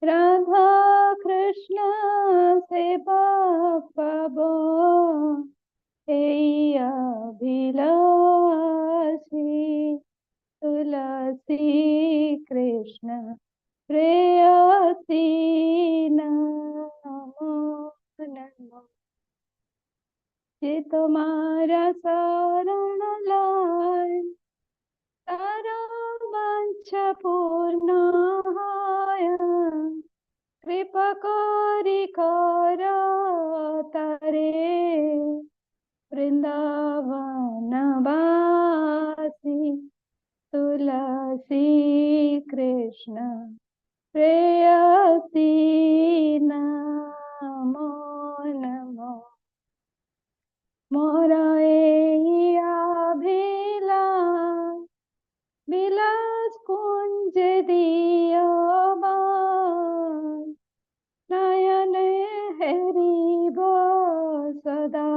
ରାଧା କୃଷ୍ଣ ସେବା ପାବ এই অভিলাষী। তুলসী কৃষ্ণ প্রেয়সী নমো নমঃ। যে তোমার শরণ লয়, তার বাঞ্ছা পূর্ণ হয়। কৃপা করি কর তারে বৃন্দাবন বাসী। তুলসী কৃষ্ণ প্রেয়সী নমো নমঃ। মোর এই অভিলাষ, বিলাস কুঞ্জে দিও বাস। নয়নে হেরিব সদা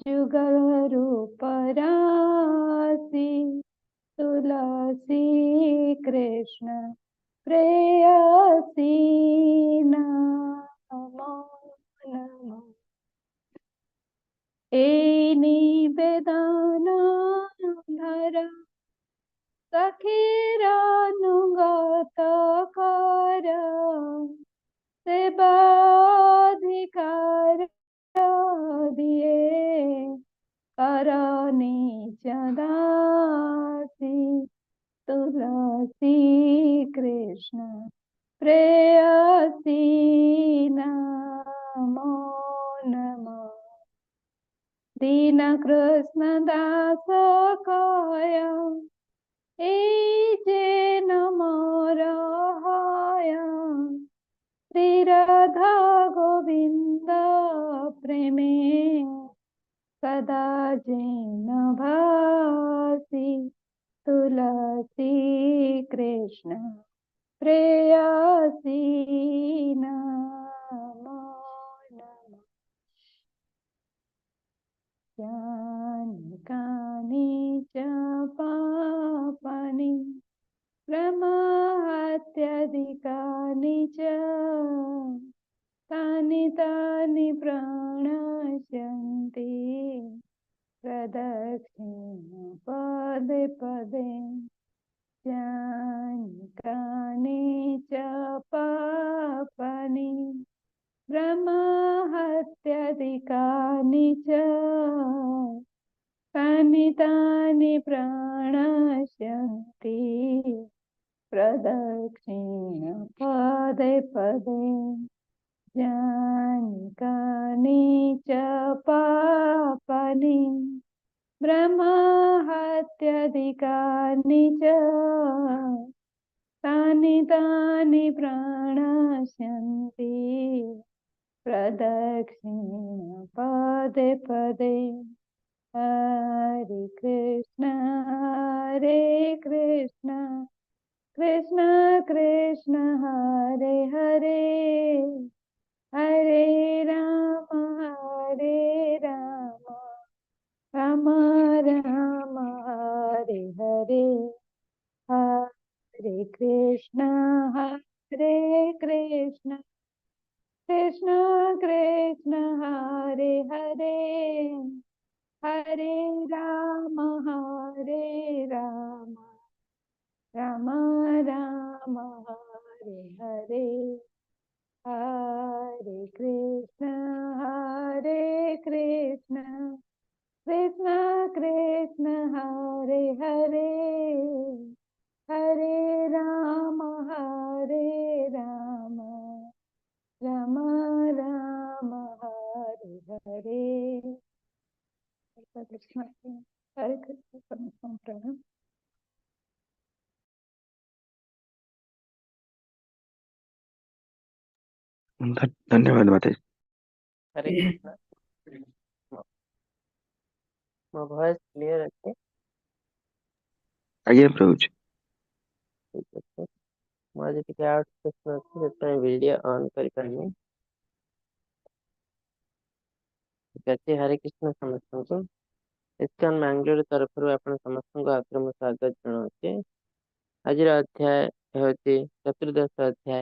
যুগল রূপ রাশি। তুলসী কৃষ্ণ প্রেয়সী নমো নমঃ। এই নিবেদন ধর, সখীর অনুগত কর। সেবাধিকার দিয়ে কর নিজ দাসী। তুলসী কৃষ্ণ প্রেয়সী নমো নমঃ। দীন কৃষ্ণ দাস কয়, এই যে মোর হয়। শ্রী রাধা গোবিন্দ প্রেমে সদা যেন ভাসি। তুলসী কৃষ্ণ প্রেয়সী নমো নমঃ। यानि कानि च पापानि, ब्रह्महत्यादिकानि च, तानि तानि प्रणश्यन्ति प्रदक्षिण पदे पदे। यानि कानि च पापानि, ब्रह्महत्यादिकानि च, तानि तानि प्रणश्यन्ति प्रदक्षिण पदे पदे। यानि कानि च पापानि, ब्रह्महत्यादिकानि च, तानि तानि प्रणश्यन्ति प्रदक्षिण पदे पदे। हरे कृष्ण हरे कृष्ण कृष्ण कृष्ण हरे हरे, हरे राम हरे राम राम राम हरे हरे। हरे कृष्ण हरे कृष्ण कृष्ण कृष्ण हरे हरे, हरे राम हरे राम राम राम हरे हरे। हरे कृष्ण हरे कृष्ण कृष्ण कृष्ण हरे हरे, हरे राम हरे राम राम राम हरे हरे। कृष्ण हरे कृष्ण। प्रणाम। ଧନ୍ୟବାଦ ମାତାଜୀ। ହରେ କୃଷ୍ଣ। ମୋ ଭଏସ କ୍ଲିୟର ଅଛି? ଆଜ୍ଞା ପ୍ରଭୁଜୀ। ଠିକ ଅଛି। ମୁଁ ଆଜି ଟିକେ ଆଉଟ ଷ୍ଟେସନ ଅଛି, ସେଥିପାଇଁ ଭିଡିଓ ଅନ୍ କରିପାରିନି। ଠିକ ଅଛି, ହରେ କୃଷ୍ଣ ସମସ୍ତଙ୍କୁ। ଇସ୍କନ ବାଙ୍ଗାଲୋର ତରଫରୁ ଆପଣ ସମସ୍ତଙ୍କୁ ଆଗ୍ରହ ସ୍ୱାଗତ ଜଣାଉଛି। ଆଜିର ଅଧ୍ୟାୟ ହେଉଛି ଚତୁର୍ଦ୍ଦଶ ଅଧ୍ୟାୟ,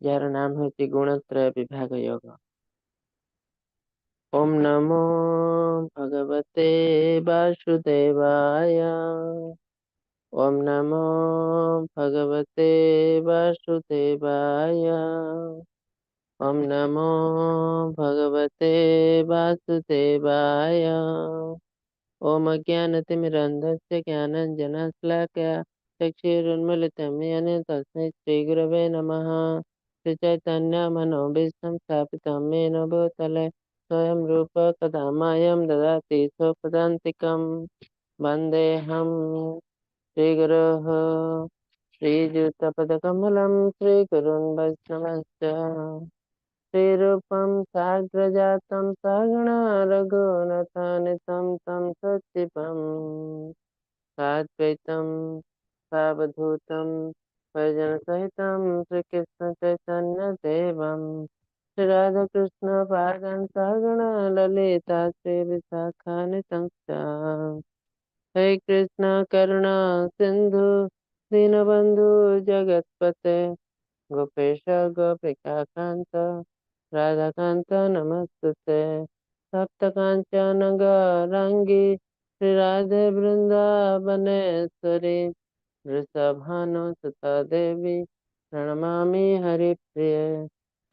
ଯାହାର ନାମ ହେଉଛି ଗୁଣତ୍ରୟ ବିଭାଗ ଯୋଗ। ଓମ୍ ନମୋ ଭଗବତେ ବାସୁଦେବାୟ। ଓମ୍ ନମୋ ଭଗବତେ ବାସୁଦେବାୟ। ଓମ୍ ନମୋ ଭଗବତେ ବାସୁଦେବାୟ। ओम अज्ञानतिमिरन्धस्य ज्ञानाञ्जनशलाकया चक्षुरुन्मीलितं येन तस्मै श्रीगुरवे नमः। श्रीचैतन्यमनोभीष्टं स्थापितं येन भूतले स्वयं रूप कदा मह्यं ददाति स्वपदान्तिकं। वन्देऽहं श्रीगुरोः श्रीयुतपदकमलं श्रीगुरुन् वैष्णवश्च। श्रीरूपं साग्रजातं सगुणा रघुनाथान्वितं तं सचिवं साद्वैतं सावधूतं परिजनसहितं श्रीकृष्णचैतन्यदेवं श्रीराधाकृष्णपादान् सहगणा ललिता श्रीविशाखान्वितं च। हे कृष्ण करुणा सिन्धु दीनबन्धु जगत्पते गोपेश गोपिकान्त राधाकान्त नमस्तुते। सप्तकाञ्चन गौराङ्गी श्रीराधे वृन्दावनेश्वरी वृषभानुसुता देवी प्रणमामि हरिप्रिये।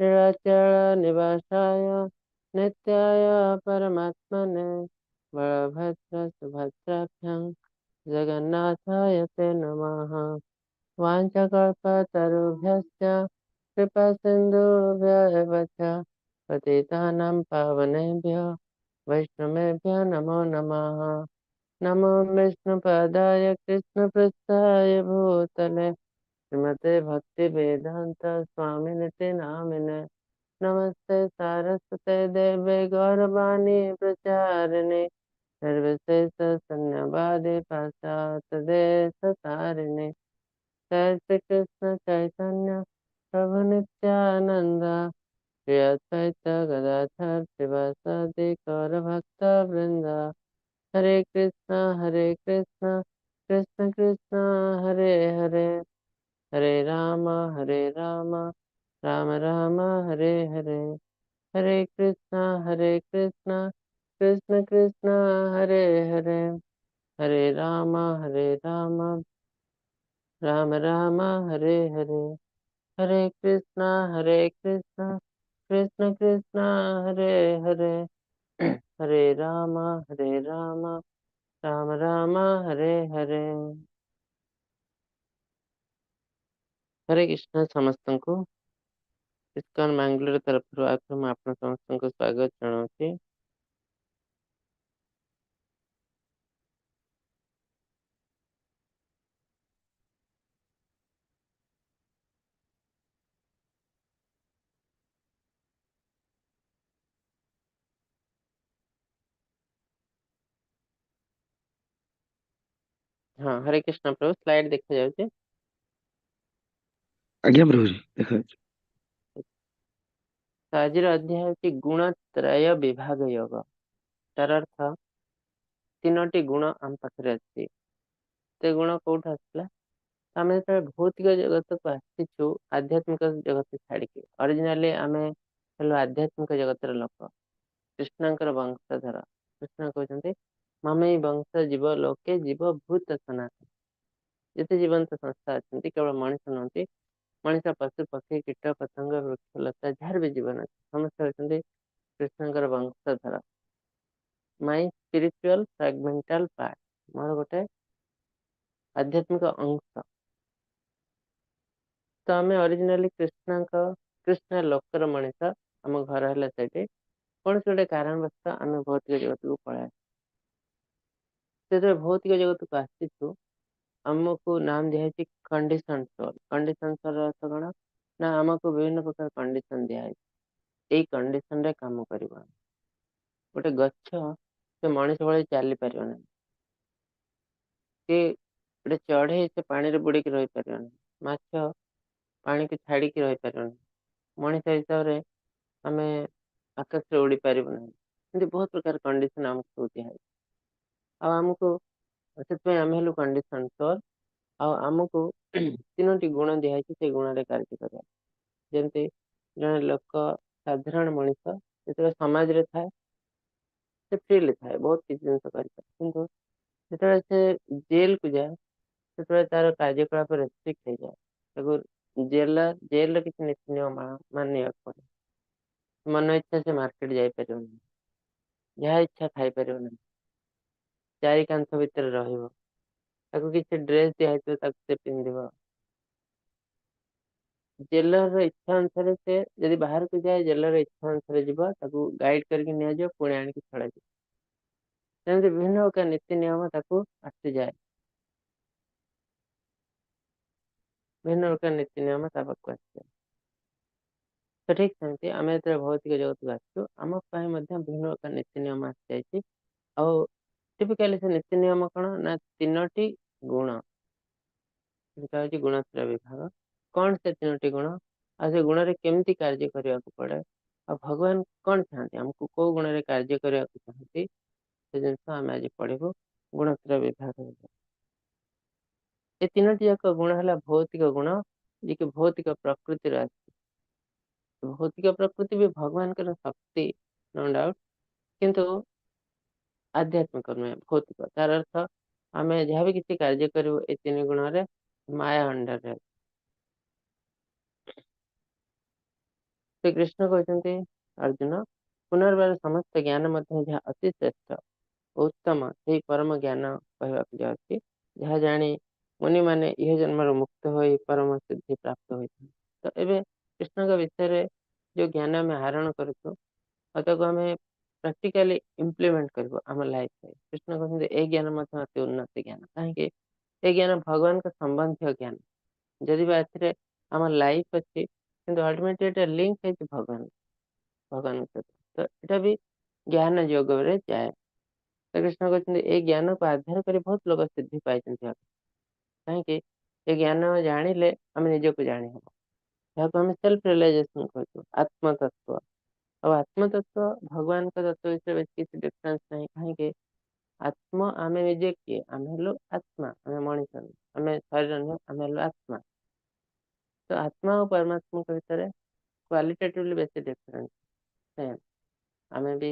नीलाचल निवासाय नित्याय परमात्मने बलभद्र सुभद्राभ्यां जगन्नाथाय ते नमः। वाञ्छाकल्पतरुभ्यश्च कृपासिन्धुभ्य एव च पतितानां पावनेभ्यो वैष्णवेभ्यो नमो नमः। नमो विष्णुपदाय कृष्णपृष्ठाय भूतले श्रीमते भक्तिवेदान्त स्वामिनिति नामिने। नमस्ते सारस्वते देवे गौरवाणी प्रचारिणे निर्विशेष शून्यवादी पाश्चात्यदेशतारिणे। जय श्री कृष्ण चैतन्य प्रभु नित्यानंद श्री अद्वैत गदाधर श्रीवासादि गौर भक्त वृंद। हरे कृष्णा हरे कृष्णा कृष्ण कृष्ण हरे हरे, हरे राम राम राम हरे हरे। हरे कृष्णा कृष्ण कृष्ण हरे हरे, हरे राम राम राम हरे हरे। हरे कृष्णा कृष्ण कृष्ण हरे हरे, हरे राम राम राम हरे हरे। हरे कृष्ण ସମସ୍ତଙ୍କୁ ଇସ୍କନ ବାଙ୍ଗାଲୋର ତରଫରୁ ଆଉଥରେ ମୁଁ ଆପଣ ସମସ୍ତଙ୍କୁ ସ୍ୱାଗତ ଜଣାଉଛି। ହଁ, ହରେ କୃଷ୍ଣ ପ୍ରଭୁ, ସ୍ଲାଇଡ୍ ଦେଖାଯାଉଛି? ଆଜ୍ଞା ପ୍ରଭୁଜୀ, ଦେଖାଯାଉଛି। ତ ଆଜିର ଅଧ୍ୟାୟ ହେଉଛି ଗୁଣତ୍ରୟ ବିଭାଗ ଯୋଗ। ତାର ଅର୍ଥ ତିନୋଟି ଗୁଣ ଆମ ପାଖରେ ଅଛି। ସେ ଗୁଣ କୋଉଠୁ ଆସିଲା? ଆମେ ଯେତେବେଳେ ଭୌତିକ ଜଗତକୁ ଆସିଛୁ ଆଧ୍ୟାତ୍ମିକ ଜଗତ ଛାଡିକି, ଅରିଜିନାଲି ଆମେ ହେଲୁ ଆଧ୍ୟାତ୍ମିକ ଜଗତର ଲୋକ, କୃଷ୍ଣଙ୍କର ବଂଶଧର। କୃଷ୍ଣ କହୁଛନ୍ତି ମମେଇ ବଂଶ ଜୀବ ଲୋକେ ଜୀବ ଭୂତ ସନାତନ। ଯେତେ ଜୀବନ୍ତ ସଂସ୍ଥା ଅଛନ୍ତି, କେବଳ ମଣିଷ ନୁହନ୍ତି, ମଣିଷ, ପଶୁ, ପକ୍ଷୀ, କୀଟ ପତଙ୍ଗ, ବୃକ୍ଷ, ଲତା, ଯାହାର ବି ଜୀବନ ଅଛି, ସମସ୍ତେ ହେଉଛନ୍ତି କୃଷ୍ଣଙ୍କର ବଂଶଧର। ମାଇ ସ୍ପିରିଚୁଆଲ ଫ୍ରାଗମେଣ୍ଟାଲ ପାର୍ଟ, ମୋର ଗୋଟେ ଆଧ୍ୟାତ୍ମିକ ଅଂଶ। ତ ଆମେ ଅରିଜିନାଲି କୃଷ୍ଣ ଲୋକର ମଣିଷ, ଆମ ଘର ହେଲା ସେଇଠି। କୌଣସି ଗୋଟେ କାରଣବଶତଃ ଆମେ ଭୌତିକ ଜଗତକୁ ପଳେଇ ଆସୁ। ଯେତେବେଳେ ଭୌତିକ ଜଗତକୁ ଆସିଛୁ, ଆମକୁ ନାମ ଦିଆହେଇଛି କଣ୍ଡିସନ ସୋଲ। କଣ୍ଡିସନ ସୋଲ ଅର୍ଥ କଣ ନା ଆମକୁ ବିଭିନ୍ନ ପ୍ରକାର କଣ୍ଡିସନ ଦିଆହେଇଛି, ଏଇ କଣ୍ଡିସନରେ କାମ କରିବ। ଗୋଟେ ଗଛ ସେ ମଣିଷ ଭଳି ଚାଲି ପାରିବ ନାହିଁ, କି ଗୋଟେ ଚଢେଇ ସେ ପାଣିରେ ବୁଡିକି ରହିପାରିବ ନାହିଁ, ମାଛ ପାଣିକୁ ଛାଡିକି ରହିପାରିବ ନାହିଁ, ମଣିଷ ହିସାବରେ ଆମେ ଆକାଶରେ ଉଡି ପାରିବୁ ନାହିଁ। ଏମିତି ବହୁତ ପ୍ରକାର କଣ୍ଡିସନ ଆମକୁ ସବୁ ଦିଆହେଇଛି। ଆଉ ଆମକୁ ସେଥିପାଇଁ ଆମେ ହେଲୁ କଣ୍ଡିସନ ସୋଲ। ଆଉ ଆମକୁ ତିନୋଟି ଗୁଣ ଦିଆହେଇଛି, ସେଇ ଗୁଣରେ କାର୍ଯ୍ୟ କରିବା। ଯେମିତି ଜଣେ ଲୋକ, ସାଧାରଣ ମଣିଷ ଯେତେବେଳେ ସମାଜରେ ଥାଏ ସେ ଫ୍ରିଲି ଥାଏ, ବହୁତ କିଛି ଜିନିଷ କରିଥାଏ। କିନ୍ତୁ ଯେତେବେଳେ ସେ ଜେଲକୁ ଯାଏ, ସେତେବେଳେ ତାର କାର୍ଯ୍ୟକଳାପ ରେଷ୍ଟ୍ରିକ୍ଟ ହେଇଯାଏ। ତାକୁ ଜେଲର କିଛି ନୀତି ନିୟମ ମାନିବାକୁ ପଡେ। ମନ ଇଚ୍ଛା ସେ ମାର୍କେଟ ଯାଇପାରିବ ନାହିଁ, ଯାହା ଇଚ୍ଛା ଖାଇପାରିବ ନାହିଁ, ଚାରି କାନ୍ଥ ଭିତରେ ରହିବ। ତାକୁ କିଛି ଡ୍ରେସ ଦିଆହେଇଥିବ, ତାକୁ ସେ ପିନ୍ଧିବ। ଜେଲର ଇଚ୍ଛା ଅନୁସାରେ ସେ ଯଦି ବାହାରକୁ ଯାଏ, ଜେଲର ଇଚ୍ଛା ଅନୁସାରେ ଯିବ, ତାକୁ ଗାଇଡ କରିକି ନିଆଯିବ, ପୁଣି ଆଣିକି ଛଡାଯିବ। ସେମିତି ବିଭିନ୍ନ ପ୍ରକାର ନୀତି ନିୟମ ତାକୁ ଆସିଯାଏ, ବିଭିନ୍ନ ପ୍ରକାର ନୀତି ନିୟମ ତା ପାଖକୁ ଆସିଯାଏ। ତ ଠିକ ସେମିତି ଆମେ ଯେତେବେଳେ ଭୌତିକ ଜଗତକୁ ଆସିଛୁ, ଆମ ପାଇଁ ମଧ୍ୟ ବିଭିନ୍ନ ପ୍ରକାର ନୀତି ନିୟମ ଆସିଯାଇଛି। ଆଉ ଟିପିକାଲି ସେ ନୀତି ନିୟମ କଣ ନା ତିନୋଟି ଗୁଣ। ସେଟା ହଉଛି ଗୁଣତ୍ରୟ ବିଭାଗ। କଣ ସେ ତିନୋଟି ଗୁଣ, ଆଉ ସେ ଗୁଣରେ କେମିତି କାର୍ଯ୍ୟ କରିବାକୁ ପଡେ, ଆଉ ଭଗବାନ କଣ ଚାହାନ୍ତି, ଆମକୁ କୋଉ ଗୁଣରେ କାର୍ଯ୍ୟ କରିବାକୁ ଚାହାନ୍ତି, ସେ ଜିନିଷ ଆମେ ଆଜି ପଢିବୁ ଗୁଣତ୍ରୟ ବିଭାଗ। ଏ ତିନୋଟି ଯାକ ଗୁଣ ହେଲା ଭୌତିକ ଗୁଣ, ଯିଏକି ଭୌତିକ ପ୍ରକୃତିର ଅଛି। ଭୌତିକ ପ୍ରକୃତି ବି ଭଗବାନଙ୍କର ଶକ୍ତି, ନୋ ଡାଉଟ, କିନ୍ତୁ ଆଧ୍ୟାତ୍ମିକ ନୁହେଁ, ଭୌତିକ। ତାର ଅର୍ଥ ଆମେ ଯାହାବି କିଛି କାର୍ଯ୍ୟ କରିବୁ ଏ ତିନି ଗୁଣରେ ମାୟା ଅଣ୍ଡରରେ। ଶ୍ରୀ କୃଷ୍ଣ କହୁଛନ୍ତି, ଅର୍ଜୁନ, ପୁନର୍ବାର ସମସ୍ତ ଜ୍ଞାନ ମଧ୍ୟ ଯାହା ଅତି ଶ୍ରେଷ୍ଠ ଉତ୍ତମ, ସେହି ପରମ ଜ୍ଞାନ କହିବାକୁ ଯାଉଛି, ଯାହା ଜାଣି ମୁନିମାନେ ଇହ ଜନ୍ମରୁ ମୁକ୍ତ ହୋଇ ପରମ ସିଦ୍ଧି ପ୍ରାପ୍ତ ହୋଇଥାନ୍ତି। ତ ଏବେ କୃଷ୍ଣଙ୍କ ବିଷୟରେ ଯୋଉ ଜ୍ଞାନ ଆମେ ଆହରଣ କରୁଛୁ, ଆଉ ତାକୁ ଆମେ ପ୍ରାକ୍ଟିକାଲି ଇମ୍ପ୍ଲିମେଣ୍ଟ କରିବୁ ଆମ ଲାଇଫରେ। କୃଷ୍ଣ କହୁଛନ୍ତି ଏଇ ଜ୍ଞାନ ମଧ୍ୟ ଅତି ଉନ୍ନତି ଜ୍ଞାନ। କାହିଁକି? ଏ ଜ୍ଞାନ ଭଗବାନଙ୍କ ସମ୍ବନ୍ଧୀୟ ଜ୍ଞାନ। ଯଦି ବା ଏଥିରେ ଆମ ଲାଇଫ ଅଛି, କିନ୍ତୁ ଅଲ୍ଟିମେଟଲି ଏଟା ଲିଙ୍କ ହେଇଛି ଭଗବାନଙ୍କ ସହିତ। ତ ଏଇଟା ବି ଜ୍ଞାନ ଯୋଗରେ ଯାଏ। ତ କୃଷ୍ଣ କହୁଛନ୍ତି ଏଇ ଜ୍ଞାନକୁ ଆଧାର କରି ବହୁତ ଲୋକ ସିଦ୍ଧି ପାଇଛନ୍ତି। କାହିଁକି? ଏ ଜ୍ଞାନ ଜାଣିଲେ ଆମେ ନିଜକୁ ଜାଣି ହବ, ଯାହାକୁ ଆମେ ସେଲ୍ଫ ରିଏଲାଇଜେସନ କହୁଛୁ, ଆତ୍ମତତ୍ତ୍ୱ। ଆଉ ଆତ୍ମତତ୍ତ୍ୱ ଭଗବାନଙ୍କ ତତ୍ତ୍ୱ ବିଷୟରେ ବେଶୀ କିଛି ଡିଫରେନ୍ସ ନାହିଁ। କାହିଁକି? ଆତ୍ମ, ଆମେ ନିଜେ କିଏ? ଆମେ ହେଲୁ ଆତ୍ମା। ଆମେ ମଣିଷ ନୁହେଁ, ଆମେ ଶରୀର ନୁହେଁ, ଆମେ ହେଲୁ ଆତ୍ମା। ତ ଆତ୍ମା ଆଉ ପରମାତ୍ମାଙ୍କ ଭିତରେ କ୍ୱାଲିଟେଟିଭଲି ବେଶୀ ଡିଫରେନ୍ସ ସେମ୍। ଆମେ ବି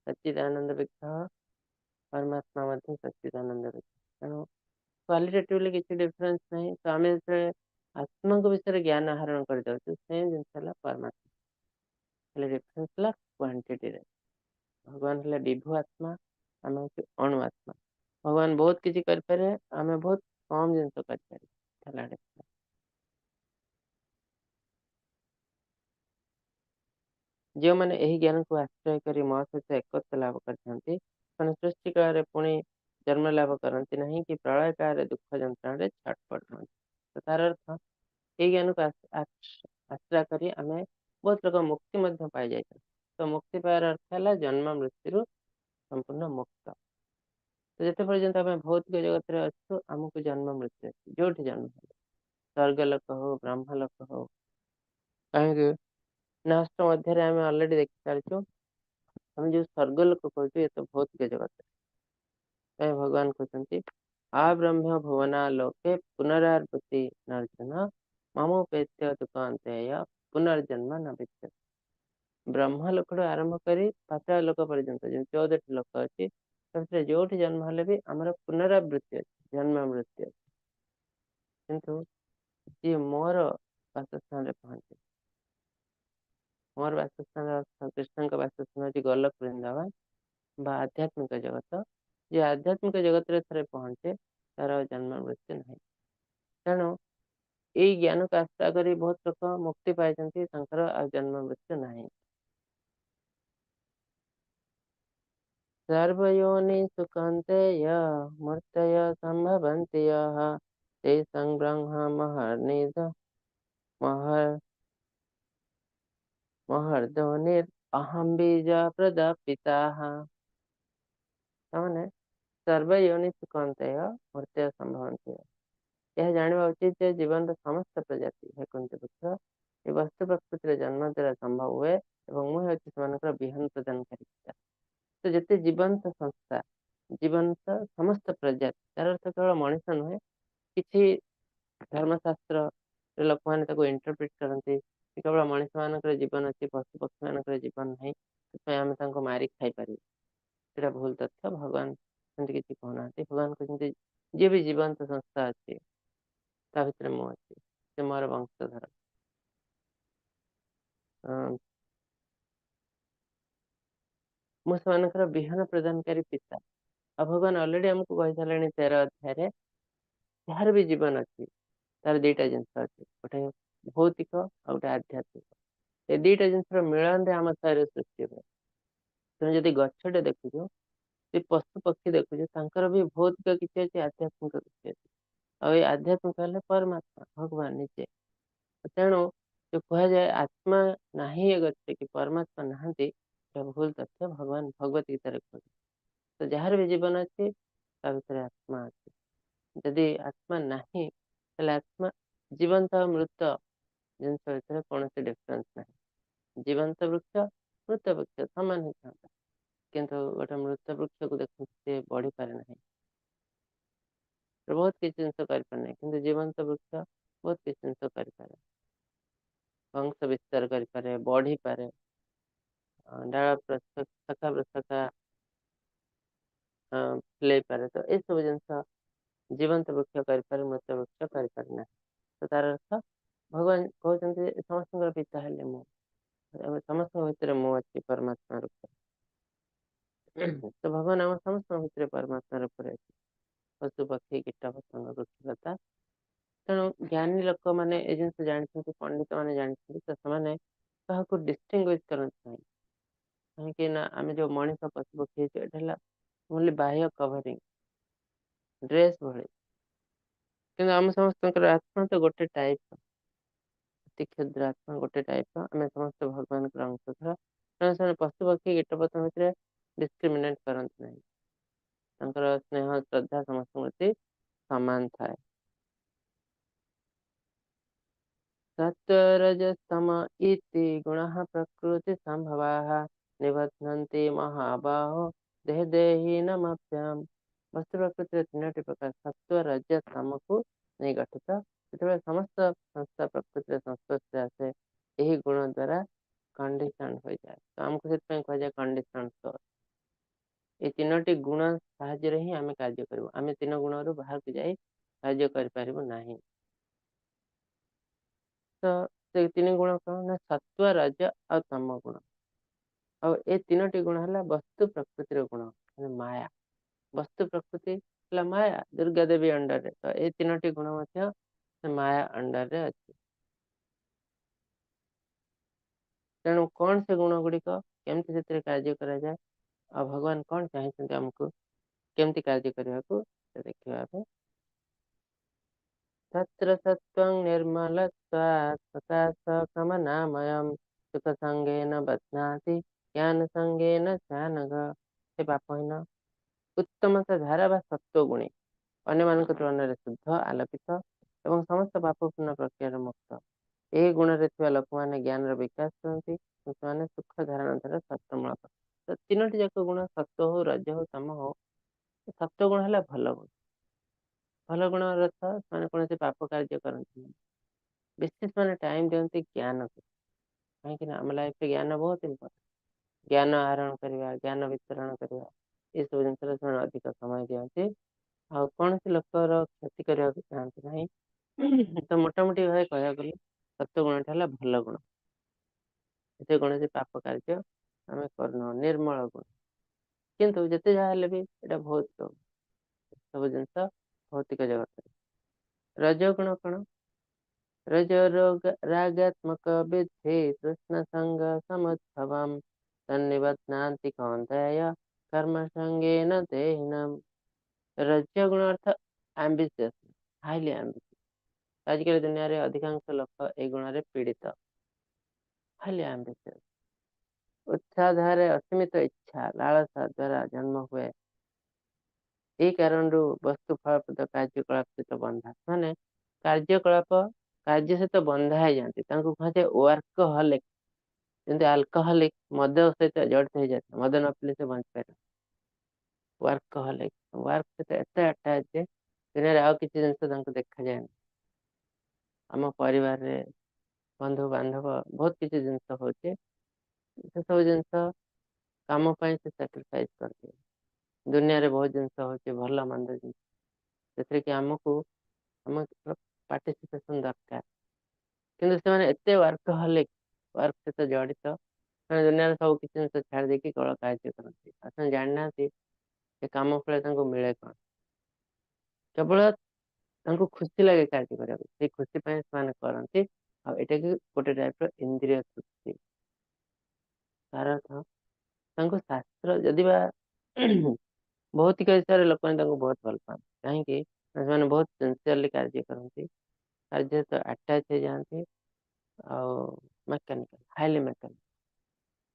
ସଚ୍ଚିଦାନନ୍ଦ ବିଗ୍ରହ, ପରମାତ୍ମା ମଧ୍ୟ ସଚ୍ଚିଦାନନ୍ଦ ବିଗ୍ରହ। ତେଣୁ କ୍ୱାଲିଟେଟିଭଲି କିଛି ଡିଫରେନ୍ସ ନାହିଁ। ତ ଆମେ ଯେତେବେଳେ ଆତ୍ମାଙ୍କ ବିଷୟରେ ଜ୍ଞାନ ଆହରଣ କରିଯାଉଛୁ, ସେମ୍ ଜିନିଷ ହେଲା ପରମାତ୍ମା। ହେଲେ ଡିଫରେନ୍ସ ହେଲା କ୍ୱାଣ୍ଟିଟିରେ। ଭଗବାନ ହେଲେ ବିଭୁ ଆତ୍ମା, ଆମେ ହଉଛୁ ଅଣୁ ଆତ୍ମା। ଭଗବାନ ବହୁତ କିଛି କରିପାରିବେ, ଆମେ ବହୁତ କମ ଜିନିଷ କରିପାରିବେ। ହେଲା difference। ଯେଉଁମାନେ ଏହି ଜ୍ଞାନକୁ ଆଶ୍ରୟ କରି ମୋ ସହିତ ଏକତ୍ୱ ଲାଭ କରିଥାନ୍ତି, ସେମାନେ ସୃଷ୍ଟି କାଳରେ ପୁଣି ଜନ୍ମ ଲାଭ କରନ୍ତି ନାହିଁ କି ପ୍ରଳୟ କାଳରେ ଦୁଃଖ ଯନ୍ତ୍ରଣାରେ ଛଟପଟ ହୁଅନ୍ତି। ତ ତାର ଅର୍ଥ ଏଇ ଜ୍ଞାନକୁ ଆଶ୍ରୟ କରି ଆମେ ବହୁତ ଲୋକ ମୁକ୍ତି ମଧ୍ୟ ପାଇଯାଇଛନ୍ତି। ତ ମୁକ୍ତି ପାଇବାର ଅର୍ଥ ହେଲା ଜନ୍ମ ମୃତ୍ୟୁରୁ ସମ୍ପୂର୍ଣ୍ଣ ମୁକ୍ତ। ତ ଯେତେ ପର୍ଯ୍ୟନ୍ତ ଆମେ ଭୌତିକ ଜଗତରେ ଅଛୁ, ଆମକୁ ଜନ୍ମ ମୃତ୍ୟୁ ଅଛି। ଯୋଉଠି ଜନ୍ମ ହେଲେ, ସ୍ୱର୍ଗ ଲୋକ ହଉ, ବ୍ରହ୍ମ ଲୋକ ହଉ। କାହିଁକି ନା ଅଷ୍ଟ ମଧ୍ୟରେ ଆମେ ଅଲରେଡି ଦେଖି ସାରିଛୁ, ଆମେ ଯୋଉ ସ୍ୱର୍ଗ ଲୋକ କହୁଛୁ ଏ ତ ଭୌତିକ ଜଗତ। କାହିଁ ଭଗବାନ କହୁଛନ୍ତି, ଆବ୍ରହ୍ମ ଭୁବନା ଲୋକେ ପୁନରାବୃତ୍ତି ନର୍ଜୁନ ମମୋପେତ୍ୟ ତୁକାନ୍ତେୟ ପୁନର୍ଜନ୍ମ ନ ବିଦ୍ୟତେ। ବ୍ରହ୍ମ ଲୋକଠୁ ଆରମ୍ଭ କରି ପାତାଳ ଲୋକ ପର୍ଯ୍ୟନ୍ତ ଯେଉଁ 14ଟି ଲୋକ ଅଛି, ତା ଭିତରେ ଯୋଉଠି ଜନ୍ମ ହେଲେ ବି ଆମର ପୁନରାବୃତ୍ତି ଅଛି, ଜନ୍ମ ମୃତ୍ୟୁ ଅଛି। କିନ୍ତୁ ଯିଏ ମୋର ବାସସ୍ଥାନରେ ପହଞ୍ଚେ, ମୋର ବାସସ୍ଥାନ ଅର୍ଥ କୃଷ୍ଣଙ୍କ ବାସସ୍ଥାନ ହଉଛି ଗୋଲକ ବୃନ୍ଦାବନ ବା ଆଧ୍ୟାତ୍ମିକ ଜଗତ। ଯିଏ ଆଧ୍ୟାତ୍ମିକ ଜଗତରେ ଥରେ ପହଞ୍ଚେ, ତାର ଆଉ ଜନ୍ମ ମୃତ୍ୟୁ ନାହିଁ। ତେଣୁ ଏଇ ଜ୍ଞାନକୁ ଆଶ୍ରୟ କରି ବହୁତ ଲୋକ ମୁକ୍ତି ପାଇଛନ୍ତି, ତାଙ୍କର ଆଉ ଜନ୍ମ ମୃତ୍ୟୁ ନାହିଁ। ସର୍ବୟୋନିଷୁ କୌନ୍ତେୟ ମୂର୍ତ୍ତୟ ସମ୍ଭବନ୍ତି ୟଃ ତେଷାଂ ବ୍ରହ୍ମ ମହର୍ନିଦ ମହର୍ ମହର୍ଦୋନିର୍ ଅହଂ ବୀଜ ପ୍ରଦପିତାଃ। ତାମାନେ ସର୍ବୟୋନିଷୁ କୌନ୍ତେୟ ମୂର୍ତ୍ତୟ ସମ୍ଭବନ୍ତି। ଏହା ଜାଣିବା ଉଚିତ ଯେ ଜୀବନର ସମସ୍ତ ପ୍ରଜାତି, ହେ କୁନ୍ତି ପୁତ୍ର, ଏ ବସ୍ତୁ ପ୍ରକୃତିର ଜନ୍ମ ଦ୍ୱାରା ସମ୍ଭବ ହୁଏ ଏବଂ ମୁଁ ହେଉଛି ସେମାନଙ୍କର ବିହନ ପ୍ରଦାନକାରୀ ପିତା। ତ ଯେତେ ଜୀବନ୍ତ ସଂସ୍ଥା, ଜୀବନ୍ତ ସମସ୍ତ ପ୍ରଜାତି, ତାର ଅର୍ଥ କେବଳ ମଣିଷ ନୁହେଁ, କିଛି ଧର୍ମଶାସ୍ତ୍ରରେ ଲୋକମାନେ ତାକୁ ଇଣ୍ଟରପ୍ରିଟ କରନ୍ତି କେବଳ ମଣିଷ ମାନଙ୍କର ଜୀବନ ଅଛି, ପଶୁ ପକ୍ଷୀ ମାନଙ୍କର ଜୀବନ ନାହିଁ, ସେଥିପାଇଁ ଆମେ ତାଙ୍କୁ ମାରି ଖାଇପାରିବୁ। ସେଇଟା ଭୁଲ ତଥ୍ୟ। ଭଗବାନ ସେମିତି କିଛି କହୁନାହାନ୍ତି। ଭଗବାନ କହୁଛନ୍ତି ଯିଏ ବି ଜୀବନ୍ତ ସଂସ୍ଥା ଅଛି ତା ଭିତରେ ମୁଁ ଅଛି, ସେ ମୋର ବଂଶଧର। ମୁଁ ସେମାନଙ୍କର ବିହନ ପ୍ରଦାନକାରୀ ପିତା। ଆଉ ଭଗବାନ ଅଲରେଡି ଆମକୁ କହିସାରିଲେଣି 13 ଅଧ୍ୟାୟରେ, ଯାହାର ବି ଜୀବନ ଅଛି ତାର ଦିଟା ଜିନିଷ ଅଛି, ଗୋଟେ ଭୌତିକ ଆଉ ଗୋଟେ ଆଧ୍ୟାତ୍ମିକ। ଏ ଦିଟା ଜିନିଷର ମିଳନରେ ଆମ ଶରୀର ସୃଷ୍ଟି ହୁଏ। ତୁମେ ଯଦି ଗଛଟେ ଦେଖୁଛ, ସେ ପଶୁ ପକ୍ଷୀ ଦେଖୁଛ, ତାଙ୍କର ବି ଭୌତିକ କିଛି ଅଛି, ଆଧ୍ୟାତ୍ମିକ କିଛି ଅଛି। ଆଉ ଏଇ ଆଧ୍ୟାତ୍ମିକ ହେଲେ ପରମାତ୍ମା ଭଗବାନ ନିଜେ। ତେଣୁ ଯୋଉ କୁହାଯାଏ ଆତ୍ମା ନାହିଁ ଏ ଗଛରେ କି ପରମାତ୍ମା ନାହାନ୍ତି, ସେଟା ଭୁଲ ତଥ୍ୟ। ଭଗବାନ ଭଗବତ ଗୀତାରେ କୁହନ୍ତି ତ ଯାହାର ବି ଜୀବନ ଅଛି ତା ଭିତରେ ଆତ୍ମା ଅଛି। ଯଦି ଆତ୍ମା ନାହିଁ ତାହେଲେ ଆତ୍ମା ଜୀବନ୍ତ ଆଉ ମୃତ ଜିନିଷ ଭିତରେ କୌଣସି ଡିଫରେନ୍ସ ନାହିଁ। ଜୀବନ୍ତ ବୃକ୍ଷ ମୃତ ବୃକ୍ଷ ସମାନ ହେଇଥାନ୍ତା, କିନ୍ତୁ ଗୋଟେ ମୃତ ବୃକ୍ଷକୁ ଦେଖନ୍ତୁ ସେ ବଢିପାରେ ନାହିଁ, ବହୁତ କିଛି ଜିନିଷ କରିପାରେ ନାହିଁ, କିନ୍ତୁ ଜୀବନ୍ତ ବୃକ୍ଷ ବହୁତ କିଛି ଜିନିଷ କରିପାରେ, ବଂଶ ବିସ୍ତାର କରିପାରେ, ବଢିପାରେ, ଡାଳ ଶାଖା ପ୍ରଶାଖା ଫୁଲେଇ ପାରେ। ତ ଏସବୁ ଜିନିଷ ଜୀବନ୍ତ ବୃକ୍ଷ କରିପାରେ, ମୃତ ବୃକ୍ଷ କରିପାରେ ନାହିଁ। ତ ତାର ଅର୍ଥ ଭଗବାନ କହୁଛନ୍ତି ଯେ ସମସ୍ତଙ୍କର ପିତା ହେଲେ ମୁଁ, ସମସ୍ତଙ୍କ ଭିତରେ ମୁଁ ଅଛି ପରମାତ୍ମା ରୂପରେ। ତ ଭଗବାନ ଆମ ସମସ୍ତଙ୍କ ଭିତରେ ପରମାତ୍ମା ରୂପରେ ଅଛି, ପଶୁ ପକ୍ଷୀ କୀଟ ପତଙ୍ଗ ବୃକ୍ଷଲତା। ତେଣୁ ଜ୍ଞାନୀ ଲୋକମାନେ ଏ ଜିନିଷ ଜାଣିଛନ୍ତି, ପଣ୍ଡିତ ମାନେ ଜାଣିଛନ୍ତି, ତ ସେମାନେ କାହାକୁ ଡିଷ୍ଟିଂଗୁଇଶ କରନ୍ତି ନାହିଁ। କାହିଁକି ନା ଆମେ ଯୋଉ ମଣିଷ ପଶୁ ପକ୍ଷୀ ହେଇଛୁ, ଏଇଟା ହେଲା ଓନ୍ଲି ବାହ୍ୟ କଭରିଂ ଡ୍ରେସ୍ ଭଳି, କିନ୍ତୁ ଆମ ସମସ୍ତଙ୍କର ଆତ୍ମା ତ ଗୋଟେ ଟାଇପ, ଅତି କ୍ଷୁଦ୍ର ଆତ୍ମା ଗୋଟେ ଟାଇପ। ଆମେ ସମସ୍ତେ ଭଗବାନଙ୍କର ଅଂଶଧର। ତେଣୁ ସେମାନେ ପଶୁ ପକ୍ଷୀ କୀଟ ପତଙ୍ଗ ଭିତରେ ଡିସ୍କ୍ରିମିନେଟ କରନ୍ତି ନାହିଁ। ତାଙ୍କର ସ୍ନେହ ଶ୍ରଦ୍ଧା ସମସ୍ତଙ୍କ ପ୍ରତି ସମାନ ଥାଏ। ସତ୍ୱରଜସ୍ତମ ଇତି ଗୁଣଃ ପ୍ରକୃତି ସମ୍ଭବାଃ ନିବଧ୍ନନ୍ତି ମହାବାହୋ ଦେହ ଦେହୀନମଭ୍ୟମ୍। ବସ୍ତୁ ପ୍ରକୃତିର ତିନୋଟି ପ୍ରକାର ସତ୍ୱ ରଜ ତମକୁ ନେଇ ଗଠିତ। ଯେତେବେଳେ ସମସ୍ତ ସଂସ୍ଥା ପ୍ରକୃତିର ସଂସ୍ପର୍ଶରେ ଆସେ, ଏହି ଗୁଣ ଦ୍ୱାରା କଣ୍ଡିସନ ହୋଇଯାଏ। ତ ଆମକୁ ସେଥିପାଇଁ କୁହାଯାଏ କଣ୍ଡିସନ ସୋଲ। ଏଇ ତିନୋଟି ଗୁଣ ସାହାଯ୍ୟରେ ହିଁ ଆମେ କାର୍ଯ୍ୟ କରିବୁ। ଆମେ ତିନ ଗୁଣରୁ ବାହାରକୁ ଯାଇ କାର୍ଯ୍ୟ କରିପାରିବୁ ନାହିଁ। ତ ସେ ତିନି ଗୁଣ କଣ ନା ସତ୍ୱ ରଜ ଆଉ ତମ ଗୁଣ। ଆଉ ଏ ତିନୋଟି ଗୁଣ ହେଲା ବସ୍ତୁ ପ୍ରକୃତିର ଗୁଣ, ମାନେ ମାୟା। ବସ୍ତୁ ପ୍ରକୃତି ହେଲା ମାୟା, ଦୁର୍ଗା ଦେବୀ ଅଣ୍ଡରରେ। ତ ଏ ତିନୋଟି ଗୁଣ ମଧ୍ୟ ସେ ମାୟା ଅଣ୍ଡରରେ ଅଛି। ତେଣୁ କଣ ସେ ଗୁଣ ଗୁଡିକ, କେମିତି ସେଥିରେ କାର୍ଯ୍ୟ କରାଯାଏ, ଆଉ ଭଗବାନ କଣ ଚାହିଁଛନ୍ତି ଆମକୁ କେମିତି କାର୍ଯ୍ୟ କରିବାକୁ, ସେ ଦେଖିବା ଏବେ। ତତ୍ର ସତ୍ତ୍ୱଂ ନିର୍ମଲତ୍ୱାत् ପ୍ରକାଶକମନାମୟಂ ସୁଖ ସଙ୍ଗେନ ବଧ୍ନାତି ଜ୍ଞାନ ସଙ୍ଗେନ ଚାନଘ। ସେ ପାପହୀନ ଉତ୍ତମତା ଧାରା ବା ସତ୍ୱଗୁଣୀ, ଅନ୍ୟମାନଙ୍କ ତୁଳନାରେ ଶୁଦ୍ଧ, ଆଲୋକିତ ଏବଂ ସମସ୍ତ ପାପପୂର୍ଣ୍ଣ ପ୍ରକ୍ରିୟାରୁ ମୁକ୍ତ। ଏହି ଗୁଣରେ ଥିବା ଲୋକମାନେ ଜ୍ଞାନର ବିକାଶ କରନ୍ତି ଏବଂ ସେମାନେ ସୁଖ ଧାରଣ ଦ୍ୱାରା ସତ୍ୱମୂଳକ। ତ ତିନୋଟି ଯାକ ଗୁଣ ସତ୍ୱ ହଉ, ରଜ ହଉ, ତମ ହଉ, ସତ୍ୱ ଗୁଣ ହେଲା ଭଲ ଗୁଣ। ଭଲ ଗୁଣ ଅର୍ଥ ସେମାନେ କୌଣସି ପାପ କାର୍ଯ୍ୟ କରନ୍ତି ନାହିଁ। ବେଶୀ ସେମାନେ ଟାଇମ ଦିଅନ୍ତି ଜ୍ଞାନକୁ, କାହିଁକି ନା ଆମ ଲାଇଫରେ ଜ୍ଞାନ ବହୁତ ଇମ୍ପୋର୍ଟାଣ୍ଟ। ଜ୍ଞାନ ଆହରଣ କରିବା, ଜ୍ଞାନ ବିତରଣ କରିବା, ଏସବୁ ଜିନିଷରେ ସେମାନେ ଅଧିକ ସମୟ ଦିଅନ୍ତି। ଆଉ କୌଣସି ଲୋକର କ୍ଷତି କରିବାକୁ ଚାହାନ୍ତି ନାହିଁ। ତ ମୋଟାମୋଟି ଭାବେ କହିବାକୁ ଗଲେ ସତ୍ୱ ଗୁଣଟା ହେଲା ଭଲ ଗୁଣ। ଏଥିରେ କୌଣସି ପାପ କାର୍ଯ୍ୟ ଆମେ କରୁନାହୁଁ, ନିର୍ମଳ ଗୁଣ। କିନ୍ତୁ ଯେତେ ଯାହା ହେଲେ ବି ଏଇଟା ଭୌତିକ, ସବୁ ଜିନିଷ ଭୌତିକ ଜଗତରେ। ରଜ ଗୁଣ କଣ? ରଜ ରୋଗ ରାଗାତ୍ମକ ବିଦ୍ଧି ତୃଷ୍ଣ ସଙ୍ଗ ସମୁଦ୍ଭବମ୍ ତନ୍ନିବଧ୍ନାନ୍ତି କୌନ୍ତେୟ କର୍ମ ସଙ୍ଗେନ ଦେହିନମ୍। ରଜ ଗୁଣ ଅର୍ଥ ଆମ୍ବିସିୟସ୍, ହାଇଲି ଆମ୍ବିସିୟସ୍। ଆଜିକାଲି ଦୁନିଆରେ ଅଧିକାଂଶ ଲୋକ ଏଇ ଗୁଣରେ ପୀଡ଼ିତ, ହାଇଲି ଆମ୍ବିସିୟସ୍। ଉତ୍ସାହରେ ଅସୀମିତ ଇଚ୍ଛା ଲାଳସା ଦ୍ୱାରା ଜନ୍ମ ହୁଏ। ଏଇ କାରଣରୁ ବସ୍ତୁ ଫଳପ୍ରଦ କାର୍ଯ୍ୟକଳାପ ସହିତ ବନ୍ଧା, ମାନେ କାର୍ଯ୍ୟକଳାପ କାର୍ଯ୍ୟ ସହିତ ବନ୍ଧା ହେଇଯାନ୍ତି। ତାଙ୍କୁ କୁହାଯାଏ ୱାର୍କହଲିକ। ଯେମିତି ଆଲକୋହଲିକ ମଦ ସହିତ ଜଡ଼ିତ ହେଇଯାଏ, ମଦ ନ ପିଇଲେ ସେ ବଞ୍ଚିପାରିବ। ୱାର୍କହଲିକ, ୱାର୍କ ସହିତ ଏତେ ଆଟାଚ ଯେ ଦୁନିଆରେ ଆଉ କିଛି ଜିନିଷ ତାଙ୍କୁ ଦେଖାଯାଏନି। ଆମ ପରିବାରରେ ବନ୍ଧୁ ବାନ୍ଧବ ବହୁତ କିଛି ଜିନିଷ ହଉଛି, ସେସବୁ ଜିନିଷ କାମ ପାଇଁ ସେ ସାକ୍ରିଫାଇସ୍ କରିଦିଏ। ଦୁନିଆରେ ବହୁତ ଜିନିଷ ହଉଛି ଭଲ ମନ୍ଦ ଜିନିଷ, ସେଥିରେ କି ଆମକୁ ଆମ ପାର୍ଟିସିପେସନ ଦରକାର, କିନ୍ତୁ ସେମାନେ ଏତେ ୱାର୍କହଲିକ, ୱାର୍କ ସହିତ ଜଡ଼ିତ, ସେମାନେ ଦୁନିଆର ସବୁ କିଛି ଜିନିଷ ଛାଡ଼ି ଦେଇକି କେବଳ କାର୍ଯ୍ୟ କରନ୍ତି। ଆଉ ସେମାନେ ଜାଣିନାହାନ୍ତି ସେ କାମ ଫଳରେ ତାଙ୍କୁ ମିଳେ କଣ। କେବଳ ତାଙ୍କୁ ଖୁସି ଲାଗେ କାର୍ଯ୍ୟ କରିବାକୁ, ସେଇ ଖୁସି ପାଇଁ ସେମାନେ କରନ୍ତି। ଆଉ ଏଇଟା କି ଗୋଟେ ଟାଇପର ଇନ୍ଦ୍ରିୟ ତୃପ୍ତି। ତାର ଅର୍ଥ ତାଙ୍କୁ ଶାସ୍ତ୍ର ଯଦି ବା ଭୌତିକ ହିସାବରେ ଲୋକମାନେ ତାଙ୍କୁ ବହୁତ ଭଲ ପାଆନ୍ତି, କାହିଁକି ନା ସେମାନେ ବହୁତ ସିନସିୟରଲି କାର୍ଯ୍ୟ କରନ୍ତି, କାର୍ଯ୍ୟ ସହିତ ଆଟାଚ ହେଇଯାଆନ୍ତି, ଆଉ ମେକାନିକାଲ, ହାଇଲି ମେକାନିକାଲ।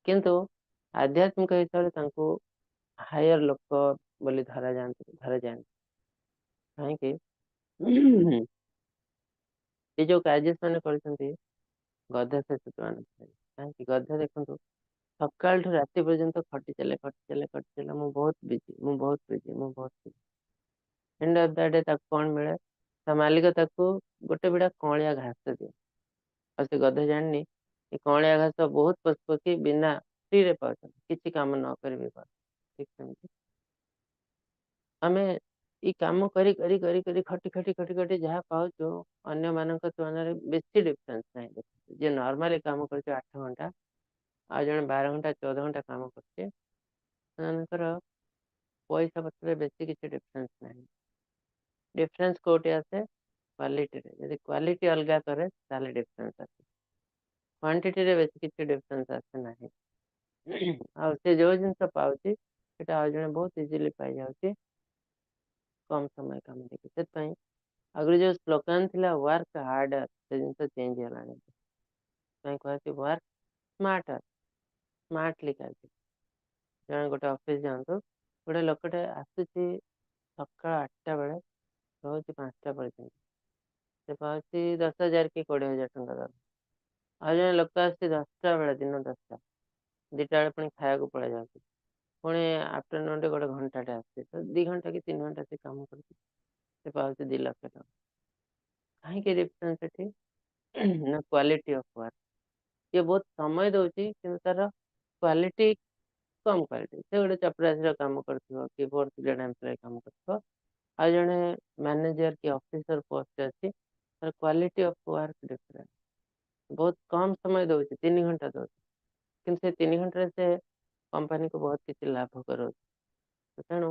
କିନ୍ତୁ ଆଧ୍ୟାତ୍ମିକ ହିସାବରେ ତାଙ୍କୁ ହାୟର ଲୋକ ବୋଲି ଧରାଯାଆନ୍ତି। କାହିଁକି ଏ ଯୋଉ କାର୍ଯ୍ୟ ସେମାନେ କରିଛନ୍ତି ଗଧ ସହିତ ତୁଳନା କରାଯାଏ। କାହିଁକି ଗଧ ଦେଖନ୍ତୁ ସକାଳଠୁ ରାତି ପର୍ଯ୍ୟନ୍ତ ଖଟି ଚାଲେ, ଖଟି ଚାଲେ, ଖଟି ଚାଲେ, ମୁଁ ବହୁତ ବିଜି, ମୁଁ ବହୁତ ବିଜି, ମୁଁ ବହୁତ busy. End of the day ତାକୁ କଣ ମିଳେ? ତା ମାଲିକ ତାକୁ ଗୋଟେ ବିଡ଼ା କଅଁଳିଆ ଘାସ ଦିଏ। ଆଉ ସେ ଗଧ ଜାଣିନି ଏ କଅଁଳିଆ ଘାସ ବହୁତ ପଶୁ ପକ୍ଷୀ ବିନା ଫ୍ରିରେ ପାଉଛନ୍ତି, କିଛି କାମ ନ କରି ବି ପାଉଛନ୍ତି। ଠିକ ସେମିତି ଆମେ ଏଇ କାମ କରି କରି କରି କରି ଖଟି ଖଟି ଖଟି ଖଟି ଯାହା ପାଉଛୁ ଅନ୍ୟମାନଙ୍କ ତୁଳନାରେ ବେଶୀ ଡିଫରେନ୍ସ ନାହିଁ। ଦେଖନ୍ତୁ ଯିଏ ନର୍ମାଲି କାମ କରୁଛି 8 ଘଣ୍ଟା ଆଉ ଜଣେ 12 ଘଣ୍ଟା 14 ଘଣ୍ଟା କାମ କରୁଛି, ସେମାନଙ୍କର ପଇସା ପତ୍ରରେ ବେଶୀ କିଛି ଡିଫରେନ୍ସ ନାହିଁ। ଡିଫରେନ୍ସ କୋଉଠି ଆସେ? କ୍ୱାଲିଟିରେ। ଯଦି କ୍ୱାଲିଟି ଅଲଗା କରେ ତାହେଲେ ଡିଫରେନ୍ସ ଆସେ, କ୍ୱାଣ୍ଟିଟିରେ ବେଶୀ କିଛି ଡିଫରେନ୍ସ ଆସେ ନାହିଁ। ଆଉ ସେ ଯୋଉ ଜିନିଷ ପାଉଛି ସେଟା ଆଉ ଜଣେ ବହୁତ ଇଜିଲି ପାଇଯାଉଛି କମ ସମୟ କାମ ଦେଇକି। ସେଥିପାଇଁ ଆଗରୁ ଯୋଉ ସ୍ଲୋଗାନ ଥିଲା ୱାର୍କ ହାର୍ଡର, ସେ ଜିନିଷ ଚେଞ୍ଜ ହେଲାଣି। ସେଥିପାଇଁ କୁହାଯାଉଛି ୱାର୍କ ସ୍ମାର୍ଟର, ସ୍ମାର୍ଟଲି କାର୍ଯ୍ୟ। ଜଣେ ଗୋଟେ ଅଫିସ ଯାଆନ୍ତୁ, ଗୋଟେ ଲୋକଟେ ଆସୁଛି ସକାଳ 8ଟା ବେଳେ, ରହୁଛି 5ଟା ପର୍ଯ୍ୟନ୍ତ, ସେ ପାଉଛି 10,000 କି 20,000 ଟଙ୍କା ଦରମା। ଆଉ ଜଣେ ଲୋକ ଆସୁଛି 10ଟା ବେଳେ, ଦିନ 10ଟା, 2ଟା ବେଳେ ପୁଣି ଖାଇବାକୁ ପଳେଇ ଯାଉଛି, ପୁଣି ଆଫ୍ଟରନୁନରେ ଗୋଟେ ଘଣ୍ଟାଟେ ଆସୁଛି, ତ 2 ଘଣ୍ଟା କି 3 ଘଣ୍ଟା ସେ କାମ କରୁଛି, ସେ ପାଉଛି 2 ଲକ୍ଷ ଟଙ୍କା। କାହିଁକି ଡିଫରେନ୍ସ ଏଠି? ନା କ୍ୱାଲିଟି ଅଫ ୱାର୍କ। ଇଏ ବହୁତ ସମୟ ଦଉଛି କିନ୍ତୁ ତାର କ୍ୱାଲିଟି କମ କ୍ୱାଲିଟି। ସେ ଗୋଟେ ଚପରାସିର କାମ କରୁଥିବ କି ଫୋର୍ଥ ଗ୍ରେଡ୍ ଏମ୍ପ୍ଲୟ କାମ କରୁଥିବ, ଆଉ ଜଣେ ମ୍ୟାନେଜର କି ଅଫିସର ପୋଷ୍ଟ ଅଛି, ତାର କ୍ୱାଲିଟି ଅଫ ୱାର୍କ ଡିଫରେଣ୍ଟ। ବହୁତ କମ ସମୟ ଦଉଛି, 3 ଘଣ୍ଟା ଦଉଛି, କିନ୍ତୁ ସେ 3 ଘଣ୍ଟାରେ ସେ କମ୍ପାନୀକୁ ବହୁତ କିଛି ଲାଭ କରାଉଛି। ତେଣୁ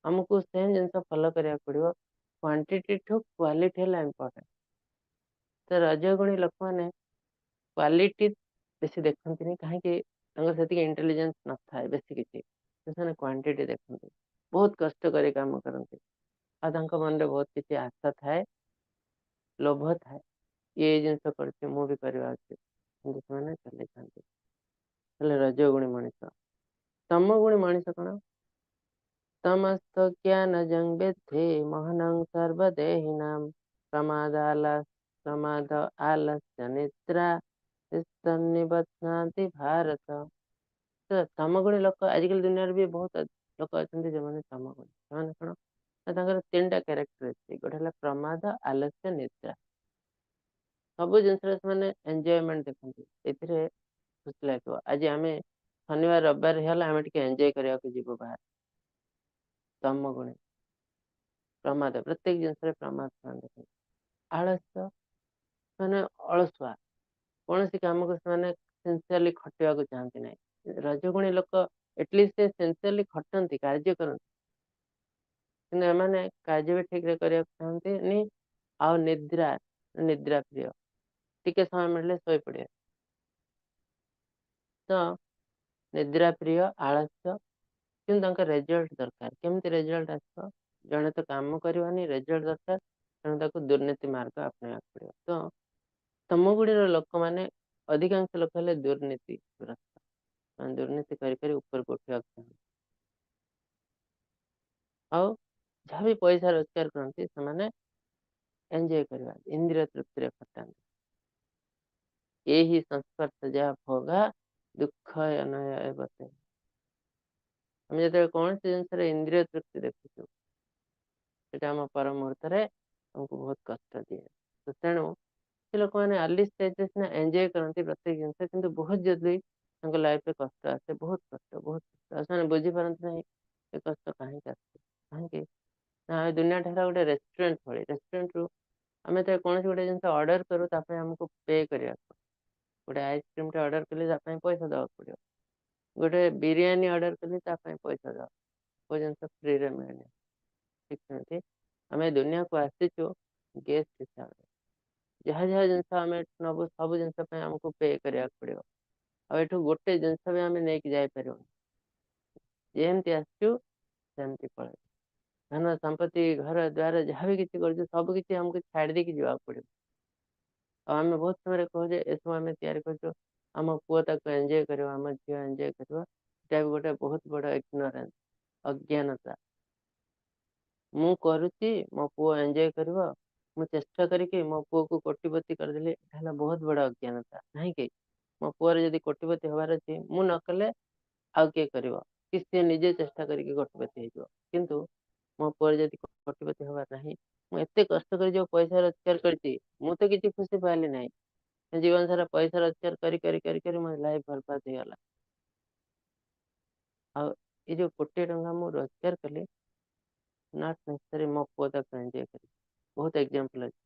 ଆମକୁ ସେମ୍ ଜିନିଷ ଫଲୋ କରିବାକୁ ପଡିବ। କ୍ୱାଣ୍ଟିଟି ଠୁ କ୍ୱାଲିଟି ହେଲା ଇମ୍ପୋର୍ଟାଣ୍ଟ। ତ ରଜଗୁଣୀ ଲୋକମାନେ କ୍ୱାଲିଟି ବେଶୀ ଦେଖନ୍ତିନି, କାହିଁକି ତାଙ୍କର ସେତିକି ଇଣ୍ଟେଲିଜେନ୍ସ ନଥାଏ ବେଶୀ କିଛି, ସେମାନେ କ୍ୱାଣ୍ଟିଟି ଦେଖନ୍ତି, ବହୁତ କଷ୍ଟ କରି କାମ କରନ୍ତି, ଆଉ ତାଙ୍କ ମନରେ ବହୁତ କିଛି ଆଶା ଥାଏ, ଲୋଭ ଥାଏ, ଇଏ ଏଇ ଜିନିଷ କରୁଛି ମୁଁ ବି କରିବା ଉଚିତ, କିନ୍ତୁ ସେମାନେ ଚଲେଇଥାନ୍ତି। ହେଲେ ରଜଗୁଣୀ ମଣିଷ। ତମଗୁଣୀ ମଣିଷ କଣ? ତମସ୍ତ ଜ୍ଞାନ ଜଂ ବିଦ୍ଧି ମୋହନଂ ସର୍ବଦେହିନାಂ ପ୍ରମାଦ ଆଲସ୍ୟ ନିଦ୍ରା ନିବଧ୍ନାନ୍ତି ଭାରତ। ତ ତମଗୁଣୀ ଲୋକ ଆଜିକାଲି ଦୁନିଆରେ ବି ବହୁତ ଲୋକ ଅଛନ୍ତି ଯେଉଁମାନେ ତମଗୁଣୀ। ସେମାନେ କଣ ନା ତାଙ୍କର 3ଟା କ୍ୟାରେକ୍ଟର ଅଛି, ଗୋଟେ ହେଲା ପ୍ରମାଦ, ଆଲସ୍ୟ, ନିଦ୍ରା। ସବୁ ଜିନିଷରେ ସେମାନେ ଏନ୍ଜୟମେଣ୍ଟ ଦେଖନ୍ତି, ଏଥିରେ ଖୁସି ଲାଗିବ। ଆଜି ଆମେ ଶନିବାର ରବିବାର ହେଲା ଆମେ ଟିକେ ଏନ୍ଜୟ କରିବାକୁ ଯିବୁ ବାହାରେ। ତମଗୁଣୀ ପ୍ରମାଦ, ପ୍ରତ୍ୟେକ ଜିନିଷରେ ପ୍ରମାଦ ସେମାନେ ଦେଖନ୍ତି। ଆଳସ୍ୟ, ସେମାନେ ଅଳସୁଆ, କୌଣସି କାମକୁ ସେମାନେ ସିନସିୟରଲି ଖଟିବାକୁ ଚାହାନ୍ତି ନାହିଁ। ରଜଗୁଣୀ ଲୋକ ଏଟଲିଷ୍ଟ ସେ ସିନସିୟରଲି ଖଟନ୍ତି, କାର୍ଯ୍ୟ କରନ୍ତି, କିନ୍ତୁ ଏମାନେ କାର୍ଯ୍ୟ ବି ଠିକରେ କରିବାକୁ ଚାହାନ୍ତିନି। ଆଉ ନିଦ୍ରା, ନିଦ୍ରା ପ୍ରିୟ, ଟିକେ ସମୟ ମିଳିଲେ ଶୋଇପଡ଼ିବେ। ତ ନିଦ୍ରା ପ୍ରିୟ, ଆଳସ୍ୟ, କିନ୍ତୁ ତାଙ୍କ ରେଜଲ୍ଟ ଦରକାର। କେମିତି ରେଜଲ୍ଟ ଆସିବ? ଜଣେ ତ କାମ କରିବନି, ରେଜଲ୍ଟ ଦରକାର, ତେଣୁ ତାକୁ ଦୁର୍ନୀତି ମାର୍ଗ ଆପଣେଇବାକୁ ପଡ଼ିବ। ତ ତମଗୁଣିର ଲୋକମାନେ ଅଧିକାଂଶ ଲୋକ ହେଲେ ଦୁର୍ନୀତିଗ୍ରସ୍ତ, ମାନେ ଦୁର୍ନୀତି କରି କରି ଉପରକୁ ଉଠିବାକୁ ଚାହାନ୍ତି। ଆଉ ଯାହା ବି ପଇସା ରୋଜଗାର କରନ୍ତି ସେମାନେ ଏନ୍ଜୟ କରିବା, ଇନ୍ଦ୍ରିୟ ତୃପ୍ତିରେ ଖଟାନ୍ତି। ଏହି ସଂସ୍ପର୍ଶ ଯାହା ଭୋଗା ଦୁଃଖ ଅନୟ ଏବତେ। ଆମେ ଯେତେବେଳେ କୌଣସି ଜିନିଷରେ ଇନ୍ଦ୍ରିୟ ତୃପ୍ତି ଦେଖୁଛୁ, ସେଟା ଆମ ପର ମୁହୂର୍ତ୍ତରେ ଆମକୁ ବହୁତ କଷ୍ଟ ଦିଏ। ତ ତେଣୁ ସେ ଲୋକମାନେ ଆର୍ଲି ଷ୍ଟେଜରେ ସିନା ଏନ୍ଜୟ କରନ୍ତି ପ୍ରତ୍ୟେକ ଜିନିଷ, କିନ୍ତୁ ବହୁତ ଜଲ୍ଦି ତାଙ୍କ ଲାଇଫରେ କଷ୍ଟ ଆସେ, ବହୁତ କଷ୍ଟ, ବହୁତ କଷ୍ଟ। ଆଉ ସେମାନେ ବୁଝିପାରନ୍ତି ନାହିଁ ଏ କଷ୍ଟ କାହିଁକି ଆସୁଛି। କାହିଁକି ନା ଏ ଦୁନିଆଟା ହେଲା ଗୋଟେ ରେଷ୍ଟୁରାଣ୍ଟ ଭଳି। ରେଷ୍ଟୁରାଣ୍ଟରୁ ଆମେ ତ କୌଣସି ଗୋଟେ ଜିନିଷ ଅର୍ଡର କରୁ, ତା ପାଇଁ ଆମକୁ ପେ କରିବାକୁ ପଡେ। ଗୋଟେ ଆଇସ୍କ୍ରିମଟେ ଅର୍ଡର କଲେ ତା ପାଇଁ ପଇସା ଦେବାକୁ ପଡିବ, ଗୋଟେ ବିରିୟାନୀ ଅର୍ଡର କଲେ ତା ପାଇଁ ପଇସା ଦେବାକୁ, କୋଉ ଜିନିଷ ଫ୍ରିରେ ମିଳେନି। ଠିକ ସେମିତି ଆମେ ଦୁନିଆକୁ ଆସିଛୁ ଗେଷ୍ଟ ହିସାବରେ, ଯାହା ଯାହା ଜିନିଷ ଆମେ ନବୁ ସବୁ ଜିନିଷ ପାଇଁ ଆମକୁ ପେ କରିବାକୁ ପଡିବ। ଆଉ ଏଠୁ ଗୋଟେ ଜିନିଷ ବି ଆମେ ନେଇକି ଯାଇପାରିବୁନି, ଯେମିତି ଆସିଛୁ ସେମିତି ପଳେଇବୁ। ଧନ ସମ୍ପତ୍ତି ଘର ଦ୍ୱାର ଯାହା ବି କିଛି କରୁଛୁ ସବୁ କିଛି ଆମକୁ ଛାଡ଼ି ଦେଇକି ଯିବାକୁ ପଡିବ। ଆଉ ଆମେ ବହୁତ ସମୟରେ କହୁଛେ ଏସବୁ ଆମେ ତିଆରି କରୁଛୁ, ଆମ ପୁଅ ତାକୁ ଏନ୍ଜୟ କରିବ, ଆମ ଝିଅ ଏନ୍ଜୟ କରିବ। ଏଇଟା ବି ଗୋଟେ ବହୁତ ବଡ ଇଗ୍ନୋରାନ୍ସ, ଅଜ୍ଞାନତା। ମୁଁ କରୁଛି, ମୋ ପୁଅ ଏନ୍ଜୟ କରିବ, ମୁଁ ଚେଷ୍ଟା କରିକି ମୋ ପୁଅକୁ କୋଟିପତି କରିଦେଲି, ଏଟା ହେଲା ବହୁତ ବଡ ଅଜ୍ଞାନତା। କାହିଁକି? ମୋ ପୁଅର ଯଦି କୋଟିପତି ହବାର ଅଛି, ମୁଁ ନ କଲେ ଆଉ କିଏ କରିବ, କି ସିଏ ନିଜେ ଚେଷ୍ଟା କରିକି କୋଟିପତି ହେଇଯିବ। କିନ୍ତୁ ମୋ ପୁଅର ଯଦି କୋଟିପତି ହବାର ନାହିଁ, ମୁଁ ଏତେ କଷ୍ଟ କରି ଯୋଉ ପଇସା ରୋଜଗାର କରିଛି, ମୁଁ ତ କିଛି ଖୁସି ପାଇଲି ନାହିଁ, ଜୀବନ ସାରା ପଇସା ରୋଜଗାର କରି କରି କରି କରି ମୋ ଲାଇଫ ବର୍ବାଦ ହେଇଗଲା। ଆଉ ଏଇ ଯୋଉ କୋଟିଏ ଟଙ୍କା ମୁଁ ରୋଜଗାର କଲି, not ନେସେସାରି ମୋ ପୁଅ ତାକୁ ଏନ୍ଜୟ କରିବ। ବହୁତ ଏକ୍ଜାମ୍ପଲ ଅଛି,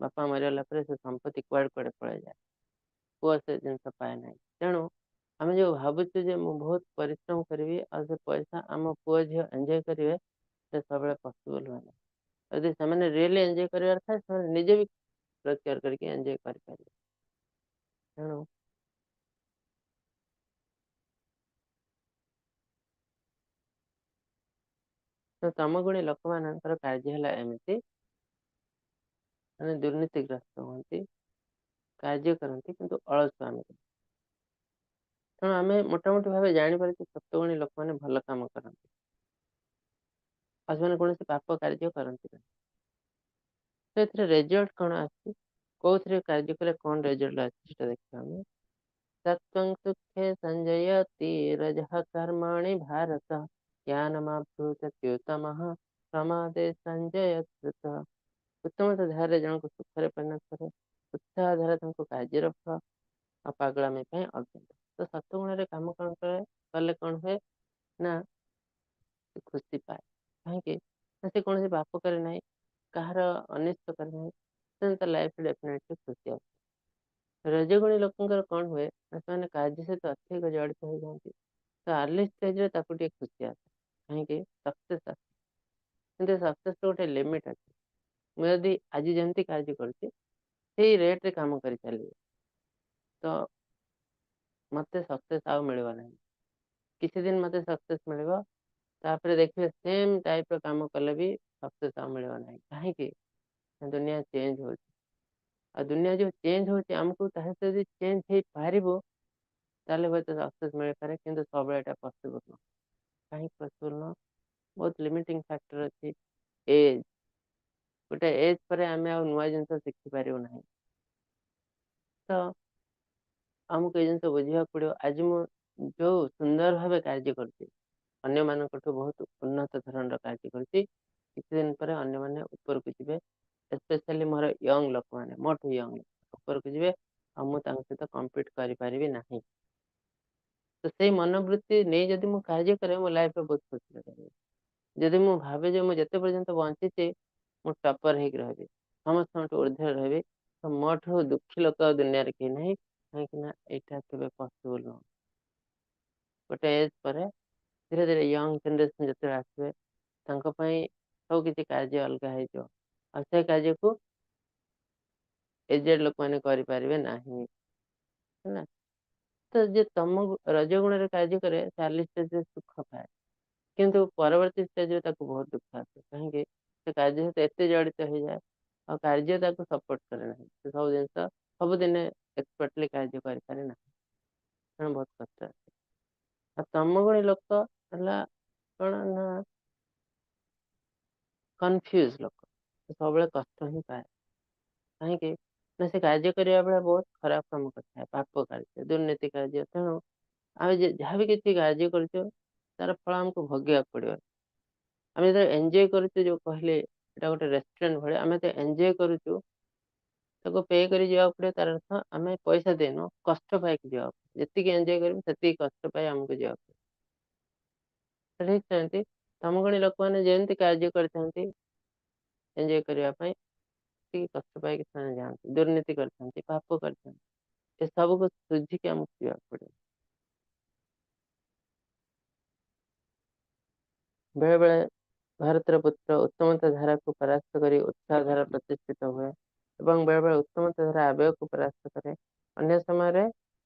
ବାପା ମରିଗଲା ପରେ ସେ ସମ୍ପତ୍ତି କୁଆଡେ କୁଆଡେ ପଳେଇଯାଏ, ପୁଅ ସେ ଜିନିଷ ପାଏ ନାହିଁ। ତେଣୁ ଆମେ ଯୋଉ ଭାବୁଛୁ ଯେ ମୁଁ ବହୁତ ପରିଶ୍ରମ କରିବି ଆଉ ସେ ପଇସା ଆମ ପୁଅ ଝିଅ ଏନ୍ଜୟ କରିବେ, ସେ ସବୁବେଳେ ପସିବଲ ହୁଏ ନାହିଁ। ଯଦି ସେମାନେ ରିଏଲି ଏନ୍ଜୟ କରିବାର ଥାଏ, ସେମାନେ ନିଜେ ବି ରୋଜଗାର କରିକି ଏନ୍ଜୟ କରିପାରିବେ। ତେଣୁ ତ ତମଗୁଣୀ ଲୋକମାନଙ୍କର କାର୍ଯ୍ୟ ହେଲା ଏମିତି, ମାନେ ଦୁର୍ନୀତିଗ୍ରସ୍ତ ହୁଅନ୍ତି, କାର୍ଯ୍ୟ କରନ୍ତି କିନ୍ତୁ ଅଳସୁଆମି କରନ୍ତି। ତେଣୁ ଆମେ ମୋଟାମୋଟି ଭାବେ ଜାଣିପାରୁଛୁ ସତ୍ୱଗୁଣୀ ଲୋକମାନେ ଭଲ କାମ କରନ୍ତି ଆଉ ସେମାନେ କୌଣସି ପାପ କାର୍ଯ୍ୟ କରନ୍ତି ନାହିଁ। ତ ଏଥିରେ ରେଜଲ୍ଟ କଣ ଆସୁଛି, କୋଉଥିରେ କାର୍ଯ୍ୟ କଲେ କଣ ରେଜଲ୍ଟ ଆସୁଛି ସେଟା ଦେଖିବା ଆମେ। ସତ୍ୱଂ ସୁଖେ ସଞ୍ଜୟତି ରଜଃ କର୍ମାଣि ଭାରତ ଜ୍ଞାନମାଭୃତତ୍ୟୁତ୍ତମଃ ପ୍ରମାଦେ ସଞ୍ଜୟତ୍ୟୁତ। ଉତ୍ତମ ଧାରାରେ ଜଣକୁ ସୁଖରେ ପରିଣତ କରେ, ଉତ୍ସାହ ଧାରା ତାଙ୍କୁ କାର୍ଯ୍ୟର ଫଳ, ଆଉ ପାଗଳାମି ପାଇଁ ଅଜ୍ଞାତ। ତ ସତ୍ୱଗୁଣରେ କାମ କଣ କରେ, କଲେ କଣ ହୁଏ ନା ସେ ଖୁସି ପାଏ। କାହିଁକି ନା ସେ କୌଣସି ପାପ କରେ ନାହିଁ, କାହାର ଅନିଷ୍ଟ କରେ ନାହିଁ, ତେଣୁ ତା ଲାଇଫରେ ଡେଫିନେଟଲି ଖୁସି ଆସେ। ରଜଗୁଣୀ ଲୋକଙ୍କର କଣ ହୁଏ ନା ସେମାନେ କାର୍ଯ୍ୟ ସହିତ ଅତ୍ୟଧିକ ଜଡ଼ିତ ହେଇଯାଆନ୍ତି। ତ ଆର୍ଲି ଷ୍ଟେଜରେ ତାକୁ ଟିକେ ଖୁସି ଆସେ, କାହିଁକି ସକ୍ସେସ୍ ଆସେ। କିନ୍ତୁ ସକ୍ସେସର ଗୋଟେ ଲିମିଟ୍ ଅଛି। ମୁଁ ଯଦି ଆଜି ଯେମିତି କାର୍ଯ୍ୟ କରୁଛି ସେଇ ରେଟ୍ରେ କାମ କରି ଚାଲିବି ତ ମତେ ସକ୍ସେସ୍ ଆଉ ମିଳିବ ନାହିଁ। କିଛି ଦିନ ମତେ ସକ୍ସେସ୍ ମିଳିବ, ତାପରେ ଦେଖିବେ ସେମ୍ ଟାଇପ୍ର କାମ କଲେ ବି ସକ୍ସେସ୍ ଆଉ ମିଳିବ ନାହିଁ। କାହିଁକି? ଦୁନିଆ ଚେଞ୍ଜ ହଉଛି, ଆଉ ଦୁନିଆ ଯୋଉ ଚେଞ୍ଜ ହଉଛି ଆମକୁ ତା ସହିତ ଯଦି ଚେଞ୍ଜ ହେଇପାରିବ ତାହେଲେ ହୁଏତ ସକ୍ସେସ୍ ମିଳିପାରେ, କିନ୍ତୁ ସବୁବେଳେ ଏଇଟା ପସିବଲ୍ ନୁହଁ। କାହିଁକି ପସିବଲ୍ ନୁହଁ? ବହୁତ ଲିମିଟିଂ ଫ୍ୟାକ୍ଟର ଅଛି। ଏଜ୍, ଗୋଟେ ଏଜ୍ ପରେ ଆମେ ଆଉ ନୂଆ ଜିନିଷ ଶିଖିପାରିବୁ ନାହିଁ। ତ ଆମକୁ ଏ ଜିନିଷ ବୁଝିବାକୁ ପଡ଼ିବ, ଆଜି ମୁଁ ଯୋଉ ସୁନ୍ଦର ଭାବେ କାର୍ଯ୍ୟ କରୁଛି, ଅନ୍ୟମାନଙ୍କଠୁ ବହୁତ ଉନ୍ନତ ଧରଣର କାର୍ଯ୍ୟ କରୁଛି, କିଛି ଦିନ ପରେ ଅନ୍ୟମାନେ ଉପରକୁ ଯିବେ, ସ୍ପେଶାଲି ମୋର ୟଙ୍ଗ ଲୋକମାନେ, ମୋଠୁ ୟଙ୍ଗ ଉପରକୁ ଯିବେ, ଆଉ ମୁଁ ତାଙ୍କ ସହିତ କମ୍ପିଟ୍ କରିପାରିବି ନାହିଁ। ତ ସେଇ ମନୋବୃତ୍ତି ନେଇ ଯଦି ମୁଁ କାର୍ଯ୍ୟ କରେ, ମୋ ଲାଇଫରେ ବହୁତ ଖୁସିରେ ରହିବି। ଯଦି ମୁଁ ଭାବେ ଯେ ମୁଁ ଯେତେ ପର୍ଯ୍ୟନ୍ତ ବଞ୍ଚିଛି ମୁଁ ଟପର ହେଇକି ରହିବି, ସମସ୍ତଙ୍କଠୁ ଉର୍ଦ୍ଧ୍ୱରେ ରହିବି, ତ ମୋଠୁ ଦୁଃଖୀ ଲୋକ ଆଉ ଦୁନିଆରେ କେହି ନାହିଁ। କାହିଁକି ନା ଏଇଟା କେବେ ପସିବଲ ନୁହଁ। ଗୋଟେ ଏଜ୍ ପରେ ଧୀରେ ଧୀରେ ୟଙ୍ଗ ଜେନେରେସନ ଯେତେବେଳେ ଆସିବେ, ତାଙ୍କ ପାଇଁ ସବୁ କିଛି କାର୍ଯ୍ୟ ଅଲଗା ହେଇଯିବ, ଆଉ ସେ କାର୍ଯ୍ୟକୁ ଏଜେଡ୍ ଲୋକମାନେ କରିପାରିବେ ନାହିଁ, ହେଲା। ତ ଯିଏ ତମ ରଜଗୁଣରେ କାର୍ଯ୍ୟ କରେ ସେ ଆର୍ଲି ଷ୍ଟେଜରେ ସୁଖ ପାଏ, କିନ୍ତୁ ପରବର୍ତ୍ତୀ ଷ୍ଟେଜରେ ତାକୁ ବହୁତ ଦୁଃଖ ଆସେ। କାହିଁକି? ସେ କାର୍ଯ୍ୟ ସହିତ ଏତେ ଜଡ଼ିତ ହେଇଯାଏ ଆଉ କାର୍ଯ୍ୟ ତାକୁ ସପୋର୍ଟ କରେ ନାହିଁ। ସେ ସବୁ ଜିନିଷ ସବୁଦିନେ ଏକ୍ସପର୍ଟଲି କାର୍ଯ୍ୟ କରିପାରେ ନାହିଁ, ତେଣୁ ବହୁତ କଷ୍ଟ ଆସେ। ଆଉ ତମଗୁଣୀ ଲୋକ ହେଲା କଣ ନା କନଫ୍ୟୁଜ ଲୋକ, ସେ ସବୁବେଳେ କଷ୍ଟ ହିଁ ପାଏ। କାହିଁକି ନା ସେ କାର୍ଯ୍ୟ କରିବା ବେଳେ ବହୁତ ଖରାପ କାମ କରିଥାଏ, ପାପ କାର୍ଯ୍ୟ, ଦୁର୍ନୀତି କାର୍ଯ୍ୟ। ତେଣୁ ଆମେ ଯାହା ବି କିଛି କାର୍ଯ୍ୟ କରୁଛୁ ତାର ଫଳ ଆମକୁ ଭୋଗିବାକୁ ପଡ଼ିବ। ଆମେ ଯେତେବେଳେ ଏନ୍ଜୟ କରୁଛୁ, ଯୋଉ କହିଲେ ଏଇଟା ଗୋଟେ ରେଷ୍ଟୁରାଣ୍ଟ ଭଳିଆ, ଆମେ ତ ଏନ୍ଜୟ କରୁଛୁ, ତାକୁ ପେ କରି ଯିବାକୁ ପଡିବ। ତାର ଅର୍ଥ ଆମେ ପଇସା ଦେଇନୁ, କଷ୍ଟ ପାଇକି ଯିବାକୁ ପଡିବ। ଯେତିକି ଏନ୍ଜୟ କରିବୁ ସେତିକି କଷ୍ଟ ପାଇ ଆମକୁ ଯିବାକୁ ପଡିବ। ଠିକ ସେମିତି ତମଗୁଣୀ ଲୋକମାନେ ଯେମିତି କାର୍ଯ୍ୟ କରିଥାନ୍ତି ଏନ୍ଜୟ କରିବା ପାଇଁ, ସେତିକି କଷ୍ଟ ପାଇକି ସେମାନେ ଯାଆନ୍ତି, ଦୁର୍ନୀତି କରିଥାନ୍ତି, ପାପ କରିଥାନ୍ତି। ଏ ସବୁକୁ ସୁଝିକି ଆମକୁ ଯିବାକୁ ପଡିବ। ବେଳେ ବେଳେ ଭାରତର ପୁତ୍ର ଉତ୍ତମତା ଧାରାକୁ ପରାସ୍ତ କରି ଉତ୍ସାହ ଧାରା ପ୍ରତିଷ୍ଠିତ ହୁଏ ଏବଂ ବେଳେ ବେଳେ ଉତ୍ତମତା ଧାରା ଆବେଗକୁ ପରାସ୍ତ କରେ। ଅନ୍ୟ ସମୟରେ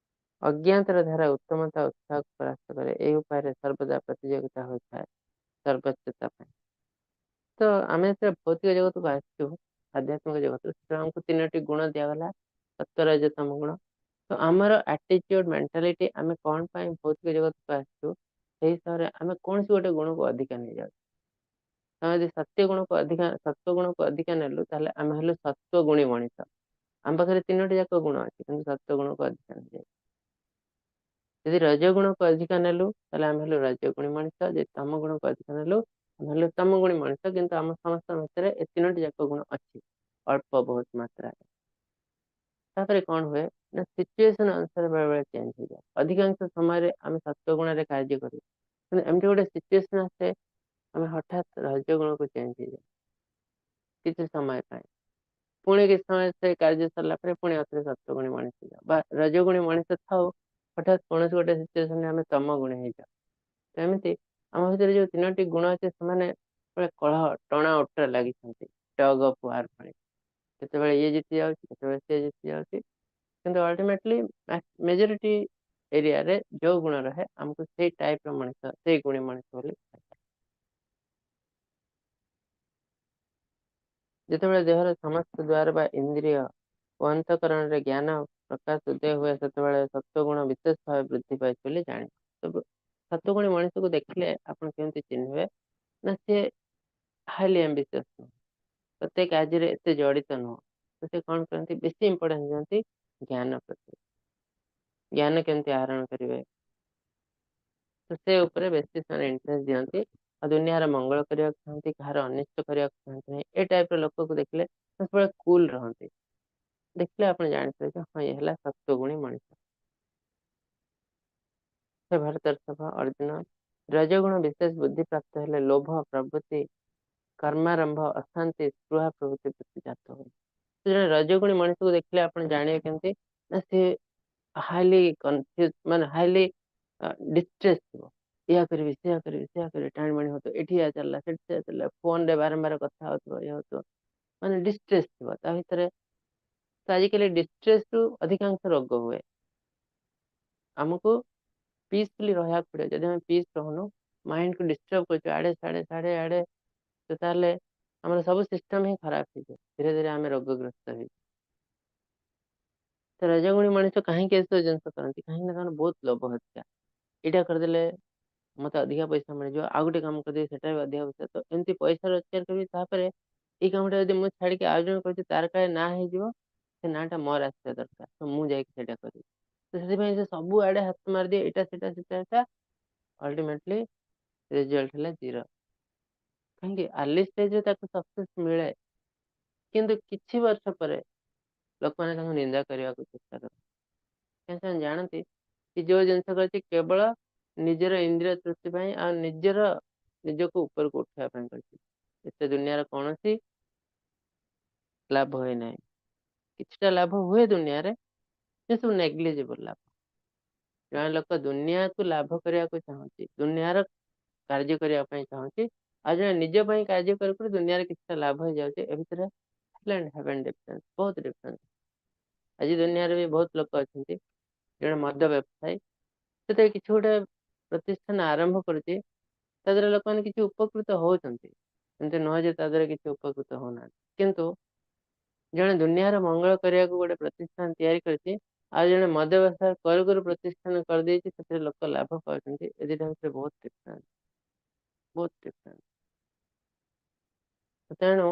ଅଜ୍ଞାତର ଧାରା ଉତ୍ତମତା ଉତ୍ସାହକୁ ପରାସ୍ତ କରେ। ଏହି ଉପାୟରେ ସର୍ବଦା ପ୍ରତିଯୋଗିତା ହୋଇଥାଏ ସର୍ବୋଚ୍ଚତା ପାଇଁ। ତ ଆମେ ଯେତେବେଳେ ଭୌତିକ ଜଗତକୁ ଆସିଛୁ, ଆଧ୍ୟାତ୍ମିକ ଜଗତକୁ, ସେତେବେଳେ ଆମକୁ ତିନୋଟି ଗୁଣ ଦିଆଗଲା, ସତ୍ୱ, ରଜ, ତମ ଗୁଣ। ତ ଆମର ଆଟିଚ୍ୟୁଡ, ମେଣ୍ଟାଲିଟି, ଆମେ କଣ ପାଇଁ ଭୌତିକ ଜଗତକୁ ଆସିଛୁ ସେଇ ହିସାବରେ ଆମେ କୌଣସି ଗୋଟେ ଗୁଣକୁ ଅଧିକା ନେଇଯାଉଛୁ। ଆମେ ଯଦି ସତ୍ୟ ଗୁଣକୁ ଅଧିକା, ସତ୍ୱ ଗୁଣକୁ ଅଧିକା ନେଲୁ, ତାହେଲେ ଆମେ ହେଲୁ ସତ୍ୱ ଗୁଣୀ ମଣିଷ। ଆମ ପାଖରେ ତିନୋଟି ଯାକ ଗୁଣ ଅଛି, କିନ୍ତୁ ସତ୍ୱ ଗୁଣକୁ ଅଧିକା ନେଇଯାଉଛୁ। ଯଦି ରଜ ଗୁଣକୁ ଅଧିକା ନେଲୁ, ତାହେଲେ ଆମେ ହେଲୁ ରଜଗୁଣୀ ମଣିଷ। ଯଦି ତମ ଗୁଣକୁ ଅଧିକା ନେଲୁ, ଆମେ ହେଲୁ ତମ ଗୁଣୀ ମଣିଷ। କିନ୍ତୁ ଆମ ସମସ୍ତଙ୍କ ଭିତରେ ଏ ତିନୋଟି ଯାକ ଗୁଣ ଅଛି ଅଳ୍ପ ବହୁତ ମାତ୍ରାରେ। ତାପରେ କଣ ହୁଏ ନା, ସିଚୁଏସନ ଅନୁସାରେ ବେଳେ ବେଳେ ଚେଞ୍ଜ ହେଇଯାଏ। ଅଧିକାଂଶ ସମୟରେ ଆମେ ସତ୍ୱ ଗୁଣରେ କାର୍ଯ୍ୟ କରୁ, କିନ୍ତୁ ଏମିତି ଗୋଟେ ସିଚୁଏସନ ଆସେ ଆମେ ହଠାତ୍ ରଜ ଗୁଣକୁ ଚେଞ୍ଜ ହେଇଯାଏ କିଛି ସମୟ ପାଇଁ। ପୁଣି କିଛି ସମୟ ସେ କାର୍ଯ୍ୟ ସରିଲା ପରେ ପୁଣି ଆଉଥରେ ସତ୍ୱଗୁଣୀ ମଣିଷ ହେଇଯାଉ, ବା ରଜଗୁଣୀ ମଣିଷ ଥାଉ, ହଠାତ୍ କୌଣସି ଗୋଟେ ସିଚୁଏସନରେ ଆମେ ତମ ଗୁଣୀ ହେଇଯାଉ। ତ ଏମିତି ଆମ ଭିତରେ ଯୋଉ ତିନୋଟି ଗୁଣ ଅଛି ସେମାନେ କଳହ ଟଣା ଓଟରା ଲାଗିଛନ୍ତି, ଟଗ ଅଫ ୱାର ଭଳି। କେତେବେଳେ ଇଏ ଜିତି ଯାଉଛି, କେତେବେଳେ ସିଏ ଜିତି ଯାଉଛି, କିନ୍ତୁ ଅଲ୍ଟିମେଟଲି ମେଜରିଟି ଏରିଆରେ ଯୋଉ ଗୁଣ ରହେ ଆମକୁ ସେଇ ଟାଇପ ର ମଣିଷ, ସେଇ ଗୁଣୀ ମଣିଷ ବୋଲି କୁହାଯାଏ। ଯେତେବେଳେ ଦେହର ସମସ୍ତ ଦ୍ୱାର ବା ଇନ୍ଦ୍ରିୟ ଓ ଅନ୍ତଃକରଣରେ ଜ୍ଞାନ ପ୍ରକାଶ ଉଦୟ ହୁଏ, ସେତେବେଳେ ସତ୍ୱଗୁଣ ବିଶେଷ ଭାବେ ବୃଦ୍ଧି ପାଇଛି ବୋଲି ଜାଣିବ। ତ ସତ୍ୱଗୁଣୀ ମଣିଷକୁ ଦେଖିଲେ ଆପଣ କେମିତି ଚିହ୍ନିବେ ନା ସିଏ ହାଇଲି ଆମ୍ବିସିୟସ୍ ନୁହଁ, ପ୍ରତ୍ୟେକ କାର୍ଯ୍ୟରେ ଏତେ ଜଡ଼ିତ ନୁହଁ। ତ ସେ କଣ କରନ୍ତି, ବେଶୀ ଇମ୍ପୋର୍ଟାନ୍ସ ଦିଅନ୍ତି ଜ୍ଞାନ ପ୍ରତି, ଜ୍ଞାନ କେମିତି ଆହରଣ କରିବେ, ତ ସେ ଉପରେ ବେଶୀ ସେମାନେ ଇଣ୍ଟରେଷ୍ଟ ଦିଅନ୍ତି। ଆଉ ଦୁନିଆର ମଙ୍ଗଳ କରିବାକୁ ଚାହାନ୍ତି, କାହାର ଅନିଷ୍ଟ କରିବାକୁ ଚାହାନ୍ତି ନାହିଁ। ଏ ଟାଇପ ର ଲୋକକୁ ଦେଖିଲେ ସବୁବେଳେ କୁଲ ରହନ୍ତି। ଦେଖିଲେ ଆପଣ ଜାଣିପାରିବେ ଯେ ହଁ, ଇଏ ହେଲା ସତ୍ୱଗୁଣୀ ମଣିଷ। ହେ ଭରତର୍ଷଭ ଅର୍ଜୁନ, ରଜଗୁଣ ବିଶେଷ ବୁଦ୍ଧି ପ୍ରାପ୍ତ ହେଲେ ଲୋଭ, ପ୍ରବୃତ୍ତି, କର୍ମାରମ୍ଭ, ଅଶାନ୍ତି, ସ୍ପୃହା ପ୍ରଭୃତି ବୃତ୍ତି ଜାତ ହୁଏ। ଜଣେ ରଜଗୁଣୀ ମଣିଷକୁ ଦେଖିଲେ ଆପଣ ଜାଣିବେ କେମିତି ନା ସିଏ ହାଇଲି କନଫ୍ୟୁଜ, ମାନେ ହାଇଲି ଡିଷ୍ଟ୍ରେସ୍ ଥିବ। ଏଇଆ କରିବି, ସେଇଆ କରିବି, ସେଇଆ କରିବି, ଟାଣି ମାଣି ହଉଥିବ, ଏଠି ଏୟା ଚାଲିଲା, ସେଠି ସେୟା ଚାଲିଲା, ଫୋନରେ ବାରମ୍ବାର କଥା ହଉଥିବ, ଇଏ ହଉଥିବ, ମାନେ ଡିଷ୍ଟ୍ରେସ୍ ଥିବ ତା ଭିତରେ। ତ ଆଜିକାଲି ଡିଷ୍ଟ୍ରେସ୍ ରୁ ଅଧିକାଂଶ ରୋଗ ହୁଏ। ଆମକୁ ପିସଫୁଲି ରହିବାକୁ ପଡିବ। ଯଦି ଆମେ ପିସ୍ ରହୁନୁ, ମାଇଣ୍ଡକୁ ଡିଷ୍ଟର୍ବ କରୁଛୁ ଆଡେ ସାଡେ ସାଡେ ଆଡେ, ତ ତାହେଲେ ଆମର ସବୁ ସିଷ୍ଟମ ହିଁ ଖରାପ ହେଇଯିବ। ଧୀରେ ଧୀରେ ଆମେ ରୋଗଗ୍ରସ୍ତ ହେଇଯିବୁ। ତ ରଜଗୁଣୀ ମଣିଷ କାହିଁକି ଏସବୁ ଜିନିଷ କରନ୍ତି? କାହିଁକି ନା ତାଙ୍କର ବହୁତ ଲୋଭ ଅଧିକା। ଏଇଟା କରିଦେଲେ ମତେ ଅଧିକା ପଇସା ମିଳିଯିବ, ଆଉ ଗୋଟେ କାମ କରିଦେବି ସେଟା ବି ଅଧିକା ପଇସା, ତ ଏମିତି ପଇସା ରୋଜଗାର କରିବି। ତାପରେ ଏଇ କାମଟା ଯଦି ମୁଁ ଛାଡିକି ଆଉ ଜଣେ କରୁଛି ତାର କାଳେ ନାଁ ହେଇଯିବ, ସେ ନାଁଟା ମୋର ଆସିବା ଦରକାର, ତ ମୁଁ ଯାଇକି ସେଇଟା କରିବି। ତ ସେଥିପାଇଁ ସେ ସବୁ ଆଡେ ହାତ ମାରିଦିଏ, ଏଇଟା ସେଟା ସେଟା ସେଟା, ଅଲ୍ଟିମେଟଲି ରେଜଲ୍ଟ ହେଲା ଜିରୋ। କାହିଁକି ଆର୍ଲି ଷ୍ଟେଜରେ ତାକୁ ସକ୍ସେସ ମିଳେ, କିନ୍ତୁ କିଛି ବର୍ଷ ପରେ ଲୋକମାନେ ତାଙ୍କୁ ନିନ୍ଦା କରିବାକୁ ଚେଷ୍ଟା କରନ୍ତି। କାହିଁକି ସେମାନେ ଜାଣନ୍ତି କି ଯୋଉ ଜିନିଷ କରିଛି କେବଳ ନିଜର ଇନ୍ଦ୍ରିୟ ତୃପ୍ତି ପାଇଁ ଆଉ ନିଜକୁ ଉପରକୁ ଉଠେଇବା ପାଇଁ କରିଛି। ଏତେ ଦୁନିଆର କୌଣସି ଲାଭ ହେଇନାହିଁ। କିଛିଟା ଲାଭ ହୁଏ ଦୁନିଆରେ, ସେ ସବୁ ନେଗ୍ଲିଜିବଲ ଲାଭ। ଜଣେ ଲୋକ ଦୁନିଆକୁ ଲାଭ କରିବାକୁ ଚାହୁଁଛି, ଦୁନିଆର କାର୍ଯ୍ୟ କରିବା ପାଇଁ ଚାହୁଁଛି, ଆଉ ଜଣେ ନିଜ ପାଇଁ କାର୍ଯ୍ୟ କରୁ କରୁ ଦୁନିଆରେ କିଛିଟା ଲାଭ ହେଇଯାଉଛି। ଏ ଭିତରେ ହେଲ୍ ଆଣ୍ଡ ହେଭେନ୍ ଡିଫରେନ୍ସ, ବହୁତ ଡିଫରେନ୍ସ। ଆଜି ଦୁନିଆରେ ବି ବହୁତ ଲୋକ ଅଛନ୍ତି, ଜଣେ ମଦ ବ୍ୟବସାୟୀ ସେଥିରେ କିଛି ଗୋଟେ ପ୍ରତିଷ୍ଠାନ ଆରମ୍ଭ କରୁଛି, ତା ଦ୍ୱାରା ଲୋକମାନେ କିଛି ଉପକୃତ ହଉଛନ୍ତି, ଏମିତି ନୁହଁ ଯେ ତା ଦ୍ୱାରା କିଛି ଉପକୃତ ହଉନାହାନ୍ତି। କିନ୍ତୁ ଜଣେ ଦୁନିଆର ମଙ୍ଗଳ କରିବାକୁ ଗୋଟେ ପ୍ରତିଷ୍ଠାନ ତିଆରି କରିଛି, ଆଉ ଜଣେ ମଦ ବ୍ୟବସାୟ କରୁ କରୁ ପ୍ରତିଷ୍ଠାନ କରିଦେଇଛି, ସେଥିରେ ଲୋକ ଲାଭ ପାଉଛନ୍ତି। ଏ ଦିଟା ଭିତରେ ବହୁତ ଡିଫରେନ୍ସ, ବହୁତ ଡିଫରେନ୍ସ। ତେଣୁ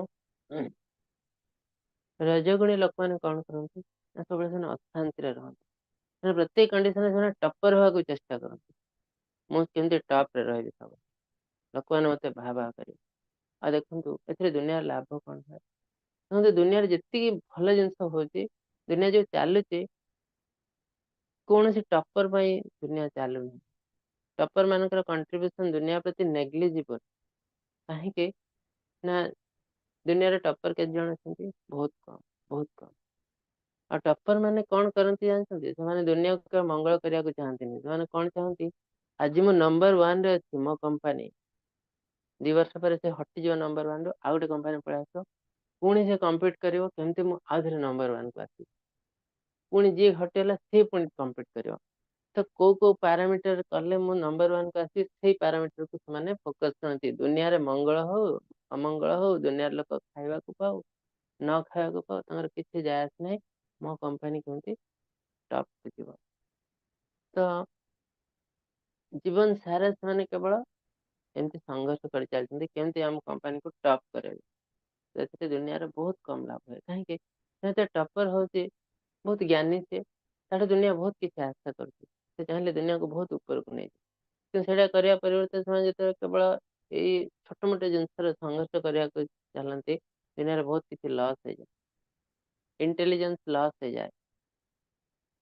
ରଜଗୁଣୀ ଲୋକମାନେ କଣ କରନ୍ତି ନା ସବୁବେଳେ ସେମାନେ ଅଶାନ୍ତିରେ ରହନ୍ତି। ସେମାନେ ପ୍ରତ୍ୟେକ କଣ୍ଡିସନରେ ସେମାନେ ଟପର ହବାକୁ ଚେଷ୍ଟା କରନ୍ତି। ମୁଁ କେମିତି ଟପରେ ରହିବି, ସବୁ ଲୋକମାନେ ମତେ ବାହା ବାହା କରିବେ। ଆଉ ଦେଖନ୍ତୁ ଏଥିରେ ଦୁନିଆର ଲାଭ କଣ ହୁଏ? ଦେଖନ୍ତୁ, ଦୁନିଆରେ ଯେତିକି ଭଲ ଜିନିଷ ହଉଛି, ଦୁନିଆ ଯୋଉ ଚାଲୁଛି, କୌଣସି ଟପର ପାଇଁ ଦୁନିଆ ଚାଲୁନି। ଟପର ମାନଙ୍କର କଣ୍ଟ୍ରିବ୍ୟୁସନ ଦୁନିଆ ପ୍ରତି ନେଗ୍ଲିଜିବଲ। କାହିଁକି ନା ଦୁନିଆରେ ଟପର କେତେ ଜଣ ଅଛନ୍ତି? ବହୁତ କମ, ବହୁତ କମ। ଆଉ ଟପର ମାନେ କଣ କରନ୍ତି ଜାଣିଛନ୍ତି? ସେମାନେ ଦୁନିଆକୁ କେବେ ମଙ୍ଗଳ କରିବାକୁ ଚାହାନ୍ତିନି। ସେମାନେ କଣ ଚାହାନ୍ତି? ଆଜି ମୁଁ ନମ୍ବର 1 ରେ ଅଛି ମୋ କମ୍ପାନୀ, 2 ବର୍ଷ ପରେ ସେ ହଟିଯିବ ନମ୍ବର 1 ରୁ, ଆଉ ଗୋଟେ କମ୍ପାନୀ ପଳେଇ ଆସିବ, ପୁଣି ସେ କମ୍ପିଟ୍ କରିବ କେମିତି ମୁଁ ଆଉ ଥରେ ନମ୍ବର 1 କୁ ଆସିବି, ପୁଣି ଯିଏ ହଟିଗଲା ସିଏ ପୁଣି କମ୍ପିଟ୍ କରିବ। ତ କୋଉ କୋଉ ପାରାମିଟର କଲେ ମୁଁ ନମ୍ବର 1 କୁ ଆସିବି, ସେଇ ପାରାମିଟରକୁ ସେମାନେ ଫୋକସ କରନ୍ତି। ଦୁନିଆରେ ମଙ୍ଗଳ ହଉ ଅମଙ୍ଗଳ ହଉ, ଦୁନିଆର ଲୋକ ଖାଇବାକୁ ପାଉ ନ ଖାଇବାକୁ ପାଉ, ତାଙ୍କର କିଛି ଯାଏ ଆସେ ନାହିଁ, ମୋ କମ୍ପାନୀ କେମିତି ଟପ୍ କୁ ଯିବ। ତ ଜୀବନ ସାରା ସେମାନେ କେବଳ ଏମିତି ସଂଘର୍ଷ କରି ଚାଲିଛନ୍ତି କେମିତି ଆମ କମ୍ପାନୀକୁ ଟପ୍ କରାଇବେ। ସେଥିରେ ଦୁନିଆର ବହୁତ କମ ଲାଭ ହୁଏ। କାହିଁକି? ସେ ଟପର ହଉଛି ବହୁତ ଜ୍ଞାନୀ, ସେ ତାଠୁ ଦୁନିଆ ବହୁତ କିଛି ଆଶା କରୁଛି, ସେ ଚାହିଁଲେ ଦୁନିଆକୁ ବହୁତ ଉପରକୁ ନେଇଯିବ। କିନ୍ତୁ ସେଇଟା କରିବା ପରିବର୍ତ୍ତେ ସେମାନେ ଯେତେବେଳେ କେବଳ ଏଇ ଛୋଟ ମୋଟ ଜିନିଷର ସଂଘର୍ଷ କରିବାକୁ ଚାଲନ୍ତି, ଦୁନିଆରେ ବହୁତ କିଛି ଲସ୍ ହେଇଯାଏ, ଇଣ୍ଟେଲିଜେନ୍ସ ଲସ୍ ହେଇଯାଏ।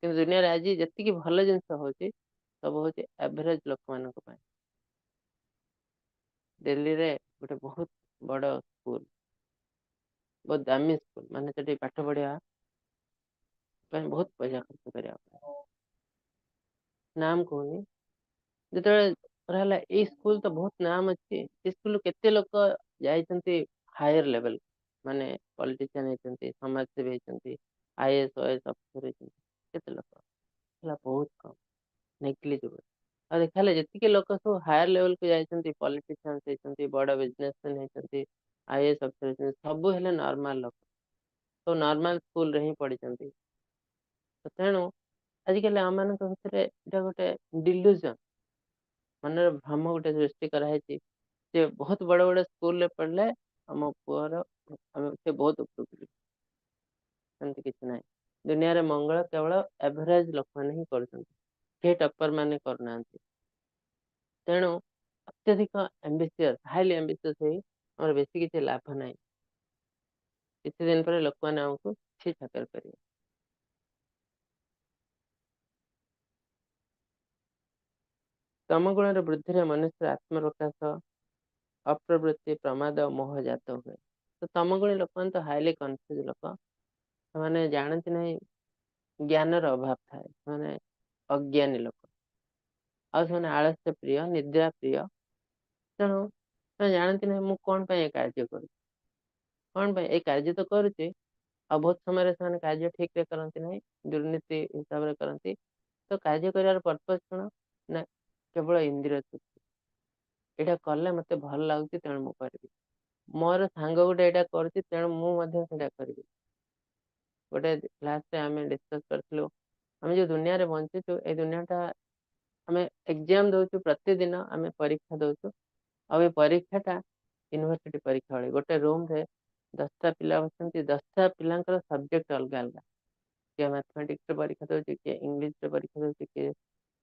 କିନ୍ତୁ ଦୁନିଆରେ ଆଜି ଯେତିକି ଭଲ ଜିନିଷ ହଉଛି ସବୁ ହଉଛି ଆଭରେଜ ଲୋକମାନଙ୍କ ପାଇଁ। ଦିଲ୍ଲୀରେ ଗୋଟେ ବହୁତ ବଡ ସ୍କୁଲ, ବହୁତ ଦାମୀ ସ୍କୁଲ, ମାନେ ସେଠି ପାଠ ପଢିବା ପାଇଁ ବହୁତ ପଇସା ଖର୍ଚ୍ଚ କରିବାକୁ ପଡେ, ନାମ କହୁନି। ଯେତେବେଳେ ହେଲା ଏଇ ସ୍କୁଲ ତ ବହୁତ ନାମ ଅଛି, ଏ ସ୍କୁଲରୁ କେତେ ଲୋକ ଯାଇଛନ୍ତି ହାୟର ଲେଭେଲ, ମାନେ ପଲିଟିସିଆନ ହେଇଛନ୍ତି, ସମାଜସେବୀ ହେଇଛନ୍ତି, ଆଇଏଏସ୍ ଓଏଏସ୍ ଅଫିସର ହେଇଛନ୍ତି, କେତେ ଲୋକ? ହେଲା ବହୁତ କମ, ନେଗ୍ଲିଜିବଲ। ଆଉ ଦେଖା ହେଲା ଯେତିକି ଲୋକ ସବୁ ହାୟର ଲେଭେଲକୁ ଯାଇଛନ୍ତି, ପଲିଟିସିଆନ୍ସ ହେଇଛନ୍ତି, ବଡ ବିଜନେସମ୍ୟାନ ହେଇଛନ୍ତି, ଆଇଏଏସ୍ ଅଫିସର ହେଇଛନ୍ତି, ସବୁ ହେଲେ ନର୍ମାଲ ଲୋକ, ସବୁ ନର୍ମାଲ ସ୍କୁଲରେ ହିଁ ପଢିଛନ୍ତି। ତେଣୁ ଆଜିକାଲି ଆମମାନଙ୍କ ଭିତରେ ଏଇଟା ଗୋଟେ ଡିଲୁଜନ, ମନରେ ଭ୍ରମ ଗୋଟେ ସୃଷ୍ଟି କରାହେଇଛି ଯେ ବହୁତ ବଡ ବଡ ସ୍କୁଲରେ ପଢିଲେ ଆମ ପୁଅର ଆମେ ସେ ବହୁତ ଉପରକୁ ଯିବ। ସେମିତି କିଛି ନାହିଁ। ଦୁନିଆରେ ମଙ୍ଗଳ କେବଳ ଏଭରେଜ ଲୋକମାନେ ହିଁ କରୁଛନ୍ତି, କେହି ଟପର ମାନେ କରୁନାହାନ୍ତି। ତେଣୁ ଅତ୍ୟଧିକ ଆମ୍ବିସିୟସ, ହାଇଲି ଆମ୍ବିସିୟସ ହେଇ ଆମର ବେଶୀ କିଛି ଲାଭ ନାହିଁ। କିଛି ଦିନ ପରେ ଲୋକମାନେ ଆମକୁ ଛି ଛାକର କରିବେ। ତମଗୁଣର ବୃଦ୍ଧିରେ ମନୁଷ୍ୟର ଆତ୍ମପ୍ରକାଶ, ଅପ୍ରବୃତ୍ତି, ପ୍ରମାଦ, ମୋହ ଜାତ ହୁଏ। ତ ତମଗୁଣୀ ଲୋକମାନେ ତ ହାଇଲି କନଫ୍ୟୁଜ ଲୋକ, ସେମାନେ ଜାଣନ୍ତି ନାହିଁ, ଜ୍ଞାନର ଅଭାବ ଥାଏ, ସେମାନେ ଅଜ୍ଞାନୀ ଲୋକ, ଆଉ ସେମାନେ ଆଳସ୍ୟ ପ୍ରିୟ, ନିଦ୍ରା ପ୍ରିୟ। ତେଣୁ ସେମାନେ ଜାଣନ୍ତି ନାହିଁ ମୁଁ କଣ ପାଇଁ ଏ କାର୍ଯ୍ୟ କରୁଛି, କଣ ପାଇଁ ଏ କାର୍ଯ୍ୟ ତ କରୁଛି। ଆଉ ବହୁତ ସମୟରେ ସେମାନେ କାର୍ଯ୍ୟ ଠିକରେ କରନ୍ତି ନାହିଁ, ଦୁର୍ନୀତି ହିସାବରେ କରନ୍ତି। ତ କାର୍ଯ୍ୟ କରିବାର ପର୍ପଜ କଣ ନା କେବଳ ଇନ୍ଦ୍ରିୟ ତୃପ୍ତି, ଏଇଟା କଲେ ମତେ ଭଲ ଲାଗୁଛି ତେଣୁ ମୁଁ କରିବି, ମୋର ସାଙ୍ଗ ଗୋଟେ ଏଇଟା କରୁଛି ତେଣୁ ମୁଁ ମଧ୍ୟ ସେଇଟା କରିବି। ଗୋଟେ କ୍ଲାସରେ ଆମେ ଡିସ୍କସ କରିଥିଲୁ, ଆମେ ଯୋଉ ଦୁନିଆରେ ବଞ୍ଚୁଛୁ ଏଇ ଦୁନିଆଟା ଆମେ ଏକ୍ଜାମ ଦଉଛୁ, ପ୍ରତିଦିନ ଆମେ ପରୀକ୍ଷା ଦଉଛୁ। ଆଉ ଏ ପରୀକ୍ଷାଟା ୟୁନିଭର୍ସିଟି ପରୀକ୍ଷା ଭଳି, ଗୋଟେ ରୁମରେ 10ଟା ପିଲା ବସନ୍ତି, 10ଟା ପିଲାଙ୍କର ସବଜେକ୍ଟ ଅଲଗା ଅଲଗା, କିଏ ମ୍ୟାଥମେଟିକ୍ସରେ ପରୀକ୍ଷା ଦଉଛି, କିଏ ଇଂଲିଶରେ ପରୀକ୍ଷା ଦଉଛି, କିଏ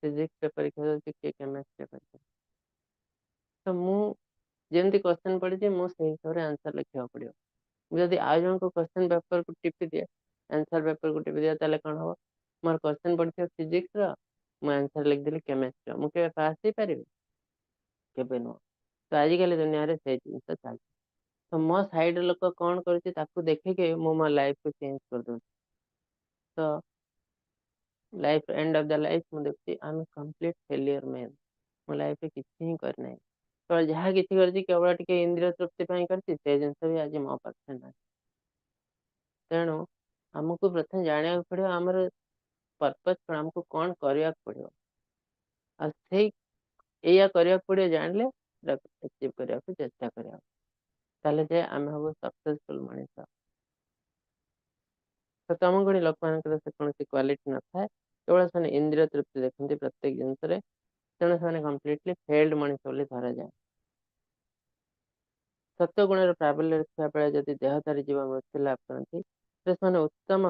ଫିଜିକ୍ସରେ ପରୀକ୍ଷା ଦଉଛି, କିଏ କେମିଷ୍ଟ୍ରିରେ ପରୀକ୍ଷା ଦଉଛି। ତ ମୁଁ ଯେମିତି କ୍ୱେଶ୍ଚନ ପଡିଛି ମୁଁ ସେଇ ହିସାବରେ ଆନ୍ସର ଲେଖିବାକୁ ପଡିବ। ମୁଁ ଯଦି ଆଉ ଜଣଙ୍କ କ୍ୱେଶ୍ଚନ ପେପରକୁ ଟିପି ଦିଏ, ଆନ୍ସର ପେପରକୁ ଟିପି ଦିଏ, ତାହେଲେ କଣ ହବ? ମୋର କ୍ୱେଶ୍ଚନ ପଡିଥିବ ଫିଜିକ୍ସର, ମୁଁ ଆନ୍ସର ଲେଖିଦେଲି କେମିଷ୍ଟ୍ରିର, ମୁଁ କେବେ ପାସ୍ ହେଇପାରିବି? କେବେ ନୁହଁ। ତ ଆଜିକାଲି ଦୁନିଆରେ ସେଇ ଜିନିଷ ଚାଲିଛି। ତ ମୋ ସାଇଡ୍ ଲୋକ କଣ କରୁଛି ତାକୁ ଦେଖିକି ମୁଁ ମୋ ଲାଇଫକୁ ଚେଞ୍ଜ କରିଦଉଛି। ତ life, end of the life ମୁଁ ଦେଖୁଛି I M complete failure man, ମୋ ଲାଇଫରେ କିଛି ହିଁ କରିନାହିଁ, କେବଳ ଯାହା କିଛି କରିଛି କେବଳ ଟିକେ ଇନ୍ଦ୍ରିୟ ତୃପ୍ତି ପାଇଁ କରିଛି, ସେ ଜିନିଷ ବି ଆଜି ମୋ ପାଖରେ ନାହିଁ। ତେଣୁ ଆମକୁ ପ୍ରଥମେ ଜାଣିବାକୁ ପଡିବ ଆମର ପର୍ପଜ କଣ, ଆମକୁ କଣ କରିବାକୁ ପଡିବ, ଆଉ ସେଇ ଏଇଆ କରିବାକୁ ପଡିବ ଜାଣିଲେ ଆଚିଭ୍ କରିବାକୁ ଚେଷ୍ଟା କରିବାକୁ, ତାହେଲେ ଯେ ଆମେ ହବୁ ସକ୍ସେସଫୁଲ ମଣିଷ। ତ ତମଗୁଣୀ ଲୋକମାନଙ୍କର ସେ କୌଣସି କ୍ୱାଲିଟି ନଥାଏ, କେବଳ ସେମାନେ ଇନ୍ଦ୍ରିୟ ତୃପ୍ତି ଦେଖନ୍ତି ପ୍ରତ୍ୟେକ ଜିନିଷରେ, ତେଣୁ ସେମାନେ କମ୍ପ୍ଲିଟଲି ଫେଲ୍ଡ ମଣିଷ ବୋଲି ଧରାଯାଏ। ସତ୍ୱଗୁଣର ପ୍ରାବଲ୍ୟରେ ଥିବା ବେଳେ ଯଦି ଦେହଧାରୀ ଜୀବ ମୃତ୍ୟୁ ଲାଭ କରନ୍ତି, ତେବେ ସେମାନେ ଉତ୍ତମ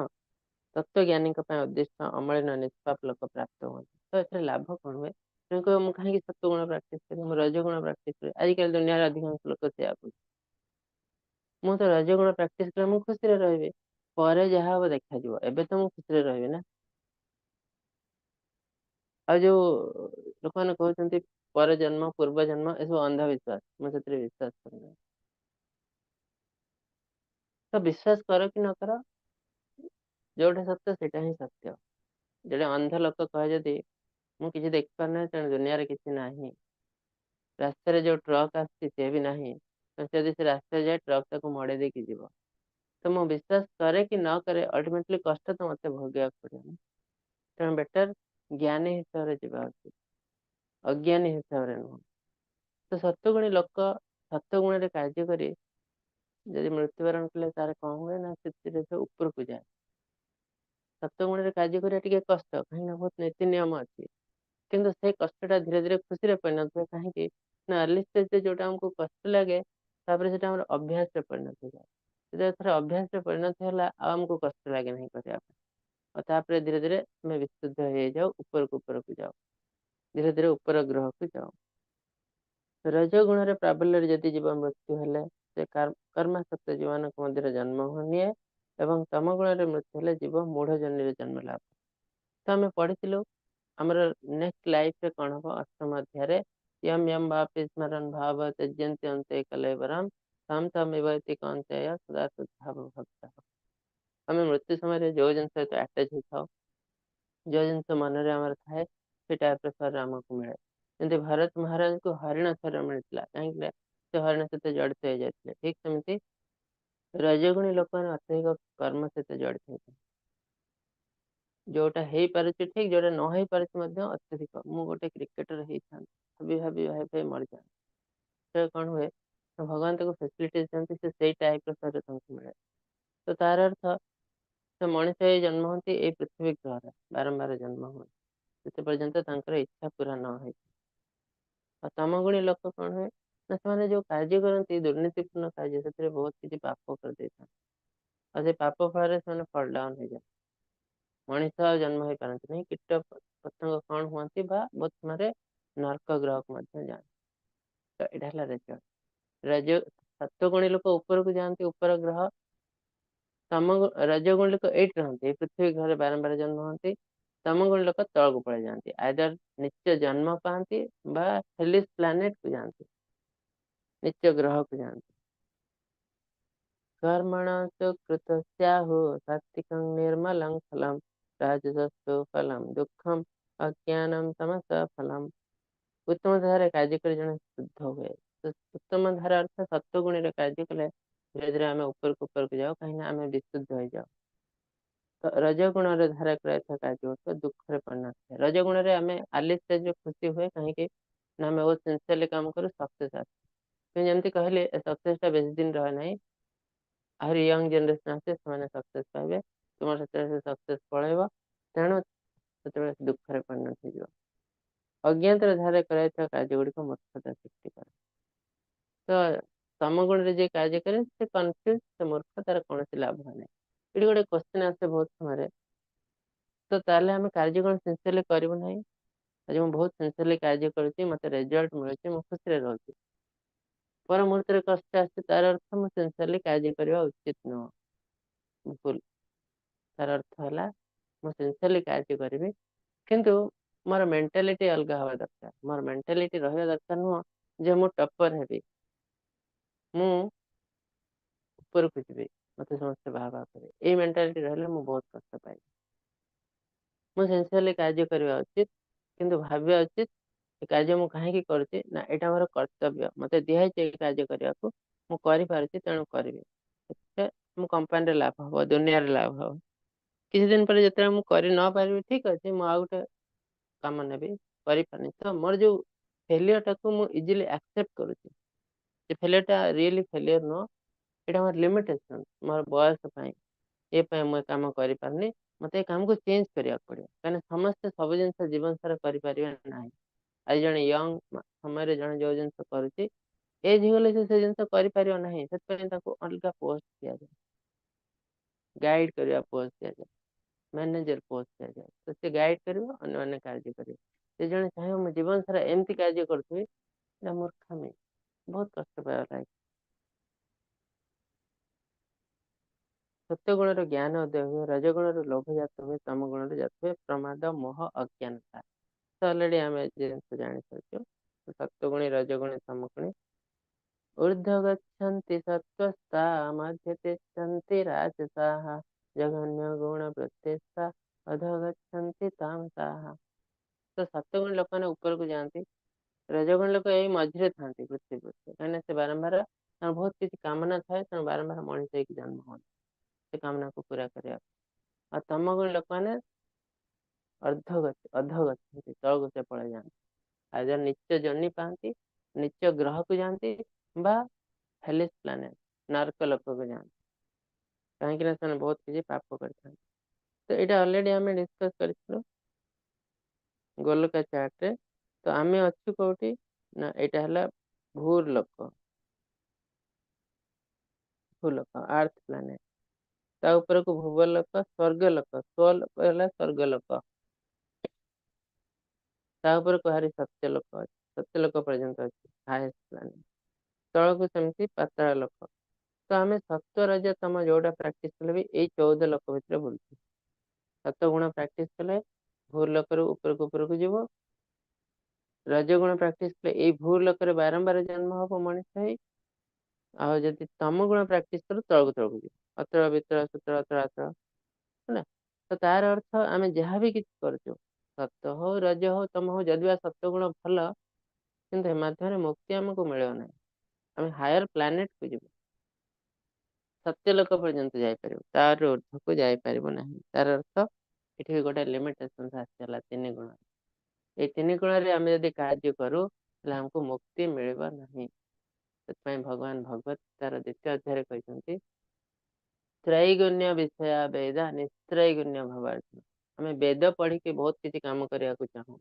ତତ୍ତ୍ୱଜ୍ଞାନୀଙ୍କ ପାଇଁ ଉଦ୍ଦିଷ୍ଟ ଅମଳିନ ନିଷ୍ପାପ ଲୋକ ପ୍ରାପ୍ତ ହୁଅନ୍ତି। ତ ଏଥିରେ ଲାଭ କଣ ହୁଏ? ତେଣୁ କହିବ ମୁଁ କାହିଁକି ସତ୍ୱଗୁଣ ପ୍ରାକ୍ଟିସ କରିବି, ମୁଁ ରଜଗୁଣ ପ୍ରାକ୍ଟିସ କରିବି। ଆଜିକାଲି ଦୁନିଆରେ ଅଧିକାଂଶ ଲୋକ ସେଇଆ ବୁଝନ୍ତି। ମୁଁ ତ ରଜଗୁଣ ପ୍ରାକ୍ଟିସ କଲେ ମୁଁ ଖୁସିରେ ରହିବି, ପରେ ଯାହା ହବ ଦେଖାଯିବ, ଏବେ ତ ମୁଁ ଖୁସିରେ ରହିବି ନା। ଆଉ ଯୋଉ ଲୋକମାନେ କହୁଛନ୍ତି ପର ଜନ୍ମ ପୂର୍ବ ଜନ୍ମ, ଏସବୁ ଅନ୍ଧବିଶ୍ୱାସ, ମୁଁ ସେଥିରେ ବିଶ୍ୱାସ କରୁନି। ତ ବିଶ୍ୱାସ କର କି ନ କର, ଯୋଉଟା ସତ୍ୟ ସେଇଟା ହିଁ ସତ୍ୟ। ଜଣେ ଅନ୍ଧ ଲୋକ କହେ ଯଦି ମୁଁ କିଛି ଦେଖିପାରୁନାହିଁ ତେଣୁ ଦୁନିଆରେ କିଛି ନାହିଁ, ରାସ୍ତାରେ ଯୋଉ ଟ୍ରକ୍ ଆସୁଛି ସେ ବି ନାହିଁ, ତ ଯଦି ସେ ରାସ୍ତାରେ ଯାଏ ଟ୍ରକ୍ ତାକୁ ମଡେଇ ଦେଇକି ଯିବ। ତ ମୁଁ ବିଶ୍ୱାସ କରେ କି ନ କରେ, ଅଲ୍ଟିମେଟଲି କଷ୍ଟ ତ ମତେ ଭୋଗିବାକୁ ପଡିବ ନା। ତେଣୁ ବେଟର ଜ୍ଞାନୀ ହିସାବରେ ଯିବା ଉଚିତ, ଅଜ୍ଞାନୀ ହିସାବରେ ନୁହଁ। ତ ସତ୍ୱଗୁଣୀ ଲୋକ ସତ୍ୱଗୁଣରେ କାର୍ଯ୍ୟ କରି ଯଦି ମୃତ୍ୟୁବରଣ କଲେ ତାର କଣ ହୁଏ ନା, ସେଥିରେ ସେ ଉପରକୁ ଯାଏ। ସତ୍ୱଗୁଣରେ କାର୍ଯ୍ୟ କରିବା ଟିକେ କଷ୍ଟ, କାହିଁକିନା ବହୁତ ନୀତି ନିୟମ ଅଛି, କିନ୍ତୁ ସେ କଷ୍ଟଟା ଧୀରେ ଧୀରେ ଖୁସିରେ ପରିଣତ ହୁଏ। କାହିଁକି ନା ଅର୍ଲି ଷ୍ଟେଜରେ ଯୋଉଟା ଆମକୁ କଷ୍ଟ ଲାଗେ, ତାପରେ ସେଟା ଆମର ଅଭ୍ୟାସରେ ପରିଣତ ହେଇଯାଏ। ଯେତେବେଳେ ଥରେ ଅଭ୍ୟାସରେ ପରିଣତ ହେଲା, ଆଉ ଆମକୁ କଷ୍ଟ ଲାଗେ ନାହିଁ କରିବା ପାଇଁ। ଆଉ ତାପରେ ଧୀରେ ଧୀରେ ଆମେ ବିଶୁଦ୍ଧ ହେଇଯାଉ, ଉପରକୁ ଉପରକୁ ଯାଉ, ଧୀରେ ଧୀରେ ଉପର ଗ୍ରହକୁ ଯାଉ। ରଜଗୁଣରେ ପ୍ରାବଲ୍ୟରେ ଯଦି ଜୀବ ମୃତ୍ୟୁ ହେଲେ ସେ କର୍ମାସକ୍ତ ଜୀବମାନଙ୍କ ମଧ୍ୟରେ ଜନ୍ମ ନିଏ, ଏବଂ ତମ ଗୁଣରେ ମୃତ୍ୟୁ ହେଲେ ଜୀବ ମୂଢ ଜନ୍ମରେ ଜନ୍ମ ଲାଭ। ତ ଆମେ ପଢିଥିଲୁ ଆମର ନେକ୍ସଟ ଲାଇଫରେ କଣ ହବ, ଅଷ୍ଟମ ଅଧ୍ୟାୟରେ ୟମ ୟମ ବାପି ସ୍ମରণ ଭାବ ତ୍ୟଜ୍ୟନ୍ତି ଅନ୍ତେ କଲେବରମ୍ ତମ ତମେବ ଇତି କୌନ୍ତେୟ ସଦା ଶୁଦ୍ଧାବ ଭକ୍ତଃ। ଆମେ ମୃତ୍ୟୁ ସମୟରେ ଯୋଉ ଜିନିଷ ସହିତ ଆଟାଚ ହେଇଥାଉ, ଯୋଉ ଜିନିଷ ମନରେ ଆମର ଥାଏ, ସେ ଟାଇପର ଶରୀର ଆମକୁ ମିଳେ। ଯେମିତି ଭରତ ମହାରାଜଙ୍କୁ ହରିଣ ଶରୀର ମିଳିଥିଲା, କାହିଁକି ନା ସେ ହରିଣ ସହିତ ଜଡ଼ିତ ହେଇଯାଇଥିଲେ। ଠିକ ସେମିତି ରଜଗୁଣୀ ଲୋକମାନେ ଅତ୍ୟଧିକ କର୍ମ ସହିତ ଜଡ଼ିତ ହେଇଥାନ୍ତି। ଯୋଉଟା ହେଇପାରୁଛି ଠିକ, ଯୋଉଟା ନ ହେଇପାରୁଛି ମଧ୍ୟ ଅତ୍ୟଧିକ। ମୁଁ ଗୋଟେ କ୍ରିକେଟର ହେଇଥାନ୍ତି ଭାବି ଭାବି ଭାବି ଭାବି ମରିଯାଆନ୍ତି। ସେ କଣ ହୁଏ, ଭଗବାନ ତାକୁ ଫେସିଲିଟି ଦିଅନ୍ତି, ସେ ସେଇ ଟାଇପର ଶରୀର ତାଙ୍କୁ ମିଳେ। ତ ତାର ଅର୍ଥ ସେ ମଣିଷ ହେଇ ଜନ୍ମ ହୁଅନ୍ତି ଏଇ ପୃଥିବୀ ଗ୍ରହରେ, ବାରମ୍ବାର ଜନ୍ମ ହୁଅନ୍ତି ଯେତେ ପର୍ଯ୍ୟନ୍ତ ତାଙ୍କର ଇଚ୍ଛା ପୁରା ନ ହେଇଛି। ଆଉ ତମଗୁଣୀ ଲୋକ କଣ ହୁଏ ନା, ସେମାନେ ଯୋଉ କାର୍ଯ୍ୟ କରନ୍ତି ଦୁର୍ନୀତିପୂର୍ଣ୍ଣ କାର୍ଯ୍ୟ, ସେଥିରେ ବହୁତ କିଛି ପାପ କରିଦେଇଥାନ୍ତି। ଆଉ ସେ ପାପ ଫଳରେ ସେମାନେ ଫଲ୍ ଡାଉନ ହେଇଯାନ୍ତି, ମଣିଷ ଆଉ ଜନ୍ମ ହେଇପାରନ୍ତି ନାହିଁ, କୀଟ ପତଙ୍ଗ କଣ ହୁଅନ୍ତି ବା ବହୁତ ସମୟରେ ନର୍କ ଗ୍ରହକୁ ମଧ୍ୟ ଯାଆନ୍ତି। ତ ଏଇଟା ହେଲା ରେଜଲ୍ଟ। ରଜ ସତ୍ୱଗୁଣୀ ଲୋକ ଉପରକୁ ଯାଆନ୍ତି, ଉପର ଗ୍ରହ। ରଜଗୁଣୀ ଲୋକ ଏଇଠି ରହନ୍ତି, ଏଇ ପୃଥିବୀ ଗ୍ରହରେ ବାରମ୍ବାର ଜନ୍ମ ହୁଅନ୍ତି। ତମଗୁଣୀ ଲୋକ ତଳକୁ ପଳେଇ ଯାଆନ୍ତି, ଆଇଦର ନିତ୍ୟ ଜନ୍ମ ପାଆନ୍ତି ବା ହେଲିସ୍ ପ୍ଲାନେଟକୁ ଯାଆନ୍ତି, ନିତ୍ୟ ଗ୍ରହକୁ ଯାଆନ୍ତି। କର୍ମଣ ସୁକୃତସ୍ୟାହୁ ସାତ୍ତ୍ୱିକଂ ନିର୍ମଲଂ ଫଲଂ ରାଜସସ୍ତୁ ଫଲଂ ଦୁଃଖಂ ଅଜ୍ଞାନಂ ତମସ ଫଲଂ। ଉତ୍ତମ ଧାରାରେ କାର୍ଯ୍ୟ କରି ଜଣେ ଶୁଦ୍ଧ ହୁଏ। ତ ଉତ୍ତମ ଧାରା ଅର୍ଥ ସତ୍ୱଗୁଣୀରେ କାର୍ଯ୍ୟ କଲେ ଧୀରେ ଧୀରେ ଆମେ ଉପରକୁ ଉପରକୁ ଯାଉ, କାହିଁକିନା ଆମେ ବିଶୁଦ୍ଧ ହେଇଯାଉ। ତ ରଜଗୁଣରେ ଧାରା କରାଯାଇଥିବା କାର୍ଯ୍ୟ ଗୁଡ଼ିକ ଦୁଃଖରେ ପରିଣତ ହୁଏ। ରଜଗୁଣରେ ଆମେ ଆର୍ଲି ଷ୍ଟେଜରେ ଖୁସି ହୁଏ, କାହିଁକି ନା ଆମେ ବହୁତ ସିନସିୟରଲି କାମ କରୁ, ସକ୍ସେସ୍ ଆସେ। କିନ୍ତୁ ଯେମିତି କହିଲେ ଏ ସକ୍ସେସଟା ବେଶୀ ଦିନ ରହେ ନାହିଁ, ଆହୁରି ୟଙ୍ଗ ଜେନେରେସନ ଆସେ, ସେମାନେ ସକ୍ସେସ୍ ପାଇବେ, ତୁମର ସେତେବେଳେ ସେ ସକ୍ସେସ୍ ପଳେଇବ, ତେଣୁ ସେତେବେଳେ ଦୁଃଖରେ ପରିଣତ ହେଇଯିବ। ଅଜ୍ଞାତର ଧାରା କରାଯାଇଥିବା କାର୍ଯ୍ୟ ଗୁଡ଼ିକ ମୂର୍ଖତା ସୃଷ୍ଟି କରେ। ତ ତମଗୁଣରେ ଯିଏ କାର୍ଯ୍ୟ କରେ ସେ କନଫ୍ୟୁଜ, ସେ ମୂର୍ଖ, ତାର କୌଣସି ଲାଭ ନାହିଁ। ଏଠି ଗୋଟେ କ୍ୱେଶ୍ଚନ ଆସେ ବହୁତ ସମୟରେ, ତ ତାହେଲେ ଆମେ କାର୍ଯ୍ୟ କଣ ସିନସିୟରଲି କରିବୁ ନାହିଁ? ଆଜି ମୁଁ ବହୁତ ସିନସିୟରଲି କାର୍ଯ୍ୟ କରୁଛି, ମତେ ରେଜଲ୍ଟ ମିଳୁଛି, ମୁଁ ଖୁସିରେ ରହୁଛି, ପର ମୁହୂର୍ତ୍ତରେ କଷ୍ଟ ଆସୁଛି, ତାର ଅର୍ଥ ମୁଁ ସିନସିୟରଲି କାର୍ଯ୍ୟ କରିବା ଉଚିତ ନୁହଁ, ଭୁଲ। ତାର ଅର୍ଥ ହେଲା ମୁଁ ସିନସିୟରଲି କାର୍ଯ୍ୟ କରିବି, କିନ୍ତୁ ମୋର ମେଣ୍ଟାଲିଟି ଅଲଗା ହବା ଦରକାର। ମୋର ମେଣ୍ଟାଲିଟି ରହିବା ଦରକାର ନୁହଁ ଯେ ମୁଁ ଟପର ହେବି, ମୁଁ ଉପରକୁ ଯିବି, ମତେ ସମସ୍ତେ ବାହା ବାହା କରିବେ, ଏଇ ମେଣ୍ଟାଲିଟି ରହିଲେ ମୁଁ ବହୁତ କଷ୍ଟ ପାଇବି। ମୁଁ ସିନସିୟରଲି କାର୍ଯ୍ୟ କରିବା ଉଚିତ, କିନ୍ତୁ ଭାବିବା ଉଚିତ ଏ କାର୍ଯ୍ୟ ମୁଁ କାହିଁକି କରୁଛି ନା ଏଇଟା ମୋର କର୍ତ୍ତବ୍ୟ, ମତେ ଦିଆହେଇଛି ଏ କାର୍ଯ୍ୟ କରିବାକୁ, ମୁଁ କରିପାରୁଛି ତେଣୁ କରିବି। ଏଥିରେ ମୁଁ କମ୍ପାନୀରେ ଲାଭ ହବ, ଦୁନିଆରେ ଲାଭ ହବ। କିଛି ଦିନ ପରେ ଯେତେବେଳେ ମୁଁ କରି ନ ପାରିବି, ଠିକ ଅଛି ମୁଁ ଆଉ ଗୋଟେ କାମ ନେବି, କରିପାରୁନି, ତ ମୋର ଯୋଉ ଫେଲିୟରଟାକୁ ମୁଁ ଇଜିଲି ଆକ୍ସେପ୍ଟ କରୁଛି, ସେ ଫେଲିୟରଟା ରିଏଲି ଫେଲିୟର ନୁହଁ, ଏଇଟା ମୋର ଲିମିଟେସନ, ମୋର ବୟସ ପାଇଁ, ଏ ପାଇଁ ମୁଁ ଏ କାମ କରିପାରୁନି, ମତେ ଏ କାମକୁ ଚେଞ୍ଜ କରିବାକୁ ପଡିବ। କାହିଁକିନା ସମସ୍ତେ ସବୁ ଜିନିଷ ଜୀବନ ସାରା କରିପାରିବେ ନାହିଁ। ଆଜି ଜଣେ ୟଙ୍ଗ ସମୟରେ ଜଣେ ଯୋଉ ଜିନିଷ କରୁଛି, ଏଜ୍ ହେଇଗଲେ ସେ ଜିନିଷ କରିପାରିବ ନାହିଁ, ସେଥିପାଇଁ ତାକୁ ଅଲଗା ପୋଷ୍ଟ ଦିଆଯାଏ, ଗାଇଡ କରିବା ପୋଷ୍ଟ ଦିଆଯାଏ, ମ୍ୟାନେଜର ପୋଷ୍ଟ ଦିଆଯାଏ। ତ ସେ ଗାଇଡ କରିବ, ଅନ୍ୟମାନେ କାର୍ଯ୍ୟ କରିବେ। ସେ ଜଣେ ଚାହିଁବ ମୁଁ ଜୀବନ ସାରା ଏମିତି କାର୍ଯ୍ୟ କରୁଥିବି, ଏଇଟା ମୂର୍ଖାମି, ବହୁତ କଷ୍ଟ ପାଇବା ଲାଇଫ। ସତ୍ୟଗୁଣର ଜ୍ଞାନ ଉଦୟ ହୁଏ, ରଜଗୁଣରୁ ଲୋଭ ଜାତ ହୁଏ, ତମ ଗୁଣରୁ ଜାତ ହୁଏ ପ୍ରମାଦ, ମୋହ, ଅଜ୍ଞାନତା। ତ ଅଲରେଡି ଆମେ ଜିନିଷ ଜାଣିସାରିଛୁ, ସତ୍ୱଗୁଣୀ, ରଜଗୁଣୀ, ତମଗୁଣୀ। ऊर्ध्व गच्छन्ति सत्त्वस्ता मध्ये तिष्ठन्ति राजसाः जघन्य गुण वृत्तिस्था अधो ଗच्छନ୍ତି ତାମସାଃ। ତ ସତ୍ୱଗୁଣ ଲୋକମାନେ ଉପରକୁ ଯାଆନ୍ତି, ରଜଗୁଣ ଲୋକ ଏଇ ମଝିରେ ଥାନ୍ତି ପୃଥିବୀ ପୃଷ୍ଠରେ, କାହିଁକିନା ସେ ବାରମ୍ବାର ତାଙ୍କର ବହୁତ କିଛି କାମନା ଥାଏ, ତେଣୁ ବାରମ୍ବାର ମଣିଷ ହେଇକି ଜନ୍ମ ହୁଅନ୍ତି ସେ କାମନାକୁ ପୁରା କରିବାକୁ। ଆଉ ତମଗୁଣ ଲୋକମାନେ ଅର୍ଦ୍ଧ ଗଛନ୍ତି, ତଳକୁ ସେ ପଳେଇ ଯାଆନ୍ତି, ଆଉ ଯାହା ନିଚ ଜନି ପାଆନ୍ତି, ନିଚ ଗ୍ରହକୁ ଯାଆନ୍ତି ବା ହେଲିସ୍ ପ୍ଲାନେଟ ନର୍କ ଲୋକକୁ ଯାଆନ୍ତି, କାହିଁକି ନା ସେମାନେ ବହୁତ କିଛି ପାପ କରିଥାନ୍ତି। ତ ଏଇଟା ଅଲରେଡି ଆମେ ଡିସ୍କସ କରିଥିଲୁ ଗୋଲକା ଚାର୍ଟରେ। ତ ଆମେ ଅଛୁ କୋଉଠି ନା ଏଇଟା ହେଲା ଭୂଲୋକ, ଭୂଲୋକ ଆର୍ଥ ପ୍ଲାନେଟ, ତା ଉପରକୁ ଭୁବଲୋକ, ସ୍ୱର୍ଗଲୋକ, ସ୍ୱଲୋକ ହେଲା ସ୍ୱର୍ଗଲୋକ, ତା ଉପରକୁ ଭାରି ସତ୍ୟଲୋକ ଅଛି, ସତ୍ୟଲୋକ ପର୍ଯ୍ୟନ୍ତ ଅଛି ହାଏଷ୍ଟ ପ୍ଲାନେଟ, ତଳକୁ ସେମିତି ପାତାଳ ଲୋକ। ତ ଆମେ ସତ୍ୱ ରଜ ତମ ଯୋଉଟା ପ୍ରାକ୍ଟିସ କଲେ ବି ଏଇ 14 ଲୋକ ଭିତରେ ବୁଲୁଛୁ। ସତ୍ୱଗୁଣ ପ୍ରାକ୍ଟିସ କଲେ ଭୂଲୋକରୁ ଉପରକୁ ଉପରକୁ ଯିବ, ରଜଗୁଣ ପ୍ରାକ୍ଟିସ କଲେ ଏଇ ଭୂଲୋକରେ ବାରମ୍ବାର ଜନ୍ମ ହବ ମଣିଷ ହେଇ, ଆଉ ଯଦି ତମ ଗୁଣ ପ୍ରାକ୍ଟିସ କରୁ ତଳକୁ ତଳକୁ ଯିବ, ଅତଳ ବିତଳ ସୁତଳ ତଳାତଳ, ହେଲା। ତ ତାର ଅର୍ଥ ଆମେ ଯାହା ବି କିଛି କରୁଛୁ, ସତ୍ୱ ହଉ ରଜ ହଉ ତମ ହଉ, ଯଦି ବା ସତ୍ୱଗୁଣ ଭଲ, କିନ୍ତୁ ଏ ମାଧ୍ୟମରେ ମୁକ୍ତି ଆମକୁ ମିଳିବ ନାହିଁ, ଆମେ ହାୟର ପ୍ଲାନେଟକୁ ଯିବୁ, ସତ୍ୟଲୋକ ପର୍ଯ୍ୟନ୍ତ ଯାଇପାରିବୁ, ତାର ଉର୍ଦ୍ଧ୍ୱକୁ ଯାଇପାରିବୁ ନାହିଁ। ତାର ଅର୍ଥ ଏଠି ବି ଗୋଟେ ଲିମିଟେସନ ଆସିଗଲା ତିନି ଗୁଣ। ଏଇ ତିନି ଗୁଣରେ ଆମେ ଯଦି କାର୍ଯ୍ୟ କରୁ ତାହେଲେ ଆମକୁ ମୁକ୍ତି ମିଳିବ ନାହିଁ। ସେଥିପାଇଁ ଭଗବାନ ଭଗବତ ତାର ଦ୍ୱିତୀୟ ଅଧ୍ୟାୟରେ କହିଛନ୍ତି ତ୍ରୈଗୁଣ୍ୟ ବିଷୟା ବେଦ ନିସ୍ତ୍ରୈଗୁଣ୍ୟ ଭବାର୍ଜୁନ। ଆମେ ବେଦ ପଢିକି ବହୁତ କିଛି କାମ କରିବାକୁ ଚାହୁଁ,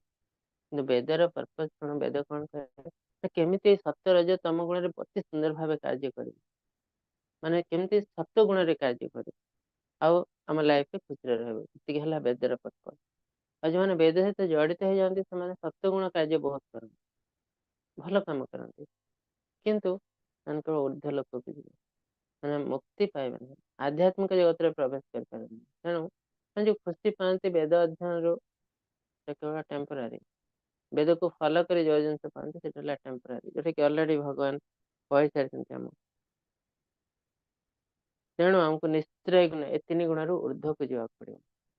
କିନ୍ତୁ ବେଦର ପର୍ପଜ କଣ, ବେଦ କଣ କହେ ନା କେମିତି ସତ୍ୟ ରଜ ତମ ଗୁଣରେ ଅତି ସୁନ୍ଦର ଭାବେ କାର୍ଯ୍ୟ କରିବୁ, ମାନେ କେମିତି ସତ୍ୟ ଗୁଣରେ କାର୍ଯ୍ୟ କରିବୁ ଆଉ ଆମ ଲାଇଫରେ ଖୁସିରେ ରହିବୁ, ଏତିକି ହେଲା ବେଦର ପର୍ପଜ। ଆଉ ଯେଉଁମାନେ ବେଦ ସହିତ ଜଡ଼ିତ ହେଇଯାଆନ୍ତି ସେମାନେ ସତ୍ୟଗୁଣ କାର୍ଯ୍ୟ ବହୁତ କରନ୍ତି, ଭଲ କାମ କରନ୍ତି, କିନ୍ତୁ ସେମାନଙ୍କର ଉର୍ଦ୍ଧ୍ୱ ଲୋକକୁ ଯିବେ, ମାନେ ମୁକ୍ତି ପାଇବେ ନାହିଁ, ଆଧ୍ୟାତ୍ମିକ ଜଗତରେ ପ୍ରବେଶ କରିପାରିବେ ନାହିଁ। ତେଣୁ ସେମାନେ ଯୋଉ ଖୁସି ପାଆନ୍ତି ବେଦ ଅଧ୍ୟୟନରୁ ସେଟା କେବଳ ଟେମ୍ପୋରାରୀ, ବେଦକୁ ଫଲୋ କରି ଯୋଉ ଜିନିଷ ପାଆନ୍ତି ସେଟା ହେଲା ଟେମ୍ପୋରାରୀ, ଯୋଉଟା କି ଅଲରେଡି ଭଗବାନ କହିସାରିଛନ୍ତି ଆମକୁ। ତେଣୁ ଆମକୁ ନିଶ୍ଚୟ ଏ ତିନି ଗୁଣରୁ ଉର୍ଦ୍ଧ୍ୱକୁ ଯିବାକୁ ପଡିବ।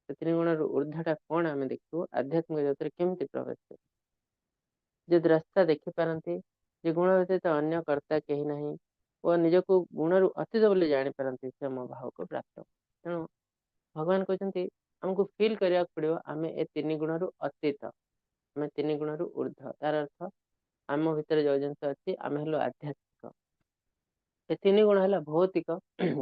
ସେ ତିନି ଗୁଣରୁ ଉର୍ଦ୍ଧ୍ୱଟା କଣ ଆମେ ଦେଖିବୁ, ଆଧ୍ୟାତ୍ମିକ ଜଗତରେ କେମିତି ପ୍ରବେଶ କରିବୁ। ଯେ ଦ୍ରଷ୍ଟା ଦେଖିପାରନ୍ତି ଯେ ଗୁଣ ବ୍ୟତୀତ ଅନ୍ୟ କର୍ତ୍ତା କେହି ନାହିଁ ଓ ନିଜକୁ ଗୁଣରୁ ଅତୀତ ବୋଲି ଜାଣିପାରନ୍ତି, ସେ ମୋ ଭାବକୁ ପ୍ରାପ୍ତ। ତେଣୁ ଭଗବାନ କହୁଛନ୍ତି ଆମକୁ ଫିଲ୍ କରିବାକୁ ପଡିବ ଆମେ ଏ ତିନି ଗୁଣରୁ ଅତୀତ, ଆମେ ତିନି ଗୁଣରୁ ଉର୍ଦ୍ଧ୍ୱ। ତାର ଅର୍ଥ ଆମ ଭିତରେ ଯୋଉ ଜିନିଷ ଅଛି ଆମେ ହେଲୁ ଆଧ୍ୟାତ୍ମିକ। ଏ ତିନି ଗୁଣ ହେଲା ଭୌତିକ,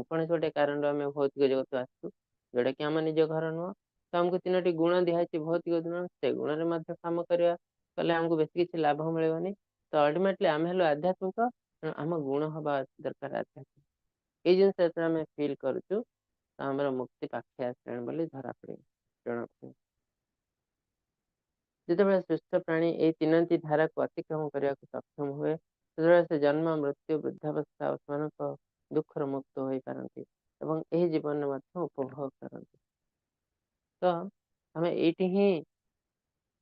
କୌଣସି ଗୋଟେ କାରଣରୁ ଆମେ ଭୌତିକ ଜଗତକୁ ଆସିଛୁ ଯୋଉଟା କି ଆମ ନିଜ ଘର ନୁହଁ, ତ ଆମକୁ ତିନୋଟି ଗୁଣ ଦିଆହେଇଛି ଭୌତିକ ଗୁଣ, ସେ ଗୁଣରେ ମଧ୍ୟ କାମ କରିବା କଲେ ଆମକୁ ବେଶୀ କିଛି ଲାଭ ମିଳିବନି। ତ ଅଲ୍ଟିମେଟଲି ଆମେ ହେଲୁ ଆଧ୍ୟାତ୍ମିକ, ତେଣୁ ଆମ ଗୁଣ ହବା ଦରକାର ଆଧ୍ୟାତ୍ମିକ। ଏଇ ଜିନିଷ ଯେତେବେଳେ ଆମେ ଫିଲ୍ କରୁଛୁ ତ ଆମର ମୁକ୍ତି ପାଖେ ଆସିଲାଣି ବୋଲି ଧରା ପଡିବ, ଜଣା ପଡିବ। ଯେତେବେଳେ ସୁସ୍ଥ ପ୍ରାଣୀ ଏଇ ତିନୋଟି ଧାରାକୁ ଅତିକ୍ରମ କରିବାକୁ ସକ୍ଷମ ହୁଏ, ସେତେବେଳେ ସେ ଜନ୍ମ, ମୃତ୍ୟୁ, ବୃଦ୍ଧାବସ୍ଥା ଓ ସେମାନଙ୍କ ଦୁଃଖରୁ ମୁକ୍ତ ହୋଇପାରନ୍ତି ଏବଂ ଏହି ଜୀବନରେ ମଧ୍ୟ ଉପଭୋଗ କରନ୍ତି। ତ ଆମେ ଏଇଠି ହିଁ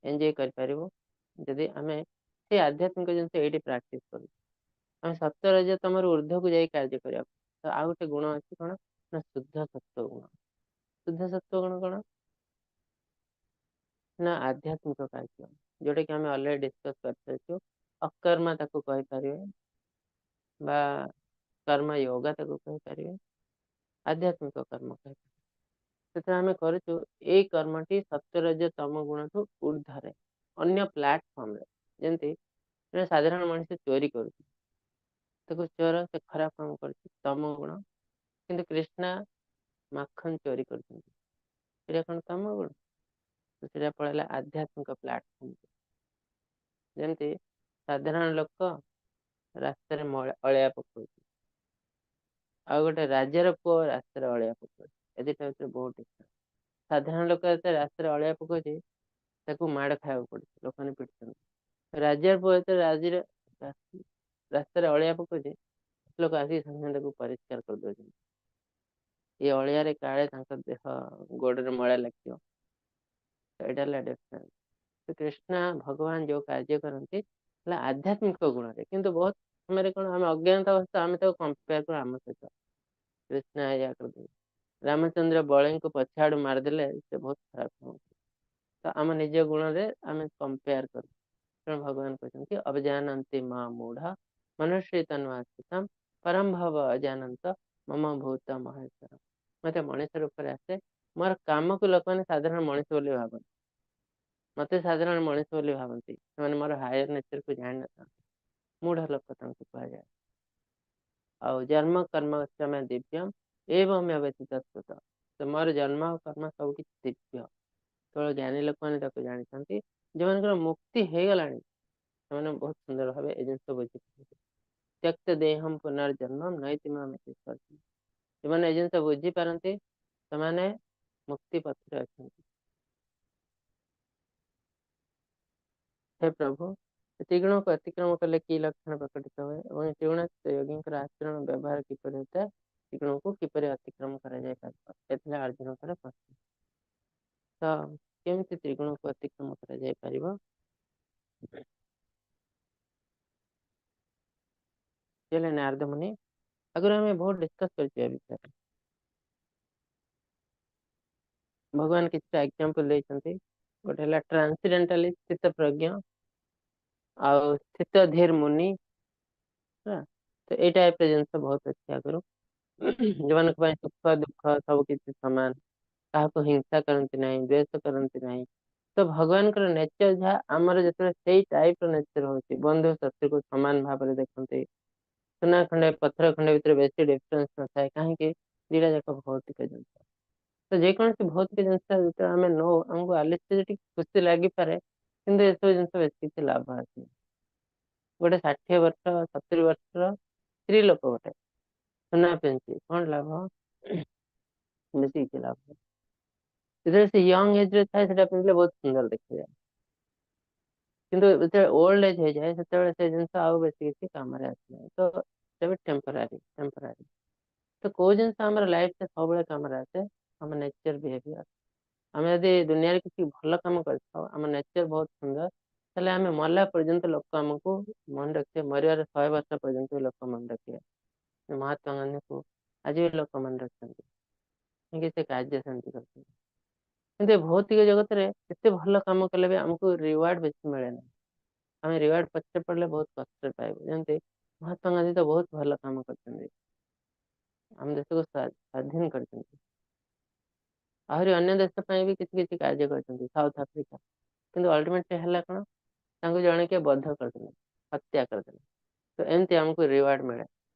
ଏନ୍ଜୟ କରିପାରିବୁ ଯଦି ଆମେ ସେ ଆଧ୍ୟାତ୍ମିକ ଜିନିଷ ଏଇଠି ପ୍ରାକ୍ଟିସ କରୁ। ଆମେ ସତ୍ୟ ରଜ ତମର ଉର୍ଦ୍ଧ୍ୱକୁ ଯାଇ କାର୍ଯ୍ୟ କରିବାକୁ। ତ ଆଉ ଗୋଟେ ଗୁଣ ଅଛି କଣ ନା ଶୁଦ୍ଧ ସତ୍ୱ ଗୁଣ। ଶୁଦ୍ଧ ସତ୍ୱ ଗୁଣ କଣ ନା ଆଧ୍ୟାତ୍ମିକ କାର୍ଯ୍ୟ, ଯୋଉଟା କି ଆମେ ଅଲରେଡି ଡିସ୍କସ କରିସାରିଛୁ। ଅକର୍ମା ତାକୁ କହିପାରିବେ ବା କର୍ମ ଯୋଗା ତାକୁ କହିପାରିବେ, ଆଧ୍ୟାତ୍ମିକ କର୍ମ କହିପାରିବେ। ସେଥିରେ ଆମେ କରୁଛୁ ଏଇ କର୍ମଟି ସତ୍ୟରଜ ତମ ଗୁଣଠୁ ଉର୍ଦ୍ଧ୍ୱରେ, ଅନ୍ୟ ପ୍ଲାଟଫର୍ମରେ। ଯେମିତି ଜଣେ ସାଧାରଣ ମଣିଷ ଚୋରି କରୁଛି, ତାକୁ ଚୋର, ସେ ଖରାପ କାମ କରୁଛି, ତମ ଗୁଣ। କିନ୍ତୁ କୃଷ୍ଣା ମାଖନ ଚୋରି କରୁଛନ୍ତି, ସେଇଟା କଣ ତମ ଗୁଣ? ସେଇଟା ପଳେଇଲା ଆଧ୍ୟାତ୍ମିକ ପ୍ଲାଟଫର୍ମ। ଯେମିତି ସାଧାରଣ ଲୋକ ରାସ୍ତାରେ ଅଳିଆ ପକଉଛି, ଆଉ ଗୋଟେ ରାଜାର ପୁଅ ରାସ୍ତାରେ ଅଳିଆ ପକଉଛି, ଏ ଦିଟା ଭିତରେ ବହୁତ ଡିଫରେନ୍ସ। ସାଧାରଣ ଲୋକ ଯେତେବେଳେ ରାସ୍ତାରେ ଅଳିଆ ପକଉଛି ତାକୁ ମାଡ଼ ଖାଇବାକୁ ପଡୁଛି, ଲୋକମାନେ ପିଟୁଛନ୍ତି। ରାଜାର ପୁଅ ଯେତେବେଳେ ରାସ୍ତାରେ ଅଳିଆ ପକଉଛି, ଲୋକ ଆସିକି ସାଙ୍ଗେ ସାଙ୍ଗେ ତାକୁ ପରିଷ୍କାର କରିଦଉଛନ୍ତି। ଏ ଅଳିଆରେ କାଳେ ତାଙ୍କ ଦେହ ଗୋଡରେ ମଇଳା ଲାଗିବ। ଏଇଟା ହେଲା ଡିଫରେନ୍ସ। କୃଷ୍ଣ ଭଗବାନ ଯୋଉ କାର୍ଯ୍ୟ କରନ୍ତି ହେଲା ଆଧ୍ୟାତ୍ମିକ ଗୁଣରେ, କିନ୍ତୁ ବହୁତ ସମୟରେ କଣ ଆମେ ଅଜ୍ଞାନତା ଅବସ୍ଥା ଆମେ ତାକୁ କମ୍ପେୟାର କରୁ ଆମ ସହିତ। କୃଷ୍ଣ ଏଇଆ କରିଦେଲେ, ରାମଚନ୍ଦ୍ର ବଳୀଙ୍କୁ ପଛଆଡୁ ମାରିଦେଲେ, ସେ ବହୁତ ଖରାପ କାମ। ତ ଆମ ନିଜ ଗୁଣରେ ଆମେ କମ୍ପେୟାର କରୁ। ତେଣୁ ଭଗବାନ କହୁଛନ୍ତି ଅବଜାନନ୍ତି ମା ମୂଢ ମନୁଷ୍ୟ ତନ୍ୱାସ୍ଥିତମ୍ ପରମ ଭବ ଅଜାନନ୍ତ ମମ ଭୂତ ମହେଶ୍ୱର। ମତେ ମଣିଷ ରୂପରେ ଆସେ, ମୋର କାମକୁ ଲୋକମାନେ ସାଧାରଣ ମଣିଷ ବୋଲି ଭାବନ୍ତି, ମତେ ସାଧାରଣ ମଣିଷ ବୋଲି ଭାବନ୍ତି, ସେମାନେ ମୋର ହାୟର ନେଚରକୁ ଜାଣିନଥାନ୍ତି। ମୂଢ ଲୋକ ତାଙ୍କୁ କୁହାଯାଏ। ଆଉ ଜନ୍ମ କର୍ମ ସମୟ ଦିବ୍ୟମ ଏବଂ ବ୍ୟତୀତ ସ୍ତୁତ। ତ ମୋର ଜନ୍ମ ଆଉ କର୍ମ ସବୁ କିଛି ଦିବ୍ୟ, କେବଳ ଜ୍ଞାନୀ ଲୋକମାନେ ତାକୁ ଜାଣିଥାନ୍ତି। ଯେଉଁମାନଙ୍କର ମୁକ୍ତି ହେଇଗଲାଣି ସେମାନେ ବହୁତ ସୁନ୍ଦର ଭାବେ ଏ ଜିନିଷ ବୁଝିପାରନ୍ତି। ତ୍ୟକ୍ତ ଦେହମ୍ ପୁନର୍ଜନ୍ମ ନୈତି ମାମେତି ସ୍ୱର୍ଗମ୍। ଯେଉଁମାନେ ଏ ଜିନିଷ ବୁଝିପାରନ୍ତି ସେମାନେ ମୁକ୍ତି ପଥରେ ଅଛନ୍ତି। ହେ ପ୍ରଭୁ, ତ୍ରିଗୁଣକୁ ଅତିକ୍ରମ କଲେ କି ଲକ୍ଷଣ ପ୍ରକଟିତ ହୁଏ ଏବଂ ତ୍ରିଗୁଣାତୀତ ଯୋଗୀଙ୍କର ଆଚରଣ ବ୍ୟବହାର କିପରି ହୋଇଥାଏ, ତ୍ରିଗୁଣକୁ କିପରି ଅତିକ୍ରମ କରାଯାଇ ପାରିବ, ଏ ଥିଲା ଅର୍ଜୁନଙ୍କର ପ୍ରଶ୍ନ। ତ କେମିତି ତ୍ରିଗୁଣକୁ ଅତିକ୍ରମ କରାଯାଇ ପାରିବ? ହେଲେ ନାରଦ ମୁନି, ଆଗରୁ ଆମେ ବହୁତ ଡିସ୍କସ କରିଛୁ ଏ ବିଷୟରେ। ଭଗବାନ କିଛିଟା ଏକ୍ଜାମ୍ପଲ ଦେଇଛନ୍ତି। ଗୋଟେ ହେଲା ଟ୍ରାନ୍ସଡେଣ୍ଟାଲିଷ୍ଟ ସ୍ଥିତ ପ୍ରଜ୍ଞ, ଆଉ ସ୍ଥିତ ଧୀର ମୁନି, ହେଲା। ତ ଏଇ ଟାଇପର ଜିନିଷ ବହୁତ ଅଛି ଆଗରୁ, ଯୋଉମାନଙ୍କ ପାଇଁ ସୁଖ ଦୁଃଖ ସବୁ କିଛି ସମାନ, କାହାକୁ ହିଂସା କରନ୍ତି ନାହିଁ, ଦ୍ୱେଷ କରନ୍ତି ନାହିଁ। ତ ଭଗବାନଙ୍କର ନେଚର ଯାହା, ଆମର ଯେତେବେଳେ ସେଇ ଟାଇପର ନେଚର ହଉଛି, ବନ୍ଧୁ ଶତ୍ରୁକୁ ସମାନ ଭାବରେ ଦେଖନ୍ତି, ସୁନା ଖଣ୍ଡେ ପଥର ଖଣ୍ଡେ ଭିତରେ ବେଶୀ ଡିଫରେନ୍ସ ନଥାଏ, କାହିଁକି ଦିଟା ଯାକ ଭୌତିକ ଜିନିଷ। ତ ଯେକୌଣସି ଭୌତିକ ଜିନିଷ ଯେତେବେଳେ ଆମେ ନଉ, ଆମକୁ ଆଟଲିଷ୍ଟ ଟିକେ ଖୁସି ଲାଗିପାରେ, କିନ୍ତୁ ଏସବୁ ଜିନିଷ ବେଶୀ କିଛି ଲାଭ ଆସେନି। ଗୋଟେ 60 ବର୍ଷ 70 ବର୍ଷର ସ୍ତ୍ରୀ ଲୋକ ଗୋଟେ ସୁନା ପିନ୍ଧୁଛି, କଣ ଲାଭ? ବେଶୀ କିଛି ଲାଭ ନାହିଁ। ଯେତେବେଳେ ସେ ୟଙ୍ଗ ଏଜରେ ଥାଏ ସେଟା ପିନ୍ଧିଲେ ବହୁତ ସୁନ୍ଦର ଦେଖାଯାଏ, କିନ୍ତୁ ଯେତେବେଳେ ଓଲ୍ଡ ଏଜ ହେଇଯାଏ ସେତେବେଳେ ସେ ଜିନିଷ ଆଉ ବେଶୀ କିଛି କାମରେ ଆସେ ନାହିଁ। ତ ସେଟା ବି ଟେମ୍ପୋରାରୀ। ତ କୋଉ ଜିନିଷ ଆମର ଲାଇଫରେ ସବୁବେଳେ କାମରେ ଆସେ? ଆମ ନେଚର ବିହେଭିୟର। ଆମେ ଯଦି ଦୁନିଆରେ କିଛି ଭଲ କାମ କରିଥାଉ, ଆମ ନେଚର ବହୁତ ସୁନ୍ଦର, ତାହେଲେ ଆମେ ମଲା ପର୍ଯ୍ୟନ୍ତ ଲୋକ ଆମକୁ ମନେ ରଖିବେ। ମରିବାର 100 ବର୍ଷ ପର୍ଯ୍ୟନ୍ତ ବି ଲୋକ ମନେ ରଖିବେ। ମହାତ୍ମା ଗାନ୍ଧୀଙ୍କୁ ଆଜି ବି ଲୋକ ମନେ ରଖିଛନ୍ତି, କାହିଁକି ସେ କାର୍ଯ୍ୟ ସେମିତି କରିଛନ୍ତି। କିନ୍ତୁ ଏ ଭୌତିକ ଜଗତରେ ଯେତେ ଭଲ କାମ କଲେ ବି ଆମକୁ ରିୱାର୍ଡ ବେଶୀ ମିଳେ ନାହିଁ। ଆମେ ରିୱାର୍ଡ ପଛରେ ପଡ଼ିଲେ ବହୁତ କଷ୍ଟରେ ପାଇବୁ। ଯେମିତି ମହାତ୍ମା ଗାନ୍ଧୀ ତ ବହୁତ ଭଲ କାମ କରିଛନ୍ତି, ଆମ ଦେଶକୁ ସ୍ୱାଧୀନ କରିଛନ୍ତି, ଆହୁରି ଅନ୍ୟ ଦେଶ ପାଇଁ ବି କିଛି କିଛି କାର୍ଯ୍ୟ କରିଛନ୍ତି, ସାଉଥ ଆଫ୍ରିକା। କିନ୍ତୁ ଅଲ୍ଟିମେଟଲି ହେଲା କଣ, ତାଙ୍କୁ ଜଣେ କିଏ ବଧ କରିଦେଲେ, ହତ୍ୟା କରିଦେଲେ। ତ ଏମିତି ଆମକୁ ରିୱାର୍ଡ ମିଳେ।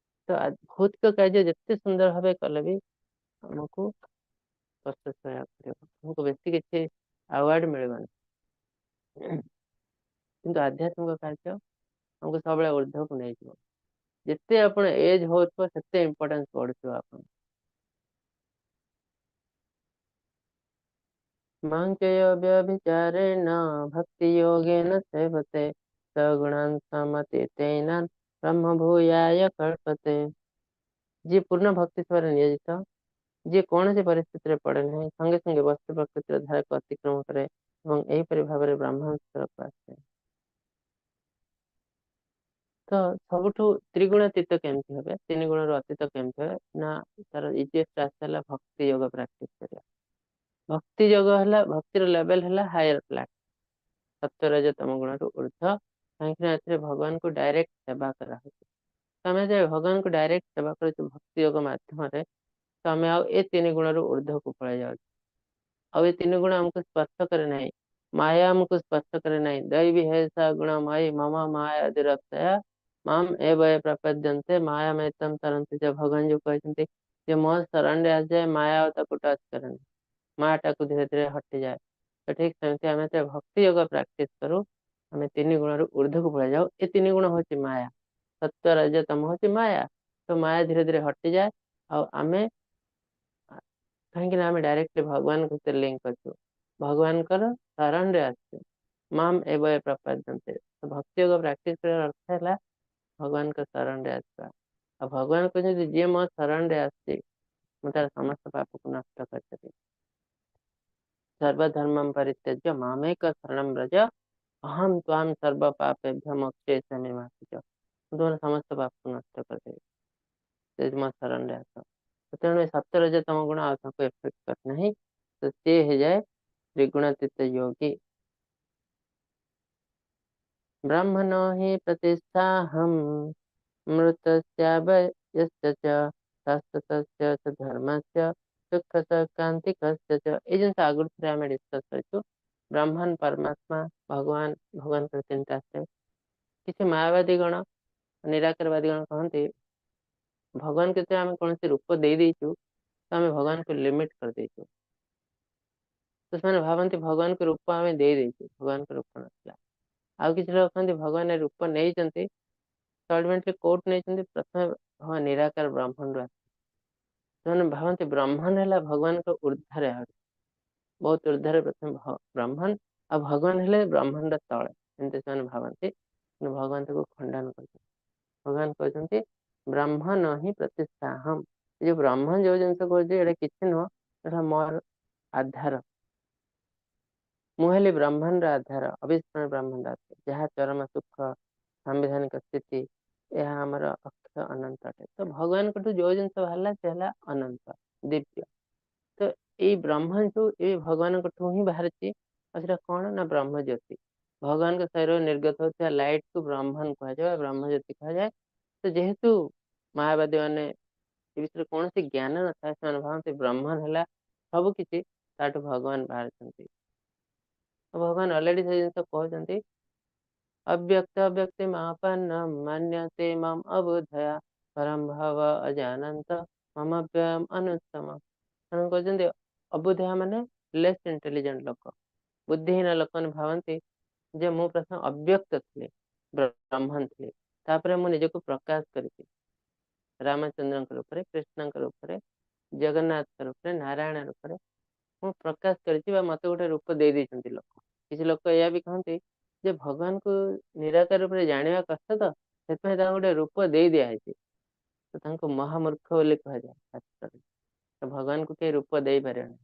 ତ ଭୌତିକ କାର୍ଯ୍ୟ ଯେତେ ସୁନ୍ଦର ଭାବେ କଲେ ବି ଆମକୁ କଷ୍ଟ ସହିବାକୁ ପଡ଼ିବ, ଆମକୁ ବେଶୀ କିଛି ଆୱାର୍ଡ ମିଳିବନି। କିନ୍ତୁ ଆଧ୍ୟାତ୍ମିକ କାର୍ଯ୍ୟ ଆମକୁ ସବୁବେଳେ ଉର୍ଦ୍ଧ୍ୱକୁ ନେଇଯିବ। ଯେତେ ଆପଣ ଏଜ୍ ହଉଥିବ ସେତେ ଇମ୍ପୋର୍ଟାନ୍ସ ବଢୁଥିବ ଆପଣ। ମାଂଚୟ ବ୍ୟଭିଚାରେଣ ଭକ୍ତି ଯୋଗେନ ସେବତେ ସଗୁଣାନ୍ ସମତୀତୈନାନ୍ ବ୍ରହ୍ମ ଭୂୟାୟ କଳ୍ପତେ। ଯିଏ ପୂର୍ଣ୍ଣ ଭକ୍ତି ସେବାରେ ନିୟୋଜିତ, ଯିଏ କୌଣସି ପରିସ୍ଥିତିରେ ପଡ଼େ ନାହିଁ, ସଙ୍ଗେ ସଙ୍ଗେ ବସ୍ତୁ ପ୍ରକୃତିର ଧାରାକୁ ଅତିକ୍ରମ କରେ ଏବଂ ଏହିପରି ଭାବରେ ବ୍ରହ୍ମାସ୍ତରକୁ ଆସେ। ତ ସବୁଠୁ ତ୍ରିଗୁଣାତୀତ କେମିତି ହେବେ, ତିନି ଗୁଣରୁ ଅତୀତ କେମିତି ହେବେ ନା, ତାର ଇଜିଏଷ୍ଟ ରାସ୍ତା ହେଲା ଭକ୍ତି ଯୋଗ ପ୍ରାକ୍ଟିସ କରିବା। ଭକ୍ତି ଯୋଗ ହେଲା, ଭକ୍ତିର ଲେଭେଲ ହେଲା ହାୟର ପ୍ଲାଟ, ସତ୍ୱରଜ ତମ ଗୁଣରୁ ଉର୍ଦ୍ଧ୍ୱ। କାହିଁକି ନା ଏଥିରେ ଭଗବାନଙ୍କୁ ଡାଇରେକ୍ଟ ସେବା କରାହଉଛି। ତ ଆମେ ଯେତେବେଳେ ଭଗବାନଙ୍କୁ ଡାଇରେକ୍ଟ ସେବା କରୁଛୁ ଭକ୍ତି ଯୋଗ ମାଧ୍ୟମରେ, ତ ଆମେ ଆଉ ଏ ତିନି ଗୁଣରୁ ଉର୍ଦ୍ଧ୍ୱକୁ ପଳେଇ ଯାଉଛୁ। ଆଉ ଏ ତିନି ଗୁଣ ଆମକୁ ସ୍ପର୍ଶ କରେ ନାହିଁ, ମାୟା ଆମକୁ ସ୍ପର୍ଶ କରେ ନାହିଁ। ଦୈବୀ ହେସା ଗୁଣମୟୀ ମମ ମାୟା ଦୁରତ୍ୟୟା ମାମ ଏବୟ ପ୍ରପଦ୍ୟନ୍ତେ ମାୟାମେତಂ ତରନ୍ତି ଚ। ଭଗବାନ ଯୋଉ କହିଛନ୍ତି ଯେ ମୋ ଶରଣରେ ଆସିଯାଏ, ମାୟା ଆଉ ତାକୁ ଟଚ୍ କରେନି, ମାୟାଟାକୁ ଧୀରେ ଧୀରେ ହଟିଯାଏ। ତ ଠିକ ସେମିତି ଆମେ ଯେତେବେଳେ ଭକ୍ତି ଯୋଗ ପ୍ରାକ୍ଟିସ କରୁ, ଆମେ ତିନି ଗୁଣରୁ ଉର୍ଦ୍ଧ୍ୱକୁ ପଳେଇ ଯାଉ। ଏ ତିନି ଗୁଣ ହଉଛି ମାୟା, ସତ୍ୟ ରଜ ତମ ହଉଛି ମାୟା। ତ ମାୟା ଧୀରେ ଧୀରେ ହଟିଯାଏ। ଆଉ ଆମେ କାହିଁକି ନା ଆମେ ଡାଇରେକ୍ଟଲି ଭଗବାନଙ୍କ ସହିତ ଲିଙ୍କ ଅଛୁ, ଭଗବାନଙ୍କର ଶରଣରେ ଆସିଛୁ। ମାମ ଏବୟ ପ୍ରପଦ୍ୟନ୍ତେ। ତ ଭକ୍ତି ଯୋଗ ପ୍ରାକ୍ଟିସ କରିବାର ଅର୍ଥ ହେଲା ଭଗବାନଙ୍କ ଶରଣରେ ଆସିବା। ଆଉ ଭଗବାନ କହୁଛନ୍ତି ଯିଏ ମୋ ଶରଣରେ ଆସିଛି ମୁଁ ତାର ସମସ୍ତ ପାପକୁ ନଷ୍ଟ କରିଦେବି। ସର୍ବଧର୍ମଂ ପରିତ୍ୟଜ୍ୟ ମାମେକ ଶରଣଂ ବ୍ରଜ ଅହଂ ତ୍ୱାଂ ସର୍ବ ପାପେଭ୍ୟ ମୋକ୍ଷୟିଷ୍ୟାମି ମା ଶୁଚଃ। ମୁଁ ତୁମର ସମସ୍ତ ପାପକୁ ନଷ୍ଟ କରିଦେବି ଯଦି ମୋ ଶରଣରେ ଆସ। ତେଣୁ ଏ ସତ୍ୟ ରଜ ତମ ଗୁଣ ଆଉ ତାକୁ ଏଫେକ୍ଟ କରେ ନାହିଁ। ତ ସିଏ ହେଇଯାଏ ତ୍ରିଗୁଣାତୀତ ଯୋଗୀ। ବ୍ରହ୍ମଣୋ हि ପ୍ରତିଷ୍ଠାହಂ ମୃତସ୍ୟାବୟସ୍ୟ ଚ ଶାଶ୍ୱତସ୍ୟ ଚ ଧର୍ମସ୍ୟ ଦୁଃଖ ସୈକାନ୍ତିକସ୍ୟ ଚ। ଏଇ ଜିନିଷ ଆଗରୁ ଥରେ ଆମେ ଡିସ୍କସ୍ କରିଛୁ। ବ୍ରାହ୍ମଣ, ପରମାତ୍ମା, ଭଗବାନ, ଭଗବାନଙ୍କର ତିନିଟା ଆସ୍ପେକ୍ଟ। କିଛି ମାୟାବାଦୀ ଗଣ, ନିରାକାରବାଦୀ ଗଣ କହନ୍ତି ଭଗବାନ ଯେତେବେଳେ ଆମେ କୌଣସି ରୂପ ଦେଇ ଦେଇଛୁ ତ ଆମେ ଭଗବାନଙ୍କୁ ଲିମିଟ କରିଦେଇଛୁ। ତ ସେମାନେ ଭାବନ୍ତି ଭଗବାନଙ୍କ ରୂପ ଆମେ ଦେଇ ଦେଇଛୁ, ଭଗବାନଙ୍କ ରୂପ ନଥିଲା। ଆଉ କିଛି ଲୋକ କହନ୍ତି ଭଗବାନ ଏ ରୂପ ନେଇଛନ୍ତି, ଅଲ୍ଟିମେଟଲି କୋଉଠୁ ନେଇଛନ୍ତି? ପ୍ରଥମେ ଭଗବାନ ନିରାକାର ବ୍ରାହ୍ମଣରୁ ଆସି। ସେମାନେ ଭାବନ୍ତି ବ୍ରାହ୍ମଣ ହେଲା ଭଗବାନଙ୍କ ଉର୍ଦ୍ଧରେ, ଆହୁରି ବହୁତ ଉର୍ଦ୍ଧରେ ପ୍ରଥମେ ବ୍ରାହ୍ମଣ, ଆଉ ଭଗବାନ ହେଲେ ବ୍ରାହ୍ମଣର ତଳେ, ଏମିତି ସେମାନେ ଭାବନ୍ତି। କିନ୍ତୁ ଭଗବାନ ତାକୁ ଖଣ୍ଡନ କରୁଛନ୍ତି। ଭଗବାନ କହୁଛନ୍ତି ବ୍ରହ୍ମ ହିଁ ପ୍ରତିଷ୍ଠାହମ୍। ଏ ଯୋଉ ବ୍ରହ୍ମ ଯୋଉ ଜିନିଷ କହୁଛି ଏଇଟା କିଛି ନୁହଁ, ଏଟା ମୋର ଆଧାର। ମୁଁ ହେଲି ବ୍ରହ୍ମର ଆଧାର, ଅବିସ୍ମରଣ ବ୍ରହ୍ମର ଆଧାର, ଯାହା ଚରମ ସୁଖ, ସାମ୍ବିଧାନିକ ସ୍ଥିତି, ଏହା ଆମର ଅକ୍ଷୟ ଅନନ୍ତ ଅଟେ। ତ ଭଗବାନଙ୍କଠୁ ଯୋଉ ଜିନିଷ ବାହାରିଲା ସେ ହେଲା ଅନନ୍ତ ଦିବ୍ୟ। ତ ଏଇ ବ୍ରହ୍ମ ଯୋଉ ଏଇ ଭଗବାନଙ୍କଠୁ ହିଁ ବାହାରିଛି, ଆଉ ସେଟା କଣ ନା ବ୍ରହ୍ମ ଜ୍ୟୋତି। ଭଗବାନଙ୍କ ଶରୀରରୁ ନିର୍ଗତ ହଉଥିବା ଲାଇଟ କୁ ବ୍ରହ୍ମନ କୁହାଯାଏ, ବ୍ରହ୍ମ ଜ୍ୟୋତି କୁହାଯାଏ। ତ ଯେହେତୁ ମାୟାବାଦୀ ମାନେ ଏ ବିଷୟରେ କୌଣସି ଜ୍ଞାନ ନଥାଏ, ସେମାନେ ଭାବନ୍ତି ବ୍ରହ୍ମନ ହେଲା ସବୁ କିଛି, ତାଠୁ ଭଗବାନ ବାହାରିଛନ୍ତି। ଭଗବାନ ଅଲରେଡି ସେ ଜିନିଷ କହୁଛନ୍ତି, ଅବ୍ୟକ୍ତ ଅବ୍ୟକ୍ତି ମାପନ୍ନ ମାନ୍ୟତେ ମାମ ଅବୁଧୟା ପରମ ଭାବ ଅଜାନନ୍ତ ମମ ବ୍ୟୟମ ଅନୁତ୍ତମ। ସେମାନେ କହୁଛନ୍ତି ଅବୁଧୟା ମାନେ ଲେସ୍ ଇଣ୍ଟେଲିଜେଣ୍ଟ ଲୋକ, ବୁଦ୍ଧିହୀନ ଲୋକମାନେ ଭାବନ୍ତି ଯେ ମୁଁ ପ୍ରଥମେ ଅବ୍ୟକ୍ତ ଥିଲି, ବ୍ରହ୍ମନ ଥିଲି, ତାପରେ ମୁଁ ନିଜକୁ ପ୍ରକାଶ କରିଛି ରାମଚନ୍ଦ୍ରଙ୍କ ରୂପରେ, କୃଷ୍ଣଙ୍କ ରୂପରେ, ଜଗନ୍ନାଥଙ୍କ ରୂପରେ, ନାରାୟଣ ରୂପରେ ମୁଁ ପ୍ରକାଶ କରିଛି, ବା ମତେ ଗୋଟେ ରୂପ ଦେଇ ଦେଇଛନ୍ତି ଲୋକ। କିଛି ଲୋକ ଏଇଆ ବି କହନ୍ତି ଯେ ଭଗବାନଙ୍କୁ ନିରାକାର ରୂପରେ ଜାଣିବା କଷ୍ଟ, ତ ସେଥିପାଇଁ ତାଙ୍କୁ ଗୋଟେ ରୂପ ଦେଇ ଦିଆହେଇଛି। ତ ତାଙ୍କୁ ମହାମୂର୍ଖ ବୋଲି କୁହାଯାଏ ଶାସ୍ତ୍ରରେ। ତ ଭଗବାନଙ୍କୁ କେହି ରୂପ ଦେଇପାରିବେନି,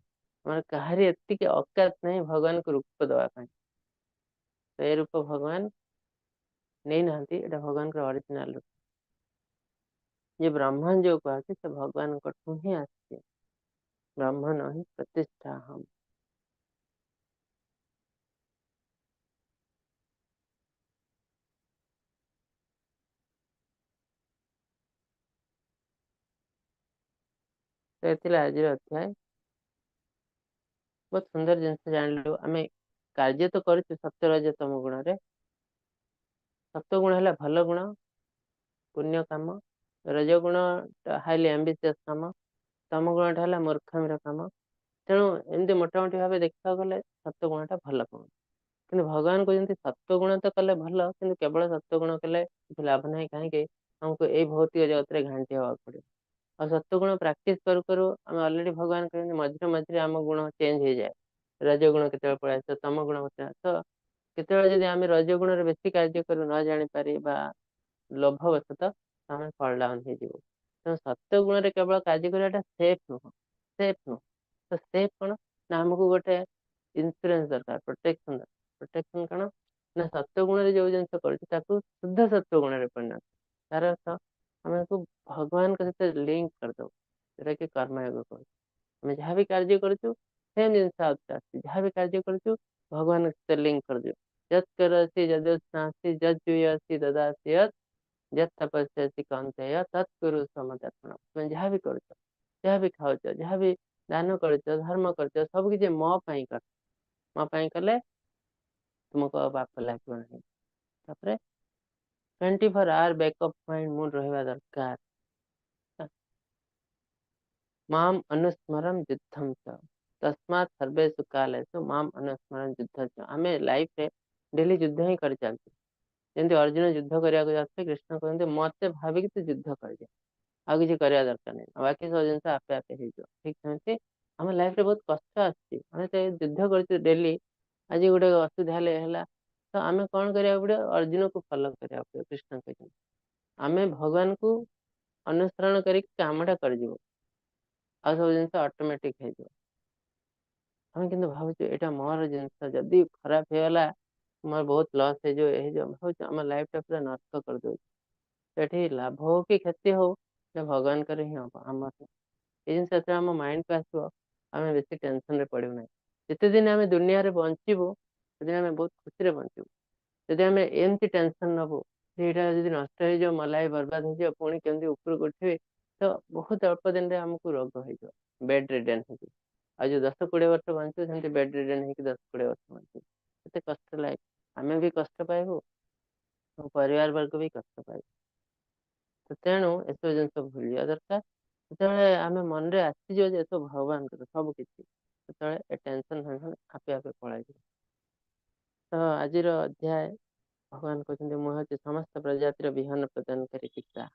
ଆମର କାହାରି ଏତିକି ଅକାତ ନାହିଁ ଭଗବାନଙ୍କୁ ରୂପ ଦବା ପାଇଁ। ତ ଏ ରୂପ ଭଗବାନ ନେଇନାହାନ୍ତି, ଏଇଟା ଭଗବାନଙ୍କର ଅରିଜିନାଲ ରୂପ। ଯେ ବ୍ରହ୍ମଣ ଯୋଉ କୁହାଯାଉଛି ସେ ଭଗବାନଙ୍କଠୁ ହିଁ ଆସିଛି। ବ୍ରହ୍ମଣ ହିଁ ପ୍ରତିଷ୍ଠା ହମ୍। ତ ଏ ଥିଲା ଆଜିର ଅଧ୍ୟାୟ। ବହୁତ ସୁନ୍ଦର ଜିନିଷ ଜାଣିଲୁ। ଆମେ କାର୍ଯ୍ୟ ତ କରୁଛୁ ସତ୍ୟ ରଜ ତମ ଗୁଣରେ। ସତ୍ୟ ଗୁଣ ହେଲା ଭଲ ଗୁଣ, ପୁଣ୍ୟ କାମ। ରଜଗୁଣ ହାଇଲି ଆମ୍ବିସିୟସ୍ କାମ। ତମ ଗୁଣଟା ହେଲା ମୂର୍ଖାମିର କାମ। ତେଣୁ ଏମିତି ମୋଟାମୋଟି ଭାବେ ଦେଖିବାକୁ ଗଲେ ସତ୍ୟ ଗୁଣଟା ଭଲ କାମ। କିନ୍ତୁ ଭଗବାନ କହୁଛନ୍ତି ସତ୍ୟ ଗୁଣ ତ କଲେ ଭଲ, କିନ୍ତୁ କେବଳ ସତ୍ୟ ଗୁଣ କଲେ କିଛି ଲାଭ ନାହିଁ। କାହିଁକି? ଆମକୁ ଏଇ ଭୌତିକ ଜଗତରେ ଘାଣ୍ଟି ହବାକୁ ପଡିବ। ଆଉ ସତ୍ୟ ଗୁଣ ପ୍ରାକ୍ଟିସ କରୁ କରୁ ଆମେ ଅଲରେଡି ଭଗବାନ କହନ୍ତି ମଝିରେ ମଝିରେ ଆମ ଗୁଣ ଚେଞ୍ଜ ହେଇଯାଏ। ରଜଗୁଣ କେତେବେଳେ ପଳେଇ ଆସିବ, ତମ ଗୁଣ କେତେବେଳେ, ତ କେତେବେଳେ ଯଦି ଆମେ ରଜଗୁଣରେ ବେଶୀ କାର୍ଯ୍ୟ କରୁ ନ ଜାଣିପାରି ବା ଲୋଭବଶତଃ, ଆମେ ଫଲ୍ ଡାଉନ ହେଇଯିବୁ। ତେଣୁ ସତ୍ୟ ଗୁଣରେ କେବଳ କାର୍ଯ୍ୟ କରିବାଟା ସେଫ୍ ନୁହଁ, ସେଫ୍ ନୁହଁ। ତ ସେଫ୍ କଣ ନା ଆମକୁ ଗୋଟେ ଇନ୍ସୁରାନ୍ସ ଦରକାର, ପ୍ରୋଟେକ୍ସନ ଦରକାର। ପ୍ରୋଟେକ୍ସନ କଣ ନା ସତ୍ୟ ଗୁଣରେ ଯୋଉ ଜିନିଷ କରୁଛୁ ତାକୁ ଶୁଦ୍ଧ ସତ୍ୟ ଗୁଣରେ ପରିଣତ। ତାର ଅର୍ଥ ଆମକୁ ଭଗବାନଙ୍କ ସହିତ ଲିଙ୍କ କରିଦବୁ, ଯୋଉଟା କି କର୍ମଯୋଗ କହୁଛୁ। ଆମେ ଯାହା ବି କାର୍ଯ୍ୟ କରୁଛୁ ସେମ୍ ଜିନିଷ ଆଉଥରେ ଆସୁଛି, ଯାହା ବି କାର୍ଯ୍ୟ କରୁଛୁ ଭଗବାନଙ୍କ ସହିତ ଲିଙ୍କ କରିଦିଅ। ଯତ୍ କରୋସି ଯଦୁସ୍ନାସି ଯଜ୍ଜୁୟସି ଦଦାସି ଯତ୍ ଯତ୍ ତପସ୍ୟସି କୌନ୍ତେୟ ତତ୍ କୁରୁ ସମଦର୍ପଣ। ତୁମେ ଯାହା ବି କରୁଛ, ଯାହା ବି ଖାଉଛ, ଯାହା ବି ଦାନ କରୁଛ, ଧର୍ମ କରୁଛ, ସବୁ କିଛି ମୋ ପାଇଁ କର। ମୋ ପାଇଁ କଲେ ତୁମକୁ ଆଉ ପାପ ଲାଗିବ ନାହିଁ। ତାପରେ 24 hour backup point mood ରହିବା ଦରକାର। ମାମ ଅନୁସ୍ମରণ ଯୁଦ୍ଧମ ଚ ତସ୍ମାତ୍ ସର୍ବେଷୁ କାଲେଷୁ ମାମ ଅନୁସ୍ମରଣ ଯୁଦ୍ଧ ଚ। ଆମେ ଲାଇଫରେ ଡେଲି ଯୁଦ୍ଧ ହିଁ କରି ଚାଲିଛୁ। ଯେମିତି ଅର୍ଜୁନ ଯୁଦ୍ଧ କରିବାକୁ ଯାଉଥିଲେ, କୃଷ୍ଣ କୁହନ୍ତି ମତେ ଭାବିକି ତୁ ଯୁଦ୍ଧ କରିଯା, ଆଉ କିଛି କରିବା ଦରକାର ନାହିଁ, ଆଉ ବାକି ସବୁ ଜିନିଷ ଆପେ ଆପେ ହେଇଯିବ। ଠିକ ସେମିତି ଆମ ଲାଇଫରେ ବହୁତ କଷ୍ଟ ଆସୁଛି, ଆମେ ତ ଯୁଦ୍ଧ କରୁଛୁ ଡେଲି। ଆଜି ଗୋଟେ ଅସୁବିଧା ହେଲେ ହେଲା, ତ ଆମେ କଣ କରିବାକୁ ପଡିବ? ଅର୍ଜୁନକୁ ଫଲୋ କରିବାକୁ ପଡିବ। କୃଷ୍ଣ କହିଛନ୍ତି ଆମେ ଭଗବାନଙ୍କୁ ଅନୁସରଣ କରିକି କାମଟା କରିଯିବୁ, ଆଉ ସବୁ ଜିନିଷ ଅଟୋମେଟିକ ହେଇଯିବ। ଆମେ କିନ୍ତୁ ଭାବୁଛୁ ଏଇଟା ମୋର ଜିନିଷ, ଯଦି ଖରାପ ହେଇଗଲା ମୋର ବହୁତ ଲସ୍ ହେଇଯିବ, ଏ ହେଇଯିବ, ଭାବୁଛୁ ଆମ ଲାଇଫ ଟା ପୁରା ନଷ୍ଟ କରିଦଉଛି। ସେଠି ଲାଭ ହଉ କି କ୍ଷତି ହଉ ସେ ଭଗବାନଙ୍କର ହିଁ ହବ, ଆମର ନୁହେଁ। ଏଇ ଜିନିଷ ଯେତେବେଳେ ଆମ ମାଇଣ୍ଡକୁ ଆସିବ ଆମେ ବେଶୀ ଟେନସନରେ ପଡିବୁ ନାହିଁ। ଯେତେ ଦିନ ଆମେ ଦୁନିଆରେ ବଞ୍ଚିବୁ ସେଦିନ ଆମେ ବହୁତ ଖୁସିରେ ବଞ୍ଚିବୁ। ଯଦି ଆମେ ଏମିତି ଟେନସନ ନବୁ ଏଇଟା ଯଦି ନଷ୍ଟ ହେଇଯିବ ମୋ ଲାଇଫ ବର୍ବାଦ ହେଇଯିବ, ପୁଣି କେମିତି ଉପରକୁ ଉଠିବି, ତ ବହୁତ ଅଳ୍ପ ଦିନରେ ଆମକୁ ରୋଗ ହେଇଯିବ, ବେଡ୍ ରିଡେନ୍ ହେଇଯିବ। ଆଉ ଯୋଉ 10-20 ବର୍ଷ ବଞ୍ଚିବୁ ସେମିତି ବେଡ୍ ରିଡେନ୍ ହେଇକି 10-20 ବର୍ଷ ବଞ୍ଚିବୁ। କେତେ କଷ୍ଟ ଲାଇଫ, ଆମେ ବି କଷ୍ଟ ପାଇବୁ, ଆମ ପରିବାର ବର୍ଗ ବି କଷ୍ଟ ପାଇବୁ। ତ ତେଣୁ ଏସବୁ ଜିନିଷ ଭୁଲିବା ଦରକାର। ଯେତେବେଳେ ଆମେ ମନରେ ଆସିଯିବ ଯେ ଏସବୁ ଭଗବାନଙ୍କର ସବୁ କିଛି, ସେତେବେଳେ ଏ ଟେନସନ ଫେନସନ ଆପେ ଆପେ ପଳେଇଯିବ। ତ ଆଜିର ଅଧ୍ୟାୟ ଭଗବାନ କହୁଛନ୍ତି ମୁଁ ହେଉଛି ସମସ୍ତ ପ୍ରଜାତିର ବିହନ ପ୍ରଦାନକାରୀ ପିତା।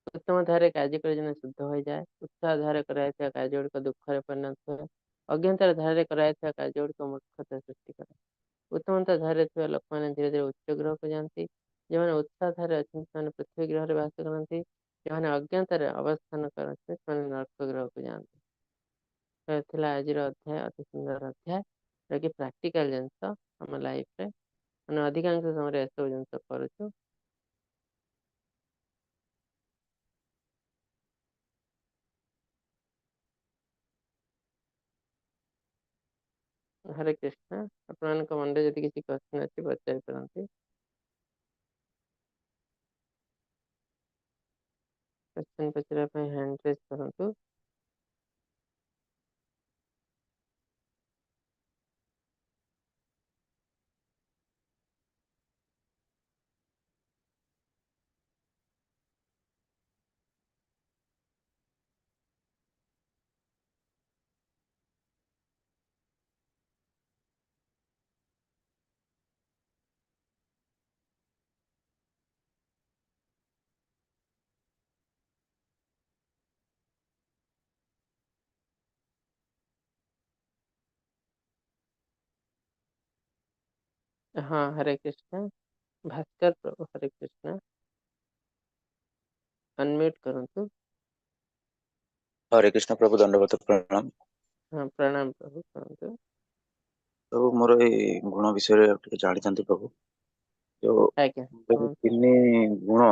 ଉତ୍ତମ ଧାରାରେ କାର୍ଯ୍ୟ କରି ଜଣେ ଶୁଦ୍ଧ ହୋଇଯାଏ। ଉତ୍ସାହ ଧାରାରେ କରାଯାଇଥିବା କାର୍ଯ୍ୟ ଗୁଡ଼ିକ ଦୁଃଖରେ ପରିଣତ ହୁଏ। ଅଜ୍ଞତାର ଧାରାରେ କରାଯାଇଥିବା କାର୍ଯ୍ୟ ଗୁଡ଼ିକ ମୂର୍ଖତା ସୃଷ୍ଟି କରେ। ଉତ୍ତମତା ଧାରାରେ ଥିବା ଲୋକମାନେ ଧୀରେ ଧୀରେ ଉଚ୍ଚ ଗ୍ରହକୁ ଯାଆନ୍ତି। ଯେଉଁମାନେ ଉତ୍ସାହ ଧାରାରେ ଅଛନ୍ତି ସେମାନେ ପୃଥିବୀ ଗ୍ରହରେ ବାସ କରନ୍ତି। ଯେଉଁମାନେ ଅଜ୍ଞତାରେ ଅବସ୍ଥାନ କରନ୍ତି ସେମାନେ ନର୍କ ଗ୍ରହକୁ ଯାଆନ୍ତି। ତ ଥିଲା ଆଜିର ଅଧ୍ୟାୟ, ଅତି ସୁନ୍ଦର ଅଧ୍ୟାୟ, ଯୋଉଟାକି ପ୍ରାକ୍ଟିକାଲ ଜିନିଷ ଆମ ଲାଇଫରେ ମାନେ ଅଧିକାଂଶ ସମୟରେ ଏସବୁ ଜିନିଷ କରୁଛୁ। ହରେ କୃଷ୍ଣ। ଆପଣମାନଙ୍କ ମନରେ ଯଦି କିଛି କ୍ୱେଶ୍ଚନ ଅଛି ପଚାରି ପାରନ୍ତି। କ୍ୱେଶ୍ଚନ ପଚାରିବା ପାଇଁ ହ୍ୟାଣ୍ଡ ରେଜ୍ କରନ୍ତୁ। ହଁ, ହରେ କୃଷ୍ଣ। ଭାସ୍କର ପ୍ରଭୁ, ହରେ କୃଷ୍ଣ। ଅନମ୍ୟୁଟ କରନ୍ତୁ। ହରେ କୃଷ୍ଣ ପ୍ରଭୁ, ଦଣ୍ଡବତ ପ୍ରଣାମ। ହଁ, ପ୍ରଣାମ ପ୍ରଭୁ, କୁହନ୍ତୁ। ପ୍ରଭୁ, ମୋର ଏଇ ଗୁଣ ବିଷୟରେ ଟିକେ ଜାଣିଥାନ୍ତି ପ୍ରଭୁ। ଯୋଉ ଆଜ୍ଞା, କୁହନ୍ତୁ। ତିନି ଗୁଣ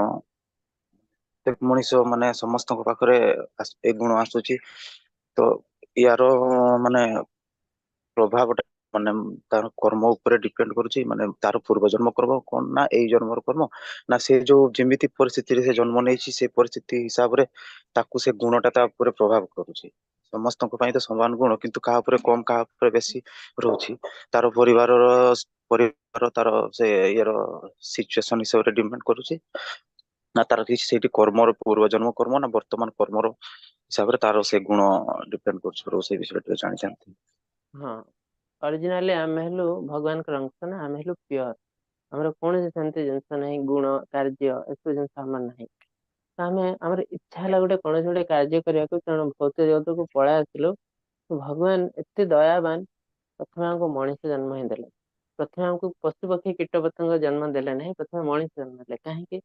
ପ୍ରତ୍ୟେକ ମଣିଷ ମାନେ ସମସ୍ତଙ୍କ ପାଖରେ ଏ ଗୁଣ ଆସୁଛି, ତ ୟାର ମାନେ ପ୍ରଭାବଟା ମାନେ ତାର କର୍ମ ଉପରେ ଡିପେଣ୍ଡ କରୁଛି। ମାନେ ତାର ପୂର୍ବ ଜନ୍ମ କର୍ମ କଣ ନା ଏଇ ଜନ୍ମର କର୍ମ ନା ସେ ଯୋଉ ଯେମିତି ପରିସ୍ଥିତିରେ ସେ ଜନ୍ମ ନେଇଛି ସେ ପରିସ୍ଥିତି ହିସାବରେ ତାକୁ ସେ ଗୁଣଟା ତା ଉପରେ ପ୍ରଭାବ କରୁଛି। ସମସ୍ତଙ୍କ ପାଇଁ ତ ସମାନ ଗୁଣ, କିନ୍ତୁ କାହା ଉପରେ କମ କାହା ଉପରେ ବେଶୀ ରହୁଛି। ତାର ପରିବାର ତାର ସେ ଇଏର ସିଚୁଏସନ ହିସାବରେ ଡିପେଣ୍ଡ କରୁଛି ନା ତାର କିଛି ସେଇଠି କର୍ମର ପୂର୍ବ ଜନ୍ମ କର୍ମ ନା ବର୍ତ୍ତମାନ କର୍ମର ହିସାବରେ ତାର ସେ ଗୁଣ ଡିପେଣ୍ଡ କରୁଛି। ପ୍ରଭୁ, ସେଇ ବିଷୟରେ ଟିକେ ଜାଣିଛନ୍ତି। ହଁ, ଅରିଜିନାଲି ଆମେ ହେଲୁ ଭଗବାନଙ୍କର ଅଂଶ ନା, ଆମେ ହେଲୁ ପିଓର। ଆମର କୌଣସି ସେମିତି ଜିନିଷ ନାହିଁ, ଗୁଣ କାର୍ଯ୍ୟ ଏସବୁ ଜିନିଷ ଆମର ନାହିଁ। ତ ଆମେ ଆମର ଇଚ୍ଛା ହେଲା ଗୋଟେ କୌଣସି ଗୋଟେ କାର୍ଯ୍ୟ କରିବାକୁ, ତେଣୁ ଭୌତିକ ଜଗତକୁ ପଳେଇ ଆସିଲୁ। ଭଗବାନ ଏତେ ଦୟାବାନ, ପ୍ରଥମେ ଆମକୁ ମଣିଷ ଜନ୍ମ ହିଁ ଦେଲେ। ପ୍ରଥମେ ଆମକୁ ପଶୁ ପକ୍ଷୀ କୀଟ ପତଙ୍ଗ ଜନ୍ମ ଦେଲେ ନାହିଁ, ପ୍ରଥମେ ମଣିଷ ଜନ୍ମ ଦେଲେ। କାହିଁକି?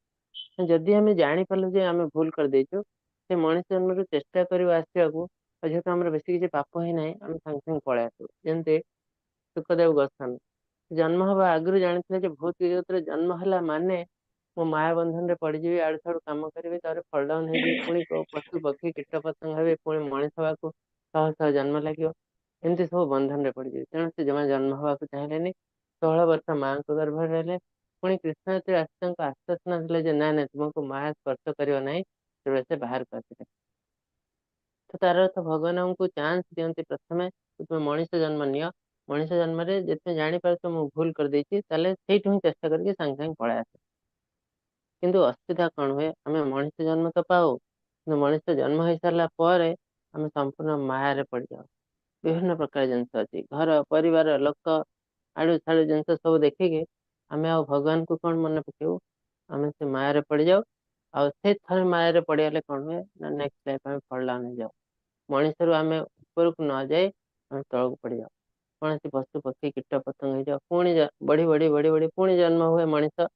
ଯଦି ଆମେ ଜାଣିପାରିଲୁ ଯେ ଆମେ ଭୁଲ କରିଦେଇଛୁ, ସେ ମଣିଷ ଜନ୍ମରୁ ଚେଷ୍ଟା କରିବୁ ଆସିବାକୁ। ଆଉ ଯେହେତୁ ଆମର ବେଶୀ କିଛି ପାପ ହିଁ ନାହିଁ, ଆମେ ସାଙ୍ଗେ ସାଙ୍ଗେ ପଳେଇ ଆସିବୁ। ଯେମିତି ଶୁକଦେବ ଗୋସ୍ୱାମୀ ଜନ୍ମ ହବା ଆଗରୁ ଜାଣିଥିଲେ ଯେ ଭୌତିକ ଜଗତରେ ଜନ୍ମ ହେଲା ମାନେ ମୁଁ ମାୟା ବନ୍ଧନରେ ପଡିଯିବି, ଆଡୁ ସାଡୁ କାମ କରିବି, ତାପରେ ଫଲ ଡାଉନ ହେଇଯିବି, ପୁଣି ପଶୁ ପକ୍ଷୀ କୀଟ ପତଙ୍ଗ ହେବି, ପୁଣି ମଣିଷ ହବାକୁ ଶହ ଶହ ଜନ୍ମ ଲାଗିବ, ଏମିତି ସବୁ ବନ୍ଧନରେ ପଡିଯିବି। ତେଣୁ ସେ ଜମା ଜନ୍ମ ହବାକୁ ଚାହିଁଲେନି। 16 ବର୍ଷ ମାଙ୍କ ଗର୍ଭରେ ରହିଲେ। ପୁଣି କୃଷ୍ଣ ଯେତେବେଳେ ଆସି ତାଙ୍କୁ ଆଶ୍ୱାସନା ଦେଲେ ଯେ ନା ନା ତୁମକୁ ମାୟା ସ୍ପର୍ଶ କରିବ ନାହିଁ, ସେତେବେଳେ ସେ ବାହାରକୁ ଆସିଲେ। ତ ତାର ଅର୍ଥ ଭଗବାନ ଆମକୁ ଚାନ୍ସ ଦିଅନ୍ତି ପ୍ରଥମେ ତୁମେ ମଣିଷ ଜନ୍ମ ନିଅ। ମଣିଷ ଜନ୍ମରେ ଯେତେ ଜାଣିପାରୁଛ ମୁଁ ଭୁଲ କରିଦେଇଛି, ତାହେଲେ ସେଇଠୁ ହିଁ ଚେଷ୍ଟା କରିକି ସାଙ୍ଗେ ସାଙ୍ଗେ ପଳେଇ ଆସେ। କିନ୍ତୁ ଅସୁବିଧା କଣ ହୁଏ, ଆମେ ମଣିଷ ଜନ୍ମ ତ ପାଉ, କିନ୍ତୁ ମଣିଷ ଜନ୍ମ ହେଇସାରିଲା ପରେ ଆମେ ସମ୍ପୂର୍ଣ୍ଣ ମାୟାରେ ପଡିଯାଉ। ବିଭିନ୍ନ ପ୍ରକାର ଜିନିଷ ଅଛି, ଘର ପରିବାର ଲୋକ ଆଡୁ ସାଡୁ ଜିନିଷ ସବୁ ଦେଖିକି ଆମେ ଆଉ ଭଗବାନଙ୍କୁ କଣ ମନେ ପକେଇବୁ, ଆମେ ସେ ମାୟାରେ ପଡିଯାଉ। ଆଉ ସେ ଥରେ ମାୟାରେ ପଡିଗଲେ କଣ ହୁଏ ନା ନେକ୍ସଟ ଲାଇଫ ଆମେ ଫଲ ଡାଉନ ହେଇଯାଉ। ମଣିଷରୁ ଆମେ ଉପରକୁ ନ ଯାଇ ଆମେ ତଳକୁ ପଡିଯାଉ, କୌଣସି ପଶୁ ପକ୍ଷୀ କୀଟ ପତଙ୍ଗ ହେଇଯାଉ। ପୁଣି ବଢି ବଢି ବଢି ବଢି ପୁଣି ଜନ୍ମ ହୁଏ ମଣିଷ।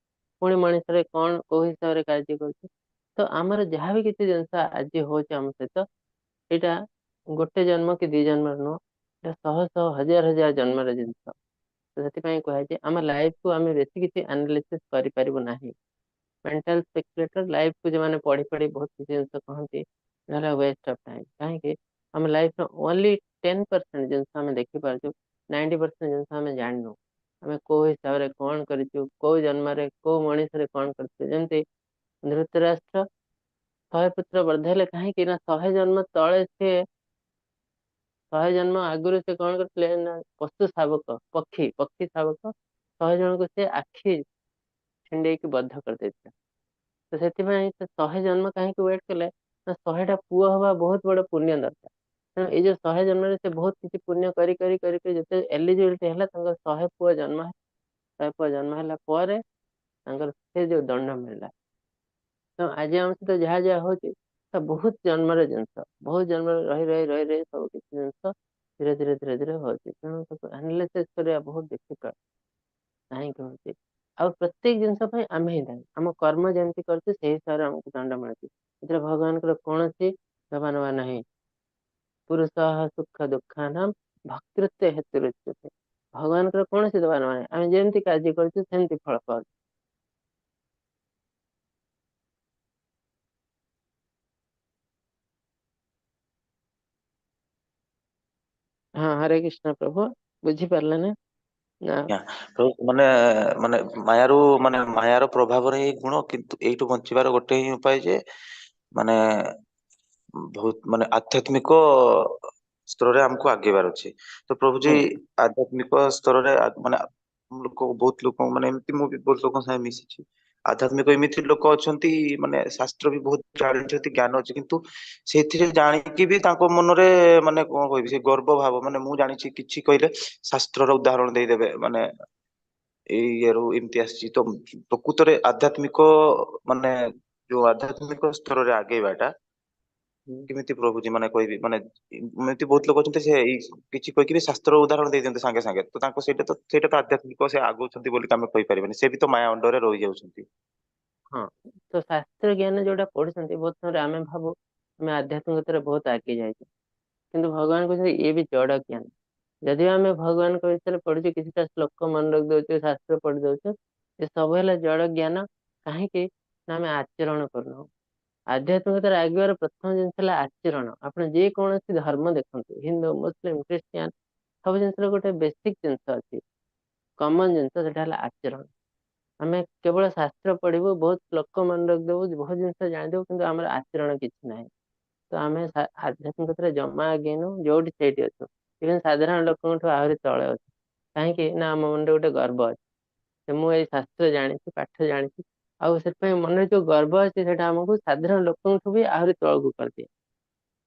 ପୁଣି ମଣିଷରେ କଣ କୋଉ ହିସାବରେ କାର୍ଯ୍ୟ କରୁଛି। ତ ଆମର ଯାହାବି କିଛି ଜିନିଷ ଆଜି ହଉଛି ଆମ ସହିତ, ଏଇଟା ଗୋଟେ ଜନ୍ମ କି ଦି ଜନ୍ମର ନୁହଁ, ଏଇଟା ଶହ ଶହ ହଜାର ହଜାର ଜନ୍ମର ଜିନିଷ। ତ ସେଥିପାଇଁ କୁହାଯାଇଛି ଆମ ଲାଇଫକୁ ଆମେ ବେଶୀ କିଛି ଆନାଲିସିସ୍ କରିପାରିବୁ ନାହିଁ। ମେଣ୍ଟାଲ ସ୍ପେକୁଲେଟର ଲାଇଫକୁ ଯେଉଁମାନେ ପଢି ପଢି ବହୁତ କିଛି ଜିନିଷ କହନ୍ତି, ହେଲା ୱେଷ୍ଟ ଅଫ ଟାଇମ। କାହିଁକି ଆମ ଲାଇଫର ଓନ୍ଲି 10% ଜିନିଷ ଆମେ ଦେଖିପାରୁଛୁ, 90% ଜିନିଷ ଆମେ ଜାଣିନୁ। ଆମେ କୋଉ ହିସାବରେ କଣ କରିଛୁ, କୋଉ ଜନ୍ମରେ କୋଉ ମଣିଷରେ କଣ କରିଛୁ। ଯେମିତି ଧୃତରାଷ୍ଟ୍ର 100 ପୁତ୍ର ବର୍ଦ୍ଧ ହେଲେ, କାହିଁକି ନା 100 ଜନ୍ମ ତଳେ ସିଏ, 100 ଜନ୍ମ ଆଗରୁ ସେ କଣ କରିଥିଲେ ନା ପଶୁ ଶାବକ, ପକ୍ଷୀ ପକ୍ଷୀ ଶାବକ 100 ଜଣଙ୍କୁ ସେ ଆଖି ଛିଣ୍ଡେଇକି ବଦ୍ଧ କରିଦେଇଥିଲା। ତ ସେଥିପାଇଁ ସେ 100 ଜନ୍ମ କାହିଁକି ୱେଟ୍ କଲେ ନା 100ଟା ପୁଅ ହବା ବହୁତ ବଡ ପୁଣ୍ୟ ଦରକାର। ତେଣୁ ଏଇ ଯୋଉ 100 ଜନ୍ମରେ ସେ ବହୁତ କିଛି ପୁଣ୍ୟ କରି କରି କରି କରି ଯେତେ ଏଲିଜିବିଲିଟି ହେଲା, ତାଙ୍କର 100 ପୁଅ ଜନ୍ମ ହେଲା। 100 ପୁଅ ଜନ୍ମ ହେଲା ପରେ ତାଙ୍କର ସେ ଯୋଉ ଦଣ୍ଡ ମିଳିଲା। ତ ଆଜି ଆମ ସହିତ ଯାହା ଯାହା ହଉଛି ତା ବହୁତ ଜନ୍ମର ଜିନିଷ, ବହୁତ ଜନ୍ମରେ ରହି ରହି ରହି ରହି ସବୁ କିଛି ଜିନିଷ ଧୀରେ ଧୀରେ ଧୀରେ ଧୀରେ ହଉଛି। ତେଣୁ ତାକୁ ଆନାଲିସିସ୍ କରିବା ବହୁତ ଡିଫିକଲ୍ଟ, କାହିଁକି ହଉଛି। ଆଉ ପ୍ରତ୍ୟେକ ଜିନିଷ ପାଇଁ ଆମେ ହିଁ ଦାୟୀ। ଆମ କର୍ମ ଯେମିତି କରୁଛୁ ସେଇ ହିସାବରେ ଆମକୁ ଦଣ୍ଡ ମିଳୁଛି। ଏଥିରେ ଭଗବାନଙ୍କର କୌଣସି ଦେବା ନେବା ନାହିଁ। ପୁରୁଷ ସୁଖ ଦୁଃଖାନାମ ଭକ୍ତୃତ୍ୱ ହେତୁ ରୁଚ୍ୟତେ। ଭଗବାନଙ୍କର କୌଣସି ଦେବା ନେବା ନାହିଁ। ଆମେ ଯେମିତି କାର୍ଯ୍ୟ କରୁଛୁ ସେମିତି ଫଳ ପାଉଛୁ। ହଁ, ହରେ କୃଷ୍ଣ ପ୍ରଭୁ, ବୁଝିପାରିଲେ ନା? ନା ଆଜ୍ଞା ପ୍ରଭୁ, ମାନେ ମାନେ ମାୟାରୁ ମାନେ ମାୟାର ପ୍ରଭାବରେ ହିଁ ଗୁଣ, କିନ୍ତୁ ଏଇଠୁ ବଞ୍ଚିବାର ଗୋଟେ ହିଁ ଉପାୟ ଯେ ମାନେ ବହୁତ ମାନେ ଆଧ୍ୟାତ୍ମିକ ସ୍ତରରେ ଆମକୁ ଆଗେଇବାର ଅଛି। ତ ପ୍ରଭୁଜୀ ଆଧ୍ୟାତ୍ମିକ ସ୍ତରରେ ମାନେ ଲୋକ ବହୁତ ଲୋକ ମାନେ ଏମିତି ମୁଁ ବି ବହୁତ ଲୋକଙ୍କ ସାଙ୍ଗେ ମିଶିଛି, ଆଧ୍ୟାତ୍ମିକ ଏମିତି ଲୋକ ଅଛନ୍ତି ମାନେ ଶାସ୍ତ୍ର ବି ବହୁତ ଜାଣିଛନ୍ତି, ଜ୍ଞାନ ଅଛି, କିନ୍ତୁ ସେଇଥିରେ ଜାଣିକି ବି ତାଙ୍କ ମନରେ ମାନେ କଣ କହିବି ସେ ଗର୍ବ ଭାବ, ମାନେ ମୁଁ ଜାଣିଛି କିଛି କହିଲେ ଶାସ୍ତ୍ରର ଉଦାହରଣ ଦେଇଦେବେ, ମାନେ ଏଇ ଇଏରୁ ଏମିତି ଆସିଛି। ତ ପ୍ରକୃତରେ ଆଧ୍ୟାତ୍ମିକ ମାନେ ଯୋଉ ଆଧ୍ୟାତ୍ମିକ ସ୍ତରରେ ଆଗେଇବାଟା କେମିତି ପ୍ରଭୁଜୀ ମାନେ କହିବି, ମାନେ ଏମିତି ବହୁତ ଲୋକ ଅଛନ୍ତି ସେ ଏଇ କିଛି କହିକି ବି ଶାସ୍ତ୍ର ଉଦାହରଣ ଦେଇ ଦିଅନ୍ତି ସାଙ୍ଗେ ସାଙ୍ଗେ, ତ ତାଙ୍କ ସେଇଟା ତ ଆଧ୍ୟାତ୍ମିକ ସେ ଆଗଉଛନ୍ତି ବୋଲି ଆମେ କହିପାରିବାନି, ସେ ବି ତ ମାୟା ଅଣ୍ଡରରେ ରହିଯାଉଛନ୍ତି। ହଁ, ତ ଶାସ୍ତ୍ର ଜ୍ଞାନ ଯୋଉଟା ପଢୁଛନ୍ତି ବହୁତ ସମୟରେ ଆମେ ଭାବୁ ଆମେ ଆଧ୍ୟାତ୍ମିକତାରେ ବହୁତ ଆଗେଇ ଯାଇଛୁ, କିନ୍ତୁ ଭଗବାନ କହୁଛନ୍ତି ଇଏ ବି ଜଡ ଜ୍ଞାନ। ଯଦି ଆମେ ଭଗବାନଙ୍କ ବିଷୟରେ ପଢୁଛୁ, କିଛିଟା ଶ୍ଲୋକ ମନେ ରଖି ଦଉଛୁ, ଶାସ୍ତ୍ର ପଢି ଦଉଛୁ, ଏ ସବୁ ହେଲା ଜଡ ଜ୍ଞାନ। କାହିଁକି ନା ଆମେ ଆଚରଣ କରୁନାହୁଁ। ଆଧ୍ୟାତ୍ମିକତାରେ ଆଗେଇବାର ପ୍ରଥମ ଜିନିଷ ହେଲା ଆଚରଣ। ଆପଣ ଯେକୌଣସି ଧର୍ମ ଦେଖନ୍ତୁ, ହିନ୍ଦୁ, ମୁସଲିମ, ଖ୍ରୀଷ୍ଟିଆନ, ସବୁ ଜିନିଷର ଗୋଟେ ବେସିକ ଜିନିଷ ଅଛି, କମନ ଜିନିଷ, ସେଟା ହେଲା ଆଚରଣ। ଆମେ କେବଳ ଶାସ୍ତ୍ର ପଢିବୁ, ବହୁତ ଶ୍ଲୋକ ମନେ ରଖିଦବୁ, ବହୁତ ଜିନିଷ ଜାଣିଦବୁ, କିନ୍ତୁ ଆମର ଆଚରଣ କିଛି ନାହିଁ। ତ ଆମେ ଆଧ୍ୟାତ୍ମିକତାରେ ଜମା ଆଗେଇନୁ, ଯୋଉଠି ସେଇଠି ଅଛୁ, ଇଭେନ୍ ସାଧାରଣ ଲୋକଙ୍କଠୁ ଆହୁରି ତଳେ ଅଛୁ। କାହିଁକି ନା ଆମ ମନରେ ଗୋଟେ ଗର୍ବ ଅଛି ଯେ ମୁଁ ଏଇ ଶାସ୍ତ୍ର ଜାଣିଛି, ପାଠ ଜାଣିଛି, ଆଉ ସେଥିପାଇଁ ମନରେ ଯୋଉ ଗର୍ବ ଅଛି ସେଇଟା ଆମକୁ ସାଧାରଣ ଲୋକଙ୍କଠୁ ବି ଆହୁରି ତଳକୁ କରିଦିଏ।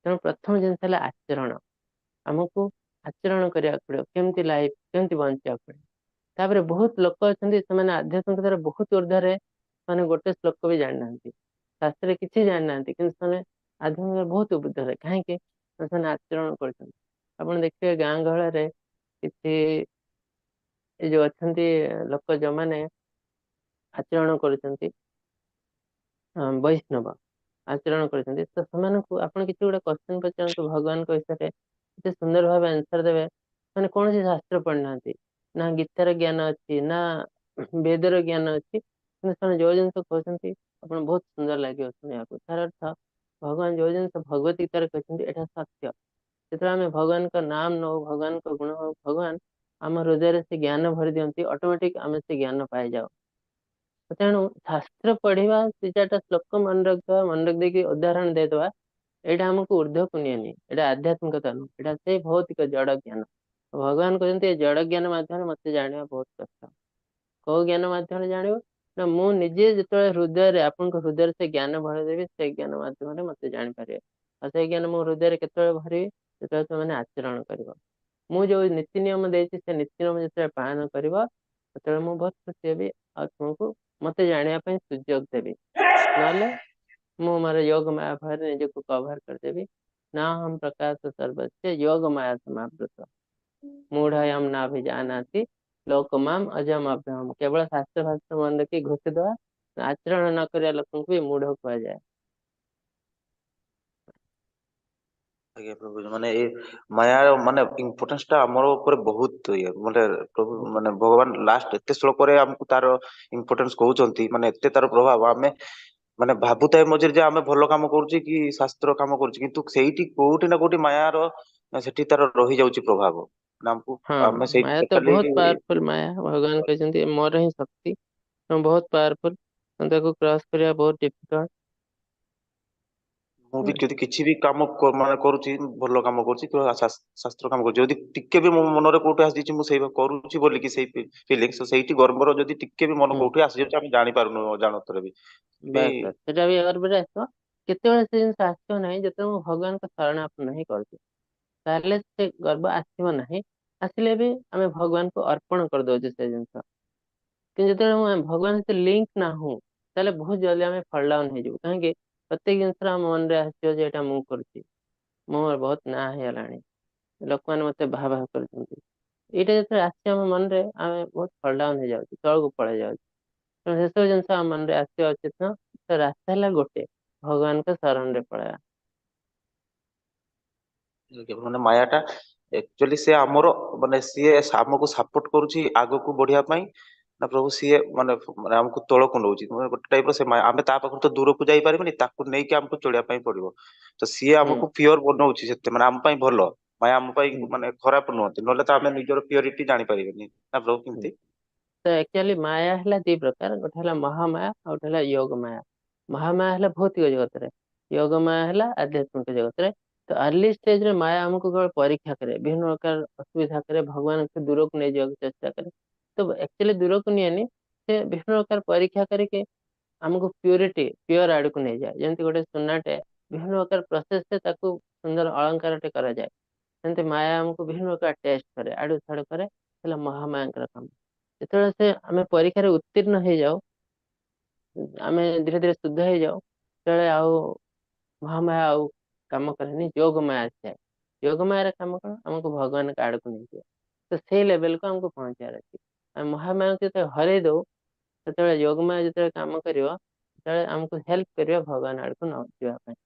ତେଣୁ ପ୍ରଥମ ଜିନିଷ ହେଲା ଆଚରଣ। ଆମକୁ ଆଚରଣ କରିବାକୁ ପଡିବ, କେମିତି ଲାଇଫ, କେମିତି ବଞ୍ଚିବାକୁ ପଡିବ। ତାପରେ ବହୁତ ଲୋକ ଅଛନ୍ତି ସେମାନେ ଆଧ୍ୟାତ୍ମିକତାର ବହୁତ ଉର୍ଦ୍ଧ୍ୱରେ, ସେମାନେ ଗୋଟେ ଶ୍ଲୋକ ବି ଜାଣିନାହାନ୍ତି, ଶାସ୍ତ୍ରରେ କିଛି ଜାଣିନାହାନ୍ତି, କିନ୍ତୁ ସେମାନେ ଆଧ୍ୟାତ୍ମିକତାର ବହୁତ ଉର୍ଦ୍ଧ୍ୱରେ। କାହିଁକି ନା ସେମାନେ ଆଚରଣ କରୁଛନ୍ତି। ଆପଣ ଦେଖିବେ ଗାଁ ଗହଳରେ କିଛି ଏ ଯୋଉ ଅଛନ୍ତି ଲୋକ ଯୋଉମାନେ ଆଚରଣ କରୁଛନ୍ତି, ବୈଷ୍ଣବ ଆଚରଣ କରୁଛନ୍ତି, ତ ସେମାନଙ୍କୁ ଆପଣ କିଛି ଗୋଟେ କ୍ୱେଶ୍ଚନ ପଚାରନ୍ତୁ ଭଗବାନଙ୍କ ବିଷୟରେ, ଏତେ ସୁନ୍ଦର ଭାବେ ଆନ୍ସର ଦେବେ। ସେମାନେ କୌଣସି ଶାସ୍ତ୍ର ପଢିନାହାନ୍ତି, ନା ଗୀତାର ଜ୍ଞାନ ଅଛି, ନା ବେଦର ଜ୍ଞାନ ଅଛି, କିନ୍ତୁ ସେମାନେ ଯୋଉ ଜିନିଷ କହୁଛନ୍ତି ଆପଣ ବହୁତ ସୁନ୍ଦର ଲାଗିବ ଶୁଣିବାକୁ। ତାର ଅର୍ଥ ଭଗବାନ ଯୋଉ ଜିନିଷ ଭଗବତ ଗୀତାରେ କହିଛନ୍ତି ଏଇଟା ସତ୍ୟ। ଯେତେବେଳେ ଆମେ ଭଗବାନଙ୍କ ନାମ ନଉ, ଭଗବାନଙ୍କ ଗୁଣ ହଉ, ଭଗବାନ ଆମ ହୃଦୟରେ ସେ ଜ୍ଞାନ ଭରି ଦିଅନ୍ତି, ଅଟୋମେଟିକ ଆମେ ସେ ଜ୍ଞାନ ପାଇଯାଉ। ତେଣୁ ଶାସ୍ତ୍ର ପଢିବା, ଦି ଚାରିଟା ଶ୍ଲୋକ ମନେ ରଖିବା, ମନେ ରଖିଦେଇକି ଉଦାହରଣ ଦେଇଦବା, ଏଇଟା ଆମକୁ ଉର୍ଦ୍ଧ୍ୱକୁ ନିଏନି, ଏଇଟା ଆଧ୍ୟାତ୍ମିକତା ନୁହଁ, ଏଇଟା ସେଇ ଭୌତିକ ଜଡ ଜ୍ଞାନ। ଭଗବାନ କହୁଛନ୍ତି ଏ ଜଡ ଜ୍ଞାନ ମାଧ୍ୟମରେ ମତେ ଜାଣିବା ବହୁତ କଷ୍ଟ। କୋଉ ଜ୍ଞାନ ମାଧ୍ୟମରେ ଜାଣିବ? ନା ମୁଁ ନିଜେ ଯେତେବେଳେ ହୃଦୟରେ, ଆପଣଙ୍କ ହୃଦୟରେ ସେ ଜ୍ଞାନ ଭରିଦେବି, ସେ ଜ୍ଞାନ ମାଧ୍ୟମରେ ମତେ ଜାଣିପାରିବେ। ଆଉ ସେଇ ଜ୍ଞାନ ମୋ ହୃଦୟରେ କେତେବେଳେ ଭରିବି? ଯେତେବେଳେ ତୁମେ ଆଚରଣ କରିବ। ମୁଁ ଯୋଉ ନୀତି ନିୟମ ଦେଇଛି ସେ ନୀତି ନିୟମ ଯେତେବେଳେ ପାଳନ କରିବ, ସେତେବେଳେ ମୁଁ ବହୁତ ଖୁସି ହେବି ଆଉ ତୁମକୁ ମତେ ଜାଣିବା ପାଇଁ ସୁଯୋଗ ଦେବି। ନହେଲେ ମୁଁ ମୋର ଯୋଗ ମାୟା ଭୟରେ ନିଜକୁ କଭର କରିଦେବି। ନା ହମ ପ୍ରକାଶ ସର୍ବସ୍ୟ ଯୋଗ ମାୟା ସମାବୃତ ମୂଢୟମ ନାଭିଜାନାତି ଲୋକମାମ ଅଜମ ଅଭ୍ୟମ। କେବଳ ଶାସ୍ତ୍ର ଫାସ୍ତ୍ର ମନେ ରଖି ଘୋଷିଦବା, ଆଚରଣ ନ କରିବା ଲୋକଙ୍କୁ ବି ମୂଢ କୁହାଯାଏ। ଆଜ୍ଞା ପ୍ରଭୁ, ମାନେ ଏ ମାୟା ମାନେ ଇମ୍ପୋର୍ଟାନ୍ସ ଟା ଆମର ଉପରେ ବହୁତ ଇଏ, ମାନେ ପ୍ରଭୁ ଆଜ୍ଞା। ମାନେ ଭଗବାନ ଲାଷ୍ଟ ଏତେ ଶ୍ଳୋକରେ ଆମକୁ ତାର ଇମ୍ପୋର୍ଟାନ୍ସ କହୁଛନ୍ତି, ମାନେ ଏତେ ତାର ପ୍ରଭାବ। ଆମେ ମାନେ ଭାବୁଥାଏ ମଝିରେ ଯେ ଆମେ ଭଲ କାମ କରୁଛେ କି ଶାସ୍ତ୍ର କାମ କରୁଛେ, କିନ୍ତୁ ସେଇଠି କୋଉଠି ନା କୋଉଠି ମାୟାର ସେଠି ତାର ରହିଯାଉଛି ପ୍ରଭାବ। ମାନେ ଆମକୁ ହଁ, ଆମେ ସେଇଠି ମାୟା ତ ଟୋଟାଲି ବହୁତ ପାୱାରଫୁଲ। ମାୟା ଭଗବାନ କହିଛନ୍ତି ମୋର ହିଁ ଶକ୍ତି, ବହୁତ ପାୱାରଫୁଲ, ତାକୁ କ୍ରସ କରିବା ବହୁତ ଡିଫିକଲ୍ଟ। ମୁଁ ବି ଯଦି କିଛି ବି କାମ ମାନେ କରୁଛି, ଭଲ କାମ କରୁଛି କିମ୍ବା ଶାସ୍ତ୍ର କାମ କରୁଛି, ଯଦି ଟିକେ ବି ମୋ ମନରେ କୋଉଠି ଆସିଯାଇଛି ମୁଁ ସେଇ କରୁଛି ବୋଲିକି ସେଇ ଫିଲିଙ୍ଗସ, ସେଇଠି ଗର୍ବର ଯଦି ଟିକେ ବି ମନ କୋଉଠି ଆସିଯାଉଛି ଆମେ ଜାଣିପାରୁନୁ ଅଜାଣତରେ ବି। ବାସ୍ ବାସ୍, ସେଟା ବି ଗର୍ବରେ ଆସିବ। କେତେବେଳେ ସେ ଜିନିଷ ଆସିବ ନାହିଁ, ଯେତେବେଳେ ମୁଁ ଭଗବାନଙ୍କ ଶରଣାପନ୍ନ ହିଁ କରୁଛି, ତାହେଲେ ସେ ଗର୍ବ ଆସିବ ନାହିଁ। ଆସିଲେ ବି ଆମେ ଭଗବାନଙ୍କୁ ଅର୍ପଣ କରିଦଉଛେ ସେ ଜିନିଷ। କିନ୍ତୁ ଯେତେବେଳେ ମୁଁ ଭଗବାନ ସହିତ ଲିଙ୍କ ନାହୁଁ, ତାହେଲେ ବହୁତ ଜଲଦି ଆମେ ଫଲ୍ ଡାଉନ ହେଇଯିବୁ। କାହିଁକି ପ୍ରତ୍ୟେକ ଜିନିଷରେ ଆମ ମନରେ ଆସିବ ଯେ ଏଇଟା ମୁଁ କରୁଛି, ମୋର ବହୁତ ନାଁ ହେଇଗଲାଣି, ଲୋକମାନେ ମତେ ବାହା ବାହା କରୁଛନ୍ତି। ଏଇଟା ଯେତେବେଳେ ଆସିବ ଆମ ମନରେ, ଆମେ ବହୁତ ଫଲ୍ ଡାଉନ ହେଇଯାଉଛୁ, ତଳକୁ ପଳେଇ ଯାଉଛୁ। ତେଣୁ ସେସବୁ ଜିନିଷ ଆମ ମନରେ ଆସିବା ଉଚିତ ନୁହଁ। ତ ରାସ୍ତା ହେଲା ଗୋଟେ, ଭଗବାନଙ୍କ ଶରଣରେ ପଳେଇବା। ମାନେ ମାୟା ଟା ଆକ୍ଚୁଆଲି ସେ ଆମର ମାନେ ସିଏ ଆମକୁ ସପୋର୍ଟ କରୁଛି ଆଗକୁ ବଢିବା ପାଇଁ ନା ପ୍ରଭୁ, ସିଏ ମାନେ ମାନେ ଆମକୁ ତଳକୁ ନଉଛି ମାନେ ଗୋଟେ ଟାଇପ ର ସେ ମାୟା, ଆମେ ତା ପାଖରୁ ତ ଦୂରକୁ ଯାଇପାରିବାନି, ତାକୁ ନେଇକି ଆମକୁ ଚଳିବା ପାଇଁ ପଡିବ। ତ ସିଏ ଆମକୁ ପିଓର ବନଉଛି ସେତେ, ମାନେ ଆମ ପାଇଁ ଭଲ, ମାୟା ଆମ ପାଇଁ ମାନେ ଖରାପ ନୁହନ୍ତି, ନହେଲେ ତ ଆମେ ନିଜର ପିଓରିଟି ଜାଣିପାରିବେନି ନା ପ୍ରଭୁ କେମିତି? ତ ଆକ୍ଚୁଆଲି ମାୟା ହେଲା ଦି ପ୍ରକାର, ଗୋଟେ ହେଲା ମହାମାୟା ଆଉ ଗୋଟେ ହେଲା ଯୋଗ ମାୟା। ମହାମାୟା ହେଲା ଭୌତିକ ଜଗତରେ, ଯୋଗ ମାୟା ହେଲା ଆଧ୍ୟାତ୍ମିକ ଜଗତରେ। ତ ଆର୍ଲି ଷ୍ଟେଜରେ ମାୟା ଆମକୁ କେବଳ ପରୀକ୍ଷା କରେ, ବିଭିନ୍ନ ପ୍ରକାର ଅସୁବିଧା କରେ, ଭଗବାନଙ୍କୁ ଦୂରକୁ ନେଇଯିବାକୁ ଚେଷ୍ଟା କରେ। ତ ଆକ୍ଚୁଆଲି ଦୂରକୁ ନିଏନି, ସେ ବିଭିନ୍ନ ପ୍ରକାର ପରୀକ୍ଷା କରିକି ଆମକୁ ପ୍ୟୁରିଟି, ପିଓର ଆଡକୁ ନେଇଯାଏ। ଯେମିତି ଗୋଟେ ସୁନାଟେ ବିଭିନ୍ନ ପ୍ରକାର ପ୍ରୋସେସରେ ତାକୁ ସୁନ୍ଦର ଅଳଙ୍କାରଟେ କରାଯାଏ, ସେମିତି ମାୟା ଆମକୁ ବିଭିନ୍ନ ପ୍ରକାର ଟେଷ୍ଟ କରେ, ଆଡୁ ସାଡୁ କରେ। ହେଲା ମହାମାୟାଙ୍କର କାମ। ଯେତେବେଳେ ସେ ଆମେ ପରୀକ୍ଷାରେ ଉତ୍ତୀର୍ଣ୍ଣ ହେଇଯାଉ, ଆମେ ଧୀରେ ଧୀରେ ଶୁଦ୍ଧ ହେଇଯାଉ, ସେତେବେଳେ ଆଉ ମହାମାୟା ଆଉ କାମ କରେନି, ଯୋଗ ମାୟା ଆସିଯାଏ। ଯୋଗ ମାୟାର କାମ କଣ? ଆମକୁ ଭଗବାନଙ୍କ ଆଡକୁ ନେଇଯିବ। ତ ସେଇ ଲେଭେଲକୁ ଆମକୁ ପହଞ୍ଚିବାର ଅଛି। ଆମେ ମହାମାୟାକୁ ଯେତେବେଳେ ହରେଇ ଦଉ, ସେତେବେଳେ ଯୋଗ ମାୟା ଯେତେବେଳେ କାମ କରିବ, ସେତେବେଳେ ଆମକୁ ହେଲ୍ପ କରିବ ଭଗବାନ ଆଡକୁ ନ ଯିବା ପାଇଁ।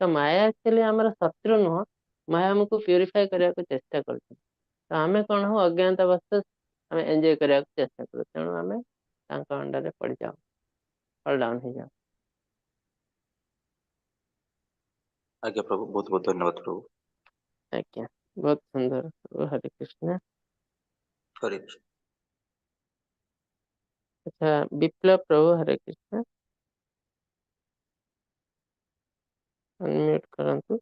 ତ ମାୟା ଆକ୍ଚୁଆଲି ଆମର ଶତ୍ରୁ ନୁହଁ, ମାୟା ଆମକୁ ପ୍ୟୁରିଫାଏ କରିବାକୁ ଚେଷ୍ଟା କରୁଛି। ତ ଆମେ କଣ ହଉ, ଅଜ୍ଞାନତା ବଶତଃ ଆମେ ଏନ୍ଜୟ କରିବାକୁ ଚେଷ୍ଟା କରୁ, ତେଣୁ ଆମେ ତାଙ୍କ ଅଣ୍ଡରରେ ପଡିଯାଉ, ଫଲ୍ ଡାଉନ ହେଇଯାଉ। ଆଜ୍ଞା ପ୍ରଭୁ, ବହୁତ ବହୁତ ଧନ୍ୟବାଦ ପ୍ରଭୁ। ଆଜ୍ଞା, ବହୁତ ସୁନ୍ଦର ପ୍ରଭୁ। ହରେ କୃଷ୍ଣ। ହରେ କୃଷ୍ଣ। ଆଚ୍ଛା ବିପ୍ଲବ ପ୍ରଭୁ, ହରେ କୃଷ୍ଣ, ଅନମ୍ୟୁଟ କରନ୍ତୁ।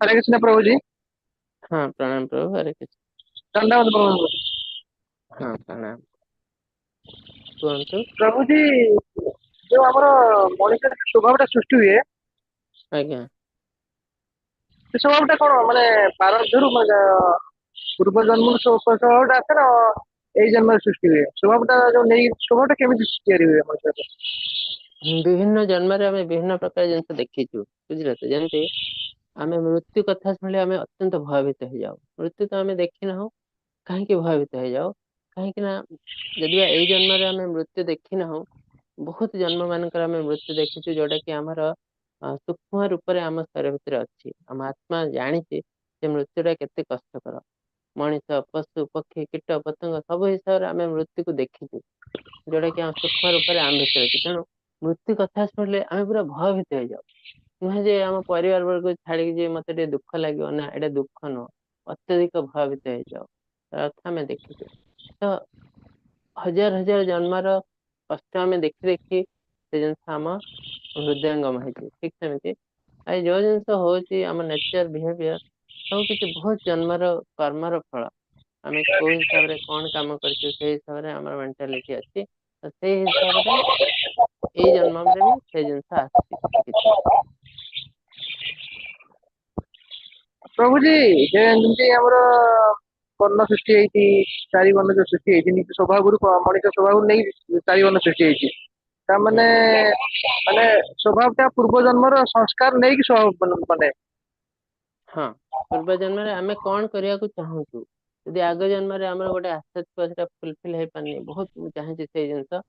ହରେ କୃଷ୍ଣ ପ୍ରଭୁଜୀ। ହଁ ପ୍ରଣାମ ପ୍ରଭୁ, ହରେ କୃଷ୍ଣ। ଦଣ୍ଡବତ ପ୍ରଭୁ। ହଁ ପ୍ରଣାମ, କୁହନ୍ତୁ। ପ୍ରଭୁଜୀ, ଯୋଉ ଆମର ମଣିଷର ସ୍ୱଭାବଟା ସୃଷ୍ଟି ହୁଏ, ଆଜ୍ଞା, ସେ ସ୍ୱଭାବଟା କଣ ମାନେ ପ୍ରାରବ୍ଧରୁ ମାନେ ପୂର୍ବ ଜନ୍ମରୁ ସ୍ୱଭାବଟା ଆସେ ନା ଏଇ ଜନ୍ମରେ ସୃଷ୍ଟି ହୁଏ? ସ୍ୱଭାବଟା ଯୋଉ ନେଇ ସ୍ୱଭାବଟା କେମିତି ତିଆରି ହୁଏ ମଣିଷର? ବିଭିନ୍ନ ଜନ୍ମରେ ଆମେ ବିଭିନ୍ନ ପ୍ରକାର ଜିନିଷ ଦେଖିଛୁ, ବୁଝିଲେ ତ? ଯେମିତି ଆମେ ମୃତ୍ୟୁ କଥା ଶୁଣିଲେ ଆମେ ଅତ୍ୟନ୍ତ ଭୟଭୀତ ହେଇଯାଉ। ମୃତ୍ୟୁ ତ ଆମେ ଦେଖିନାହୁଁ, କାହିଁକି ଭୟଭୀତ ହେଇଯାଉ? କାହିଁକି ନା ଯଦି ବା ଏଇ ଜନ୍ମରେ ଆମେ ମୃତ୍ୟୁ ଦେଖିନାହୁଁ, ବହୁତ ଜନ୍ମ ମାନଙ୍କର ଆମେ ମୃତ୍ୟୁ ଦେଖିଛୁ, ଯୋଉଟା କି ଆମର ସୂକ୍ଷ୍ମ ରୂପରେ ଆମ ଶରୀର ଭିତରେ ଅଛି। ଆମ ଆତ୍ମା ଜାଣିଛି ଯେ ମୃତ୍ୟୁଟା କେତେ କଷ୍ଟକର। ମଣିଷ, ପଶୁ, ପକ୍ଷୀ, କୀଟ ପତଙ୍ଗ ସବୁ ହିସାବରେ ଆମେ ମୃତ୍ୟୁକୁ ଦେଖିଛୁ, ଯୋଉଟା କି ଆମ ସୂକ୍ଷ୍ମ ରୂପରେ ଆମ ଭିତରେ ଅଛି। ତେଣୁ ମୃତ୍ୟୁ କଥା ଶୁଣିଲେ ଆମେ ପୁରା ଭୟଭୀତ ହେଇଯାଉ। ନୁହେଁ ଯେ ଆମ ପରିବାର ବର୍ଗ ଛାଡିକି ଯେ ମତେ ଟିକେ ଦୁଃଖ ଲାଗିବ, ନା, ଏଇଟା ଦୁଃଖ ନୁହଁ, ଅତ୍ୟଧିକ ଭୟଭୀତ ହେଇଯାଉ। ତା ଅର୍ଥ ଆମେ ଦେଖିଛୁ। ତ ହଜାର ହଜାର ଜନ୍ମର କଷ୍ଟ ଆମେ ଦେଖି ଦେଖି ସେ ଜିନିଷ ଆମ ହୃଦୟଙ୍ଗମ ହେଇଛି। ଠିକ ସେମିତି ଆଉ ଯୋଉ ଜିନିଷ ହଉଛି ଆମ ନେଚର, ବିହେଭିୟର ସବୁ କିଛି ବହୁତ ଜନ୍ମର କର୍ମର ଫଳ। ଆମେ କୋଉ ହିସାବରେ କଣ କାମ କରିଛୁ ସେଇ ହିସାବରେ ଆମର ମେଣ୍ଟାଲିଟି ଅଛି। ତ ସେଇ ହିସାବରେ ଏଇ ଜନ୍ମରେ ବି ସେ ଜିନିଷ ଆସିଛି କିଛି କିଛି। ପ୍ରଭୁଜୀ, ଯେମିତି ଆମର ବର୍ଣ୍ଣ ସୃଷ୍ଟି ହେଇଛି, ଚାରି ବର୍ଣ୍ଣ ଯୋଉ ସୃଷ୍ଟି ହେଇଛି, ନିଜ ସ୍ୱଭାବରୁ ମଣିଷ ସ୍ୱଭାବରୁ ନେଇ ଚାରି ବର୍ଣ୍ଣ ସୃଷ୍ଟି ହେଇଛି। ତା ମାନେ ମାନେ ସ୍ୱଭାବ ଟା ପୂର୍ବ ଜନ୍ମର ସଂସ୍କାର ନେଇକି ସ୍ୱଭାବ ବନେ। ହଁ, ପୂର୍ବ ଜନ୍ମରେ ଆମେ କଣ କରିବାକୁ ଚାହୁଁଛୁ, ଯଦି ଆଗ ଜନ୍ମରେ ଆମର ଗୋଟେ ଆଶା ଥିବ ସେଟା ଫୁଲଫିଲ ହେଇପାରୁନି, ବହୁତ ମୁଁ ଚାହୁଁଛି ସେଇ ଜିନିଷ,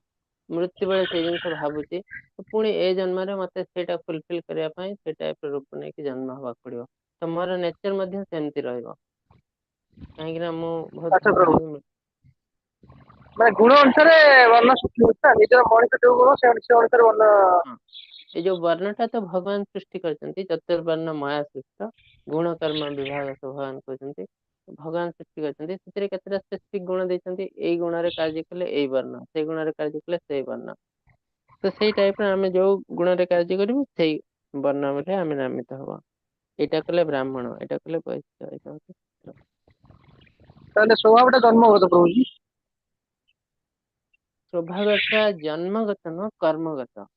ମୃତ୍ୟୁ ବେଳେ ସେଇ ଜିନିଷ ଭାବୁଛି, ତ ପୁଣି ଏ ଜନ୍ମରେ ମତେ ସେଇଟା ଫୁଲଫିଲ କରିବା ପାଇଁ ସେ ଟାଇପ ର ରୂପ ନେଇକି ଜନ୍ମ ହବାକୁ ପଡିବ। ତ ମୋର ନେଚର ମଧ୍ୟ ସେମିତି ରହିବ, କାହିଁକି ନା ମୁଁ ବହୁତ ଆଚ୍ଛା ପ୍ରଭୁ, ଭାବୁଥିବି। ମାନେ ଗୁଣ ଅନୁସାରେ ବର୍ଣ୍ଣ ସୃଷ୍ଟି ହଉଛି ନା, ନିଜର ମଣିଷ ଯୋଉ ଗୁଣ ସେ ଅନୁସାରେ ବର୍ଣ୍ଣ। ହଁ, ଏଇ ଯୋଉ ବର୍ଣ୍ଣଟା ତ ଭଗବାନ ସୃଷ୍ଟି କରିଛନ୍ତି, ଚତୁର୍ବର୍ଣ୍ଣ ମୟା ସୃଷ୍ଟ ଗୁଣ କର୍ମ ବିଭାଗ ସବୁ ଭଗବାନ କହୁଛନ୍ତି, ଭଗବାନ ସୃଷ୍ଟି କରିଛନ୍ତି। ସେଥିରେ କେତେଟା ସ୍ପେସିଫିକ ଗୁଣ ଦେଇଛନ୍ତି, ଏଇ ଗୁଣରେ କାର୍ଯ୍ୟ କଲେ ଏଇ ବର୍ଣ୍ଣ, ସେଇ ଗୁଣରେ କାର୍ଯ୍ୟ କଲେ ସେଇ ବର୍ଣ୍ଣ। ତ ସେଇ ଟାଇପ ର ଆମେ ଯୋଉ ଗୁଣରେ କାର୍ଯ୍ୟ କରିବୁ ସେଇ ବର୍ଣ୍ଣ ବୋଲି ଆମେ ନାମିତ ହବ। ଏଇଟା କଲେ ବ୍ରାହ୍ମଣ, ଏଇଟା କଲେ ବୈଶ୍ୟ, ଏଇଟା କଲେ ଶୂଦ୍ର। ତାହେଲେ ସ୍ୱଭାବଟା ଜନ୍ମଗତ ପ୍ରଭୁଜୀ? ସ୍ୱଭାବଟା ଜନ୍ମଗତ ନୁହଁ, କର୍ମଗତ।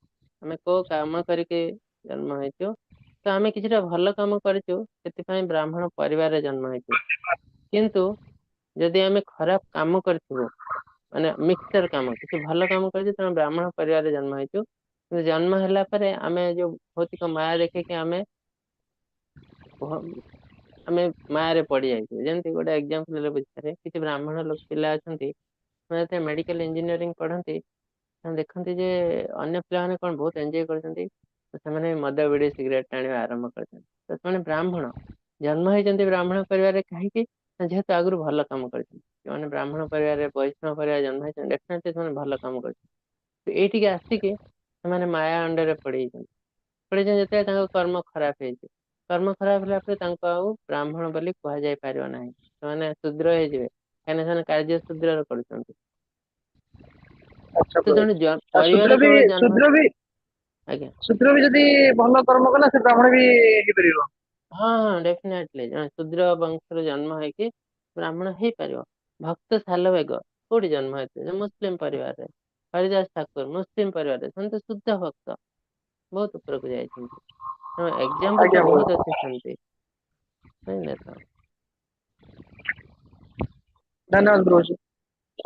ଆମେ କୋଉ କାମ କରିକି ଜନ୍ମ ହେଇଛୁ, ତ ଆମେ କିଛିଟା ଭଲ କାମ କରିଛୁ, ସେଥିପାଇଁ ବ୍ରାହ୍ମଣ ପରିବାରରେ ଜନ୍ମ ହେଇଛୁ। କିନ୍ତୁ ଯଦି ଆମେ ଖରାପ କାମ କରିଥିବୁ, ମାନେ ମିକ୍ସଚର କାମ, କିଛି ଭଲ କାମ କରିଛୁ ତେଣୁ ବ୍ରାହ୍ମଣ ପରିବାରରେ ଜନ୍ମ ହେଇଛୁ, କିନ୍ତୁ ଜନ୍ମ ହେଲା ପରେ ଆମେ ଯୋଉ ଭୌତିକ ମାୟା ଦେଖିକି ଆମେ ମାୟାରେ ପଡିଯାଇଛୁ। ଯେମିତି ଗୋଟେ ଏକ୍ଜାମ୍ପଲ ଦେଲେ ବୁଝିପାରିବେ, କିଛି ବ୍ରାହ୍ମଣ ଲୋକ ପିଲା ଅଛନ୍ତି, ସେମାନେ ଯେତେବେଳେ ମେଡିକାଲ ଇଞ୍ଜିନିୟରିଂ ପଢନ୍ତି, ସେମାନେ ଦେଖନ୍ତି ଯେ ଅନ୍ୟ ପିଲାମାନେ କଣ ବହୁତ ଏନ୍ଜୟ କରୁଛନ୍ତି, ତ ସେମାନେ ମଦ ବିଡ଼ି ସିଗାରେଟ ଟାଣିବା ଆରମ୍ଭ କରିଛନ୍ତି। ତ ସେମାନେ ବ୍ରାହ୍ମଣ ଜନ୍ମ ହେଇଛନ୍ତି ବ୍ରାହ୍ମଣ ପରିବାରରେ, କାହିଁକି ନା ଯେହେତୁ ଆଗରୁ ଭଲ କାମ କରିଛନ୍ତି। ସେମାନେ ବ୍ରାହ୍ମଣ ପରିବାରରେ, ବୈଷ୍ଣବ ପରିବାରରେ ଜନ୍ମ ହେଇଛନ୍ତି, ଡେଫିନେଟଲି ସେମାନେ ଭଲ କାମ କରିଛନ୍ତି। ତ ଏଇଠିକି ଆସିକି ସେମାନେ ମାୟା ଅଣ୍ଡରରେ ପଡିଯାଇଛନ୍ତି। ପଡିଯାଇଛନ୍ତି ଯେତେବେଳେ ତାଙ୍କ କର୍ମ ଖରାପ ହେଇଛି, କର୍ମ ଖରାପ ହେଲା ପରେ ତାଙ୍କୁ ଆଉ ବ୍ରାହ୍ମଣ ବୋଲି କୁହାଯାଇ ପାରିବ ନାହିଁ, ସେମାନେ ଶୂଦ୍ର ହେଇଯିବେ, କାହିଁକିନା ସେମାନେ କାର୍ଯ୍ୟ ଶୂଦ୍ରରେ କରୁଛନ୍ତି। ଆଚ୍ଛା ତ ପ୍ରଭୁ। ଜଣେ ଆଉ ପରିବାରରେ କେବଳ ଜନ୍ମ ଶୂଦ୍ର ବି ଆଜ୍ଞା, ଶୂଦ୍ର ବି ଯଦି ଭଲ କର୍ମ କଲା ସେ ବ୍ରାହ୍ମଣ ବି ହେଇପାରିବ। ହଁ ହଁ, ଡେଫିନେଟଲି ଜଣେ ଶୂଦ୍ର ବଂଶରୁ ଜନ୍ମ ହେଇକି ବ୍ରାହ୍ମଣ ହେଇପାରିବ। ଭକ୍ତ ସାଲବେଗ କୋଉଠି ଜନ୍ମ ହେଇଥିଲେ? ମୁସଲିମ ପରିବାରରେ। ହରିଦାସ ଠାକୁର ମୁସଲିମ ପରିବାରରେ, ସେମାନେ ତ ଶୁଦ୍ଧ ଭକ୍ତ, ବହୁତ ଉପରକୁ ଯାଇଛନ୍ତି। ଏକ୍ଜାମ୍ପଲ ତ ଆଜ୍ଞା ବହୁତ ଅଛି ସେମିତି, ବୁଝିଲେ ତ? ଧନ୍ୟବାଦ ପ୍ରଭୁଜୀ।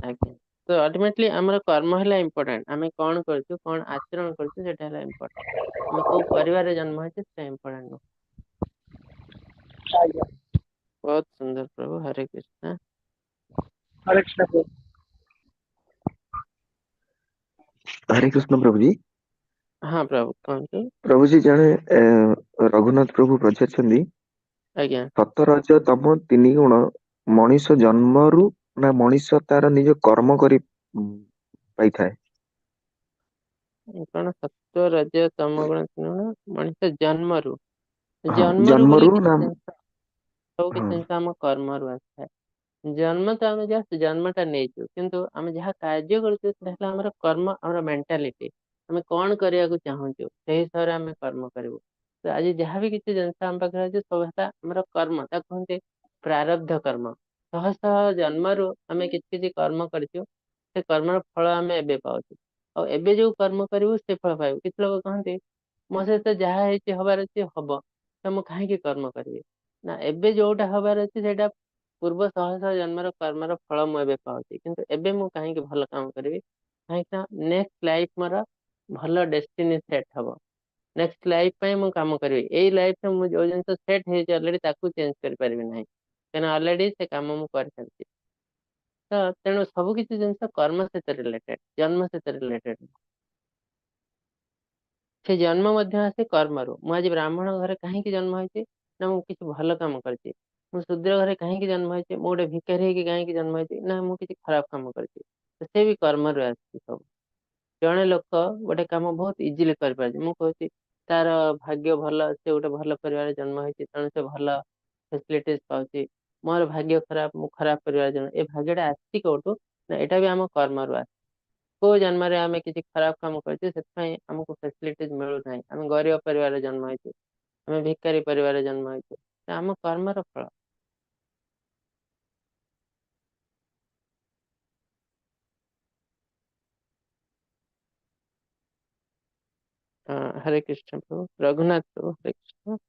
ଆଜ୍ଞା, ତ ଅଲ୍ଟିମେଟଲି ଆମର କର୍ମ ହେଲା ଇମ୍ପୋର୍ଟାଣ୍ଟ। ଆମେ କଣ କରୁଛୁ, କଣ ଆଚରଣ କରୁଛୁ, ସେଟା ହେଲା ଇମ୍ପୋର୍ଟାଣ୍ଟ। ଆମେ କୋଉ ପରିବାରରେ ଜନ୍ମ ହେଇଛୁ ସେଟା ଇମ୍ପୋର୍ଟାଣ୍ଟ ନୁହଁ। ଆଜ୍ଞା। ବହୁତ ସୁନ୍ଦର ପ୍ରଭୁ, ହରେ କୃଷ୍ଣ। ହରେ କୃଷ୍ଣ ପ୍ରଭୁ। ହରେ କୃଷ୍ଣ ପ୍ରଭୁଜୀ। ହଁ ପ୍ରଭୁ କୁହନ୍ତୁ। ପ୍ରଭୁଜୀ ଜଣେ ରଘୁନାଥ ପ୍ରଭୁ ପଚାରିଛନ୍ତି, ଆଜ୍ଞା, ସତରଜ ତମ ତିନି ଗୁଣ ମଣିଷ ଜନ୍ମରୁ ନା ମଣିଷ ତାର ନିଜ କର୍ମ କରି ପାଇଥାଏ? କଣ ସତ୍ୟ ରଜ ତମ ଗୁଣ ତିନି ଗୁଣ ମଣିଷ ଜନ୍ମରୁ? ହଁ, ଜନ୍ମରୁ ବୋଲି ଜନ୍ମରୁ କିଛି ନା ଜିନିଷ, ସବୁ କିଛି ହଁ। ଜିନିଷ ଆମ କର୍ମରୁ ଆସିଥାଏ। ଜନ୍ମ ତ ଆମେ ଜଷ୍ଟ ଜନ୍ମଟା ନେଇଛୁ, କିନ୍ତୁ ଆମେ ଯାହା କାର୍ଯ୍ୟ କରୁଛୁ ସେଟା ହେଲା ଆମର କର୍ମ, ଆମର ମେଣ୍ଟାଲିଟି, ଆମେ କଣ କରିବାକୁ ଚାହୁଁଛୁ ସେଇ ହିସାବରେ ଆମେ କର୍ମ କରିବୁ। ତ ଆଜି ଯାହାବି କିଛି ଜିନିଷ ଆମ ପାଖରେ ଅଛି ସବୁ ହେଲା ଆମର କର୍ମ, ତାକୁ କୁହନ୍ତି ପ୍ରାରବ୍ଧ କର୍ମ। ଶହ ଶହ ଜନ୍ମରୁ ଆମେ କିଛି କିଛି କର୍ମ କରିଛୁ, ସେ କର୍ମର ଫଳ ଆମେ ଏବେ ପାଉଛୁ, ଆଉ ଏବେ ଯୋଉ କର୍ମ କରିବୁ ସେ ଫଳ ପାଇବୁ। କିଛି ଲୋକ କହନ୍ତି ମୋ ସହିତ ଯାହା ହେଇଛି ହବାର ଅଛି ହବ, ତ ମୁଁ କାହିଁକି କର୍ମ କରିବି? ନା, ଏବେ ଯୋଉଟା ହବାର ଅଛି ସେଇଟା ପୂର୍ବ ଶହ ଶହ ଜନ୍ମର କର୍ମର ଫଳ ମୁଁ ଏବେ ପାଉଛି, କିନ୍ତୁ ଏବେ ମୁଁ କାହିଁକି ଭଲ କାମ କରିବି? କାହିଁକି ନା ନେକ୍ସଟ ଲାଇଫ ମୋର ଭଲ ଡେଷ୍ଟିନି ସେଟ୍ ହବ, ନେକ୍ସଟ ଲାଇଫ ପାଇଁ ମୁଁ କାମ କରିବି। ଏଇ ଲାଇଫରେ ମୁଁ ଯୋଉ ଜିନିଷ ସେଟ୍ ହେଇଛି ଅଲରେଡି ତାକୁ ଚେଞ୍ଜ କରିପାରିବି ନାହିଁ, କାହିଁକିନା ଅଲରେଡି ସେ କାମ ମୁଁ କରିସାରିଛି। ତ ତେଣୁ ସବୁ କିଛି ଜିନିଷ କର୍ମ ସହିତ ରିଲେଟେଡ, ଜନ୍ମ ସହିତ ରିଲେଟେଡ। ସେ ଜନ୍ମ ମଧ୍ୟ ଆସେ କର୍ମରୁ। ମୁଁ ଆଜି ବ୍ରାହ୍ମଣ ଘରେ କାହିଁକି ଜନ୍ମ ହେଇଛି? ନା ମୁଁ କିଛି ଭଲ କାମ କରିଛି। ମୁଁ ଶୂଦ୍ର ଘରେ କାହିଁକି ଜନ୍ମ ହେଇଛି? ମୁଁ ଗୋଟେ ଭିକାରୀ ହେଇକି କାହିଁକି ଜନ୍ମ ହେଇଛି? ନା ମୁଁ କିଛି ଖରାପ କାମ କରିଛି। ତ ସେ ବି କର୍ମରୁ ଆସିଛି ସବୁ। ଜଣେ ଲୋକ ଗୋଟେ କାମ ବହୁତ ଇଜିଲି କରିପାରୁଛି, ମୁଁ କହୁଛି ତାର ଭାଗ୍ୟ ଭଲ, ସେ ଗୋଟେ ଭଲ ପରିବାରରେ ଜନ୍ମ ହେଇଛି, ତେଣୁ ସେ ଭଲ ଫେସିଲିଟିଜ ପାଉଛି। ମୋର ଭାଗ୍ୟ ଖରାପ, ମୁଁ ଖରାପ ପରିବାରରେ ଜନ୍ମ। ଏ ଭାଗ୍ୟଟା ଆସିଛି କୋଉଠୁ? ନା ଏଇଟା ବି ଆମ କର୍ମରୁ ଆସିଛି। କୋଉ ଜନ୍ମରେ ଆମେ କିଛି ଖରାପ କାମ କରିଛୁ, ସେଥିପାଇଁ ଆମକୁ ଫେସିଲିଟିଜ ମିଳୁନାହିଁ। ଆମେ ଗରିବ ପରିବାରରେ ଜନ୍ମ ହେଇଛୁ, ଆମେ ଭିକାରୀ ପରିବାରରେ ଜନ୍ମ ହେଇଛୁ, ତ ଆମ କର୍ମର ଫଳ। ହରେ କୃଷ୍ଣ ପ୍ରଭୁ, ରଘୁନାଥ ପ୍ରଭୁ, ହରେ କୃଷ୍ଣ।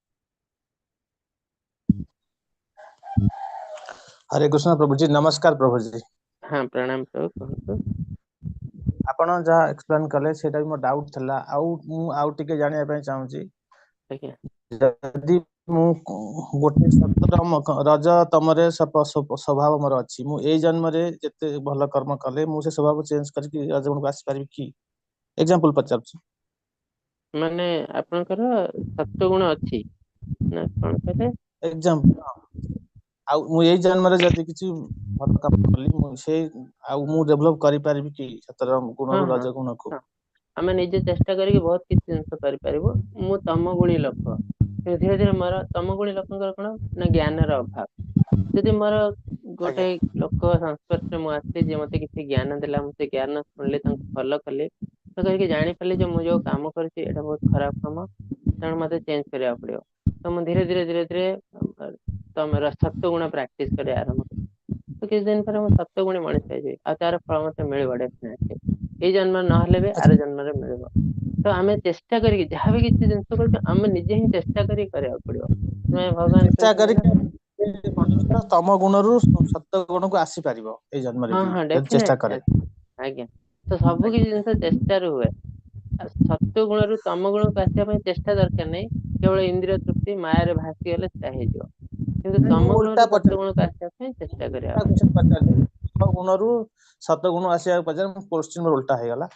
ହରେ କୃଷ୍ଣ ପ୍ରଭୁଜୀ, ନମସ୍କାର ପ୍ରଭୁଜୀ। ହଁ ପ୍ରଣାମ ପ୍ରଭୁ, କୁହନ୍ତୁ। ଆପଣ ଯାହା ଏକ୍ସପ୍ଲେନ କଲେ ସେଇଟା ବି ମୋ ଡାଉଟ ଥିଲା, ଆଉ ମୁଁ ଆଉ ଟିକେ ଜାଣିବା ପାଇଁ ଚାହୁଁଛି। ଆଜ୍ଞା। ଯଦି ମୁଁ ଗୋଟେ ସତର ରଜ ତମରେ ସ୍ୱଭାବ ମୋର ଅଛି, ମୁଁ ଏଇ ଜନ୍ମରେ ଯେତେ ଭଲ କର୍ମ କଲେ ମୁଁ ସେ ସ୍ୱଭାବ ଚେଞ୍ଜ କରିକି ରଜଗୁଣକୁ ଆସିପାରିବି କି? ଏକ୍ସାମ୍ପଲ ପଚାରୁଛି। ମାନେ ଆପଣଙ୍କର ସତ୍ୱ ଗୁଣ ଅଛି ନା କଣ କହିଲେ? ଏକ୍ସାମ୍ପଲ, ଆଉ ମୁଁ ଏଇ ଜନ୍ମରେ ଯଦି କିଛି ଭଲ କାମ କଲି, ମୁଁ ସେଇ ଆଉ ମୁଁ ଡେଭଲପ କରିପାରିବି କି ସତର ହଁ ଗୁଣରୁ ହଁ ରଜ ଗୁଣକୁ? ହଁ, ଆମେ ନିଜେ ଚେଷ୍ଟା କରିକି ବହୁତ କିଛି ଜିନିଷ କରିପାରିବୁ। ମୁଁ ତମ ଗୁଣୀ ଲୋକ, କିନ୍ତୁ ଧୀରେ ଧୀରେ ମୋର ତମ ଗୁଣୀ ଲୋକଙ୍କର କଣ ନା ଜ୍ଞାନର ଅଭାବ। ଯଦି ମୋର ଗୋଟେ ଆଜ୍ଞା ଲୋକ ସଂସ୍ପର୍ଶରେ ମୁଁ ଆସିଲି, ଯିଏ ମତେ କିଛି ଜ୍ଞାନ ଦେଲା, ମୁଁ ସେ ଜ୍ଞାନ ଶୁଣିଲି, ତାଙ୍କୁ ଫଲୋ କଲି, ତ କରିକି ଜାଣିପାରିଲି ଯେ ମୁଁ ଯୋଉ କାମ କରୁଛି ଏଇଟା ବହୁତ ଖରାପ କାମ, ତେଣୁ ମତେ ଚେଞ୍ଜ କରିବାକୁ ପଡିବ। ତ ମୁଁ ଧୀରେ ଧୀରେ ଧୀରେ ଧୀରେ ତମର ସତ୍ୱ ଗୁଣ ପ୍ରାକ୍ଟିସ କରିବା ଆରମ୍ଭ କଲି। ତ କିଛି ଦିନ ପରେ ମୁଁ ସତ୍ୱଗୁଣୀ ମଣିଷ ହେଇଯିବି, ଆଉ ତାର ଫଳ ମତେ ମିଳିବ ଡେଫିନେଟଲି। ଏଇ ଜନ୍ମ ନହେଲେ ବି ଆଚ୍ଛା ଆର ଜନ୍ମରେ ମିଳିବ। ତ ଆମେ ଚେଷ୍ଟା କରିକି ଯାହାବି କିଛି ଜିନିଷ କରୁଛୁ, ଆମେ ନିଜେ ହିଁ ଚେଷ୍ଟା କରିକି କରିବାକୁ ପଡିବ। ସେଥିପାଇଁ ଭଗବାନ ଚେଷ୍ଟା କହିଛନ୍ତି ନା। କରିକି ମଣିଷ ତମ ଗୁଣରୁ ସତ୍ୟ ଗୁଣକୁ ଆସିପାରିବ ଏଇ ଜନ୍ମରେ ହଁ ବି, ହଁ, ଯଦି ଚେଷ୍ଟା ଡେଫିନେଟଲି କରେ। ଆଜ୍ଞା। ତ ସବୁ କିଛି ଜିନିଷ ଚେଷ୍ଟାରୁ ହୁଏ। ଆଉ ସତ୍ୟ ଗୁଣରୁ ତମ ଗୁଣକୁ ଆସିବା ପାଇଁ ଚେଷ୍ଟା ଦରକାର ନାହିଁ, କେବଳ ଇନ୍ଦ୍ରିୟ ତୃପ୍ତି ମାୟାରେ ଭାସିଗଲେ ସେଟା ହେଇଯିବ। କିନ୍ତୁ ନାଇଁ, ମୁଁ ତମ ଓଲଟା ଗୁଣରୁ ସତ୍ୟ ପଚାରିଲି। ଗୁଣକୁ ଆସିବା ପାଇଁ ଚେଷ୍ଟା କରିବାକୁ ଓଲଟା କ୍ୱେଶ୍ଚନ ପଚାରିଲି, ତମ ଗୁଣରୁ ସତ ଗୁଣ ଆସିବାକୁ ପଚାରିଲି, କ୍ୱେଶ୍ଚନ ମୋର ଓଲଟା ହେଇଗଲା।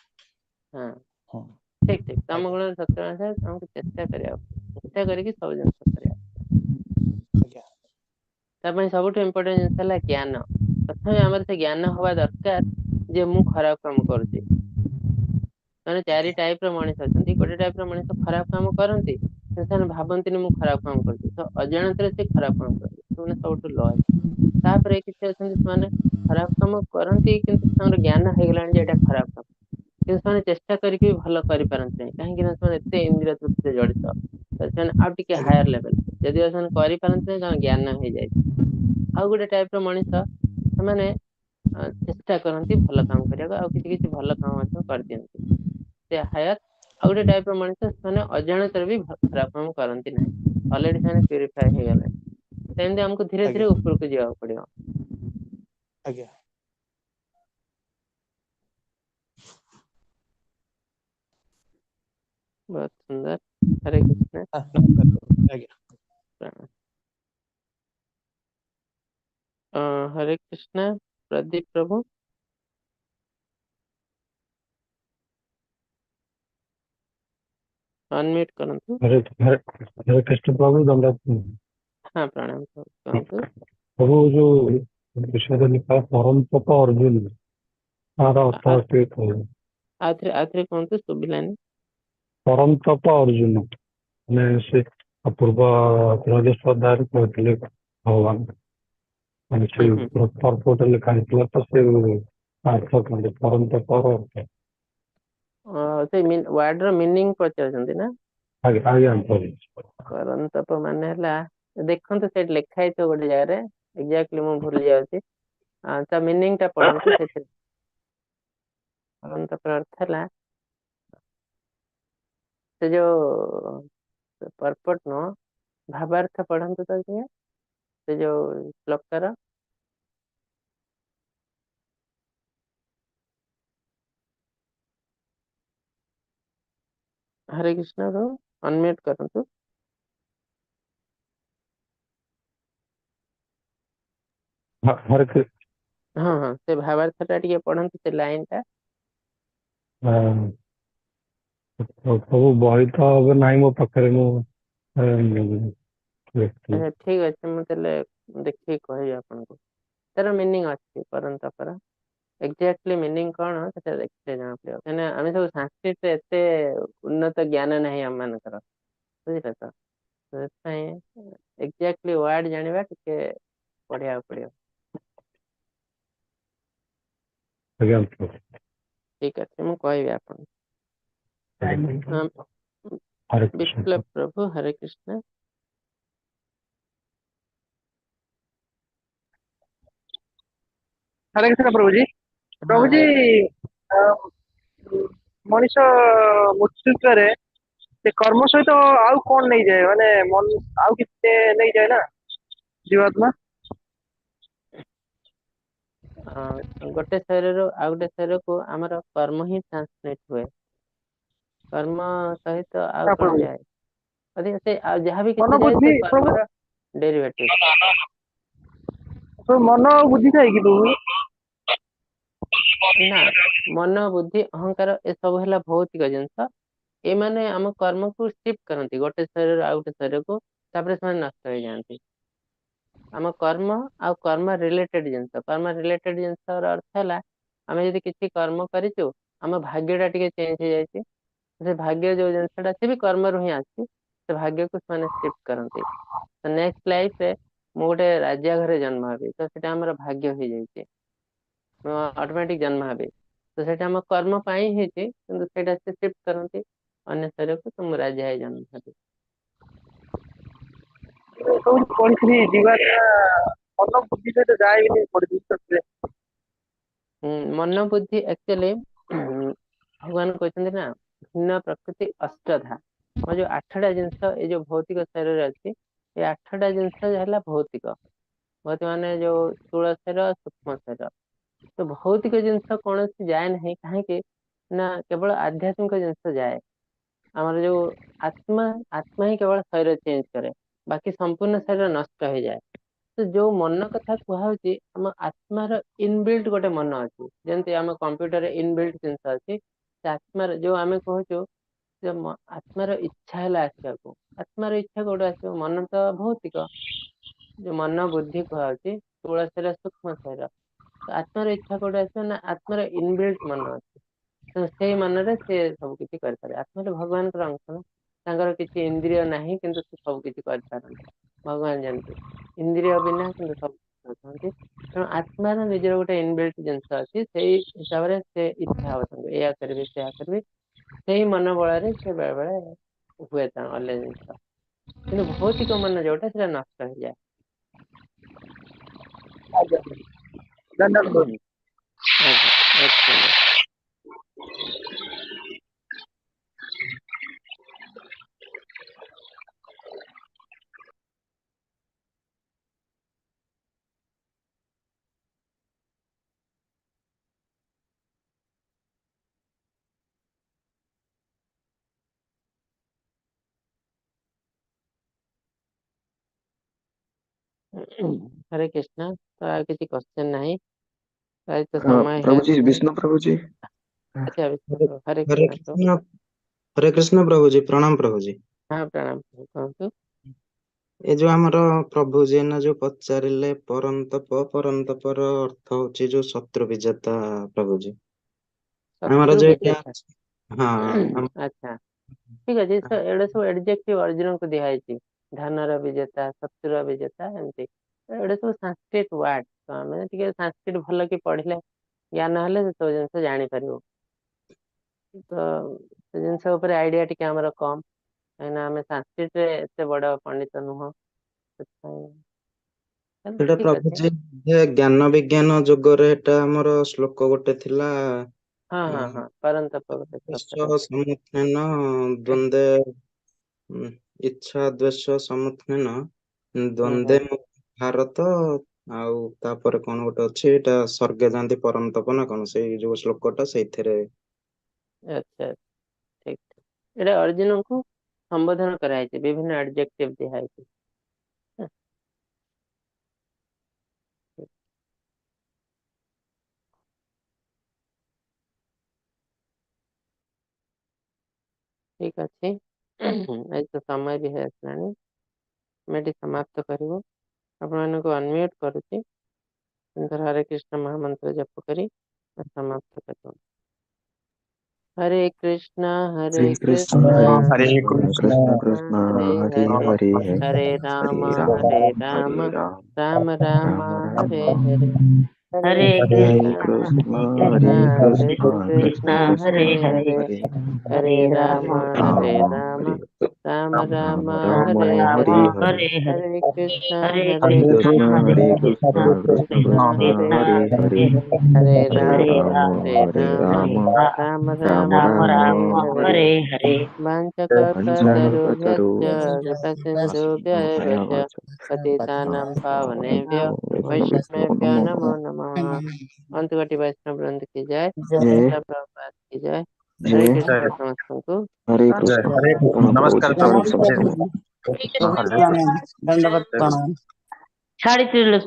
ହଁ ହୁଁ ଠିକ ଠିକ, ତମ ଆଜ୍ଞା ଗୁଣରୁ ସତ୍ୟ ଗୁଣ ଆସିବା ତମକୁ ଚେଷ୍ଟା କରିବାକୁ ପଡିବ। ଚେଷ୍ଟା କରିକି ସବୁ ଜିନିଷ କରିବାକୁ ପଡିବ। ଆଜ୍ଞା ତା ପାଇଁ ସବୁଠୁ ଇମ୍ପୋର୍ଟାଣ୍ଟ ଜିନିଷ ହେଲା ଜ୍ଞାନ। ପ୍ରଥମେ ଆମର ସେ ଜ୍ଞାନ ହବା ଦରକାର ଯେ ମୁଁ ଖରାପ କାମ କରୁଛି। ମାନେ ଚାରି ଆଜ୍ଞା ଟାଇପ ର ମଣିଷ ଅଛନ୍ତି। ଗୋଟେ ଟାଇପ ର ମଣିଷ ଖରାପ କାମ କରନ୍ତି, କିନ୍ତୁ ସେମାନେ ଭାବନ୍ତିନି ମୁଁ ଖରାପ କାମ କରୁଛି, ତ ଅଜାଣତରେ ସେ ଖରାପ କାମ କରନ୍ତି, ସେମାନେ ସବୁଠୁ ଲସ୍। ତାପରେ କିଛି ଅଛନ୍ତି ସେମାନେ ଖରାପ କାମ କରନ୍ତି, କିନ୍ତୁ ତାଙ୍କର ଜ୍ଞାନ ହେଇଗଲାଣି ଯେ ଏଇଟା ଖରାପ କାମ, କିନ୍ତୁ ସେମାନେ ଚେଷ୍ଟା କରିକି ବି ଭଲ କରିପାରନ୍ତି ନାହିଁ, କାହିଁକି ନା ସେମାନେ ଏତେ ଇନ୍ଦ୍ରିୟ ତୃପ୍ତିରେ ଜଡିତ। ତ ସେମାନେ ଆଉ ଟିକେ ଆଜ୍ଞା ହାୟର ଲେଭେଲ, ଯଦିଓ ସେମାନେ କରିପାରନ୍ତି ନାହିଁ, ତାଙ୍କ ଜ୍ଞାନ ହେଇଯାଇଛି। ଆଉ ଗୋଟେ ଟାଇପ ର ମଣିଷ, ସେମାନେ ଚେଷ୍ଟା କରନ୍ତି ଭଲ କାମ କରିବାକୁ, ଆଉ କିଛି କିଛି ଭଲ କାମ ମଧ୍ୟ କରିଦିଅନ୍ତି, ସେ ହାୟର। ଆଉ ଗୋଟେ ଟାଇପ ର ମଣିଷ, ସେମାନେ ଅଜାଣତରେ ବି ଖରାପ କାମ କରନ୍ତି ନାହିଁ, ଅଲରେଡି ସେମାନେ ପ୍ୟୁରିଫାଏ ହେଇଗଲେଣି। ସେମିତି ଆମକୁ ଧୀରେ ଧୀରେ ଆଜ୍ଞା ଉପରକୁ ଯିବାକୁ ପଡିବ। ଆଜ୍ଞା ବହୁତ ସୁନ୍ଦର। ହରେ କୃଷ୍ଣ। ହଁ, ନମସ୍କାର ଆଜ୍ଞା। ପ୍ରଣାମ। ହରେ କୃଷ୍ଣ। ପ୍ରଦୀପ ପ୍ରଭୁ ଅନମ୍ୟୁଟ କରନ୍ତୁ। ହରେ ହରେ ହରେ କୃଷ୍ଣ ପ୍ରଭୁ, ଦଣ୍ଡ। ହଁ ପ୍ରଣାମ ପ୍ରଭୁ, କୁହନ୍ତୁ। ପ୍ରଭୁ, ଯୋଉ ବିଷୟରେ ଲେଖା ପରନ୍ତପ ଅର୍ଜୁନ, ତାର ଅର୍ଥ ଆଉ ଟିକେ କହିବେ? ଆଉଥରେ ଆଉଥରେ କୁହନ୍ତୁ, ଶୁଭିଲାନି। ପରନ୍ତପ ଅର୍ଜୁନ ମାନେ ସେ ପୂର୍ବ ତ୍ରୟୋଦଶ ଅଧ୍ୟାୟରେ କହିଥିଲେ ଭଗବାନ, ମାନେ ହୁଁ ସେ ହୁଁ ପରପୋଟ ଲେଖା ହେଇଥିଲା, ତ ସେ ଅର୍ଥ କୁହନ୍ତୁ ପରନ୍ତପର ଅର୍ଥ। ସେ ୱାର୍ଡ ର ମିନିଂ ପଚାରୁଛନ୍ତି ନା? ଆଜ୍ଞା ଆଜ୍ଞା ପ୍ରଭୁ। ପରନ୍ତପ ମାନେ ହେଲା, ଦେଖନ୍ତୁ ସେଇଠି ଲେଖା ହେଇଥିବ ଗୋଟେ ଜାଗାରେ, ଏକ୍ଜାକ୍ଟଲି ମୁଁ ଭୁଲି ଯାଉଛି, ତା ମିନିଂ ଟା ପଢନ୍ତୁ ସେଥିରେ। ପରନ୍ତପର ଅର୍ଥ ହେଲା ସେ ଯୋଉ ପର୍ପଟ ନୁହଁ, ଭାବାର୍ଥ ପଢନ୍ତୁ ତ ଟିକେ, ସେ ଯୋଉ ଶ୍ଲୋକର। ହରେ କୃଷ୍ଣ ର ଅନମ୍ୟୁଟ କରନ୍ତୁ। ହରେ କୃଷ୍ଣ। ହଁ ହଁ, ସେ ଭାବାର୍ଥ ଟା ଟିକେ ପଢନ୍ତୁ, ସେ ଲାଇନ ଟା। ପ୍ରଭୁ, ବହି ତ ଏବେ ନାହିଁ ମୋ ପାଖରେ, ମୁଁ ଦେଖିଥିଲି। ଆଚ୍ଛା ଠିକ ଅଛି, ମୁଁ ତାହେଲେ ଦେଖିକି କହିବି ଆପଣଙ୍କୁ। ତାର ମିନିଂ ଅଛି ପରନ୍ତପର, ଏକ୍ଜାକ୍ଟଲି ମିନିଂ କଣ ସେଟା ଦେଖିଲେ ଜଣା ପଡିବ, କାହିଁକିନା ଆମେ ସବୁ ସାଂସ୍କ୍ରିଟରେ ଏତେ ଉନ୍ନତ ଜ୍ଞାନ ନାହିଁ ଆମ ମାନଙ୍କର, ବୁଝିଲେ ତ? ସେଥିପାଇଁ ଏକ୍ଜାକ୍ଟଲି ୱାର୍ଡ ଜାଣିବା ଟିକେ ପଢିବାକୁ ପଡିବ। ଆଜ୍ଞା ପ୍ରଭୁ। ଠିକ ଅଛି, ମୁଁ କହିବି ଆପଣଙ୍କୁ। ଆଜ୍ଞା। ଅଁ, ହରେ କୃଷ୍ଣ। ବିପ୍ଲବ ପ୍ରଭୁ, ହରେ କୃଷ୍ଣ। ହରେ କୃଷ୍ଣ ପ୍ରଭୁଜୀ। ହଁ ପ୍ରଭୁଜୀ, ହରେ ମଣିଷ ମୃତ୍ୟୁ ପରେ ସେ କର୍ମ ସହିତ ଆଉ କଣ ନେଇଯାଏ? ମାନେ ମନ ଆଉ କିଛି ନେଇଯାଏ ନା ଜୀବାତ୍ମା? ଗୋଟେ ଶରୀରରୁ ଆଉ ଗୋଟେ ଶରୀରକୁ ଆମର କର୍ମ ହିଁ ଟ୍ରାନ୍ସମିଟ ହୁଏ। କର୍ମ ସହିତ ଆଉ ହଁ କଣ ପ୍ରଭୁଜୀ। ଯାଏ? ଅଧିକ ସେ ଆଉ ଯାହାବି ମନ କିଛି ଯାଏ ବୁଦ୍ଧି ସେ ପ୍ରଭୁ, କର୍ମର ଡେରିଭେଟିଭ। ମନ ଆଉ ବୁଦ୍ଧି ଥାଏ କି ପ୍ରଭୁ? ନା, ମନ, ବୁଦ୍ଧି, ଅହଙ୍କାର ଏସବୁ ହେଲା ଭୌତିକ ଜିନିଷ। ଏମାନେ ଆମ କର୍ମକୁ ସିଫ୍ଟ କରନ୍ତି ଗୋଟେ ଶରୀରରୁ ଆଉ ଗୋଟେ ଶରୀରକୁ, ତାପରେ ସେମାନେ ନଷ୍ଟ ହେଇଯାଆନ୍ତି। ଆମ କର୍ମ ଆଉ କର୍ମ ରିଲେଟେଡ ଜିନିଷ, କର୍ମ ରିଲେଟେଡ ଜିନିଷର ଅର୍ଥ ହେଲା ଆମେ ଯଦି କିଛି କର୍ମ କରିଛୁ, ଆମ ଭାଗ୍ୟ ଟା ଟିକେ ଚେଞ୍ଜ ହେଇଯାଇଛି। ସେ ଭାଗ୍ୟ ଯୋଉ ଜିନିଷଟା ସେ ବି କର୍ମରୁ ହିଁ ଆସିଛି, ସେ ଭାଗ୍ୟକୁ ସେମାନେ ସିଫ୍ଟ କରନ୍ତି। ତ ନେକ୍ସଟ ଲାଇଫରେ ମୁଁ ଗୋଟେ ରାଜା ଘରେ ଜନ୍ମ ହେବି, ତ ସେଟା ଆମର ଭାଗ୍ୟ ହେଇଯାଇଛି, ମୁଁ ଅଟୋମେଟିକ ଜନ୍ମ ହେବି। ତ ସେଇଟା ଆମ କର୍ମ ପାଇଁ ହେଇଛି, କିନ୍ତୁ ସେଇଟା ସେ ସିଫ୍ଟ କରନ୍ତି ଅନ୍ୟ ଶରୀରକୁ, ତ ମୁଁ ରାଜା ହେଇ ଜନ୍ମ ହେବି। ସବୁ ପଢିଥିଲି ଯିବାଟା ମନ ବୁଦ୍ଧି ସହିତ ଯାଏ ବୋଲି ପଢିଥିଲି। ମନ ବୁଦ୍ଧି ଆକ୍ଚୁଆଲି ଭଗବାନ କହିଛନ୍ତି ନା ଭିନ୍ନ ପ୍ରକୃତି ଅଷ୍ଟଧା। ଆମ ଯୋଉ 8ଟା ଜିନିଷ ଏଇ ଯୋଉ ଭୌତିକ ଶରୀରରେ ଅଛି, ଏ 8ଟା ଜିନିଷ ହେଲା ଭୌତିକ। ଭୌତିକ ମାନେ ଯୋଉ ସ୍ଥୂଳ ଶରୀର, ସୂକ୍ଷ୍ମ ଶରୀର। ତ ଭୌତିକ ଜିନିଷ କୌଣସି ଯାଏ ନାହିଁ, କାହିଁକି ନା କେବଳ ଆଧ୍ୟାତ୍ମିକ ଜିନିଷ ଯାଏ। ଆମର ଯୋଉ ଆତ୍ମା, ଆତ୍ମା ହିଁ କେବଳ ଶରୀର ଚେଞ୍ଜ କରେ, ବାକି ସମ୍ପୂର୍ଣ୍ଣ ଶରୀର ନଷ୍ଟ ହେଇଯାଏ। ତ ଯୋଉ ମନ କଥା କୁହାହଉଛି, ଆମ ଆତ୍ମାର ଇନବିଲ୍ଟ ଗୋଟେ ମନ ଅଛି, ଯେମିତି ଆମ କମ୍ପ୍ୟୁଟରରେ ଇନବିଲ୍ଟ ଜିନିଷ ଅଛି। ସେ ଆତ୍ମାର ଯୋଉ ଆମେ କହୁଛୁ ଯେ ଆତ୍ମାର ଇଚ୍ଛା ହେଲା ଆସିବାକୁ, ଆତ୍ମାର ଇଚ୍ଛା କୋଉଠୁ ଆସିବ? ମନ ତ ଭୌତିକ, ଯୋଉ ମନ ବୁଦ୍ଧି କୁହାହଉଛି ସ୍ଥୂଳ ଶରୀର, ସୂକ୍ଷ୍ମ ଶରୀର। ଆତ୍ମାର ଇଚ୍ଛା କୋଉଠୁ ଆସିବ ନା ଆତ୍ମାର ଇନବିଲ୍ଟ ମନ ଅଛି, ତ ସେଇ ମନରେ ସେ ସବୁ କିଛି କରିପାରେ। ଆତ୍ମାରେ ଭଗବାନଙ୍କର ଅଂଶ ନା, ତାଙ୍କର କିଛି ଇନ୍ଦ୍ରିୟ ନାହିଁ କିନ୍ତୁ ସେ ସବୁ କିଛି କରିପାରନ୍ତି। ଭଗବାନ ଯେମିତି ଇନ୍ଦ୍ରିୟ ବିନା କିନ୍ତୁ ସବୁ ଅଛନ୍ତି। ତେଣୁ ଆତ୍ମାର ନିଜର ଗୋଟେ ଇନବିଲ୍ଟ ଜିନିଷ ଅଛି, ସେଇ ହିସାବରେ ସେ ଇଚ୍ଛା ହବ ତାଙ୍କୁ ଏଇଆ କରିବି ସେଇଆ କରିବି, ସେଇ ମନୋବଳରେ ସେ ବେଳେ ବେଳେ ହୁଏ ତା ଅନ୍ୟ ଜିନିଷ। କିନ୍ତୁ ଭୌତିକ ମନ ଯୋଉଟା ସେଟା ନଷ୍ଟ ହେଇଯାଏ। ଆଜ୍ଞା, ଧନ୍ୟବାଦ। ଆଜ୍ଞା, ବହୁତ ହରେ କୃଷ୍ଣ। ତ ଆଉ କିଛି କ୍ୱେଶ୍ଚନ ନାହିଁ, ଆଜି ତ ସମୟ ପ୍ରଭୁଜୀ, ହେଇଆସିଲାଣି। ବିଷ୍ଣୁ ପ୍ରଭୁଜୀ। ଆଚ୍ଛା, ବିଷ୍ଣୁ ପ୍ରଭୁ, ହରେ ହରେ କୃଷ୍ଣ ପ୍ରଭୁ। କୃଷ୍ଣ, ହରେ କୃଷ୍ଣ ପ୍ରଭୁଜୀ, ପ୍ରଣାମ ପ୍ରଭୁଜୀ। ହଁ, ପ୍ରଣାମ ପ୍ରଭୁ, କୁହନ୍ତୁ। ଏ ଯୋଉ ଆମର ପ୍ରଭୁଜୀ ନା ଯୋଉ ପଚାରିଲେ ପରନ୍ତପ, ପରନ୍ତପର ଅର୍ଥ ହଉଛି ଯୋଉ ଶତ୍ରୁ ବିଜେତା ପ୍ରଭୁଜୀ। ଆମର ଶତ୍ରୁ ଯୋଉ ଏଇଟା ବିଜେତା। ହଁ, ଆଚ୍ଛା, ଠିକ ଅଛି। ଏଗୁଡ଼ା ସବୁ ଏଡଜେକ୍ଟିଭ ଅର୍ଜୁନଙ୍କୁ ଦିଆହେଇଛି, ଧନର ବିଜେତା, ଶତ୍ରୁର ବିଜେତା, ଏମିତି ଏଗୁଡ଼ା ସବୁ ସାଂସ୍କ୍ରିଟ ୱାର୍ଡ। ତ ଆମେ ଟିକେ ସାଂସ୍କ୍ରିଟ ଭଲ କି ପଢିଲେ ଜ୍ଞାନ ହେଲେ ସେ ସବୁ ଜିନିଷ ଜାଣିପାରିବୁ। ତ ସେ ଜିନିଷ ଉପରେ ଆଇଡିଆ ଟିକେ ଆମର କମ, କାହିଁକିନା ଆମେ ସାଂସ୍କ୍ରିଟରେ ଏତେ ବଡ ପଣ୍ଡିତ ନୁହଁ, ସେଥିପାଇଁ। ସେଟା ଠିକ ଅଛି। ପ୍ରଭୁଜୀ ଜ୍ଞାନ ବିଜ୍ଞାନ ଯୁଗରେ ଏଟା ଆମର ଶ୍ଲୋକ ଗୋଟେ ଥିଲା। ହଁ ହଁ ହଁ, ପରନ୍ତପ ଗୋଟେ ଶ୍ଲୋକରେ ଦ୍ୱେଷ ସମୁତ୍ଥେନ ଦ୍ୱନ୍ଦ୍ୱେ, ଇଚ୍ଛା ଦ୍ୱେଷ ସମୁତ୍ଥେନ ହୁଁ ଦ୍ୱନ୍ଦ୍ୱେ ହୁଁ ଭାରତ, ଆଉ ତାପରେ କଣ ଗୋଟେ ଅଛି ଏଇଟା ସ୍ୱର୍ଗେ ଯାଆନ୍ତି ପରନ୍ତପ ନା କଣ, ସେଇ ଯୋଉ ଶ୍ଲୋକଟା ସେଇଥିରେ। ଆଚ୍ଛା, ଠିକ ଠିକ। ଏଇଟା ଅର୍ଜୁନଙ୍କୁ ସମ୍ବୋଧନ କରାଯାଇଛି, ବିଭିନ୍ନ ଆଡଜେକ୍ଟିଭ ଦିଆହେଇଛି। ଠିକ ଅଛି, ଆଜି ତ ସମୟ ବି ହେଇ ଆସିଲାଣି, ଆମେ ଏଠି ସମାପ୍ତ କରିବୁ। ଆପଣମାନଙ୍କୁ ଅନମ୍ୟୁଟ କରୁଛି, ହରେ କୃଷ୍ଣ ମହାମନ୍ତ୍ର ଜପ କରି ସମାପ୍ତ କରିବୁ। ହରେ କୃଷ୍ଣ ହରେ ହରେ କୃଷ୍ଣ କୃଷ୍ଣ ହରେ ହରେ କୃଷ୍ଣ କୃଷ୍ଣ କୃଷ୍ଣ କୃଷ୍ଣ ହରେ ହରେ ହରେ ହରେ ହରେ ହରେ ରାମ ରାମ ହରେ ହରେ ରାମ ରାମ ରାମ ରାମ ରାମ ହରେ ରାମ ହରେ ହରେ ହରେ ହରେ କୃଷ୍ଣ କୃଷ୍ଣ ହରେ ହରେ କୃଷ୍ଣ କୃଷ୍ଣ କୃଷ୍ଣ ହରେ କୃଷ୍ଣ ହରେ ହରେ ହରେ ହରେ ହରେ ହରେ ରାମ ରାମ ହରେ ରାମ ରାମ ହରେ ରାମ ରାମ ରାମ ରାମ ହରେ ରାମ ହରେ ହରେ ହରେ ହରେ ହରେ ହରେ କୃଷ୍ଣ ହରେ ହରେ ହରେ କୃଷ୍ଣ କୃଷ୍ଣ ହରେ ହରେ କୃଷ୍ଣ କୃଷ୍ଣ କୃଷ୍ଣ କୃଷ୍ଣ କୃଷ୍ଣ ହରେ କୃଷ୍ଣ ହରେ ହରେ ହରେ ହରେ ହରେ ରାମ ହରେ ରାମ ହରେ ହରେ ରାମ ରାମ ରାମ ରାମ ରାମ ରାମ ରାମ ହରେ ରାମ ହରେ ହରେ ହରେ ହରେ। ବାଞ୍ଛକଳ୍ପତରୁଭ୍ୟଶ୍ଚ କୃପାସିନ୍ଧୁଭ୍ୟ ଏବ ଚ ପତିତାନାଂ ପାବନେଭ୍ୟ ବୈଷ୍ଣବେଭ୍ୟ ନମୋ ନମୋ ନମଃ। ନମଃ। ଅନ୍ତୁକୋଟି ବୈଷ୍ଣବ ବୃନ୍ଦ କି ଜୟ, ଜୟ ଶ୍ରୀଲ ପ୍ରଭୁପାଦ କି ଜୟ। ହରେ ଜୟ କୃଷ୍ଣ ସମସ୍ତଙ୍କୁ। ହରେ ଜୟ କୃଷ୍ଣ। ହରେ କୃଷ୍ଣ। ପ୍ରଣାମ ନମସ୍କାର ପ୍ରଭୁଜୀ, ପ୍ରଣାମ ପ୍ରଭୁ। ସମସ୍ତଙ୍କୁ। ହରେ କୃଷ୍ଣ। ଦଣ୍ଡବତ ପ୍ରଣାମ। ଛାଡ଼ିଥିଲି।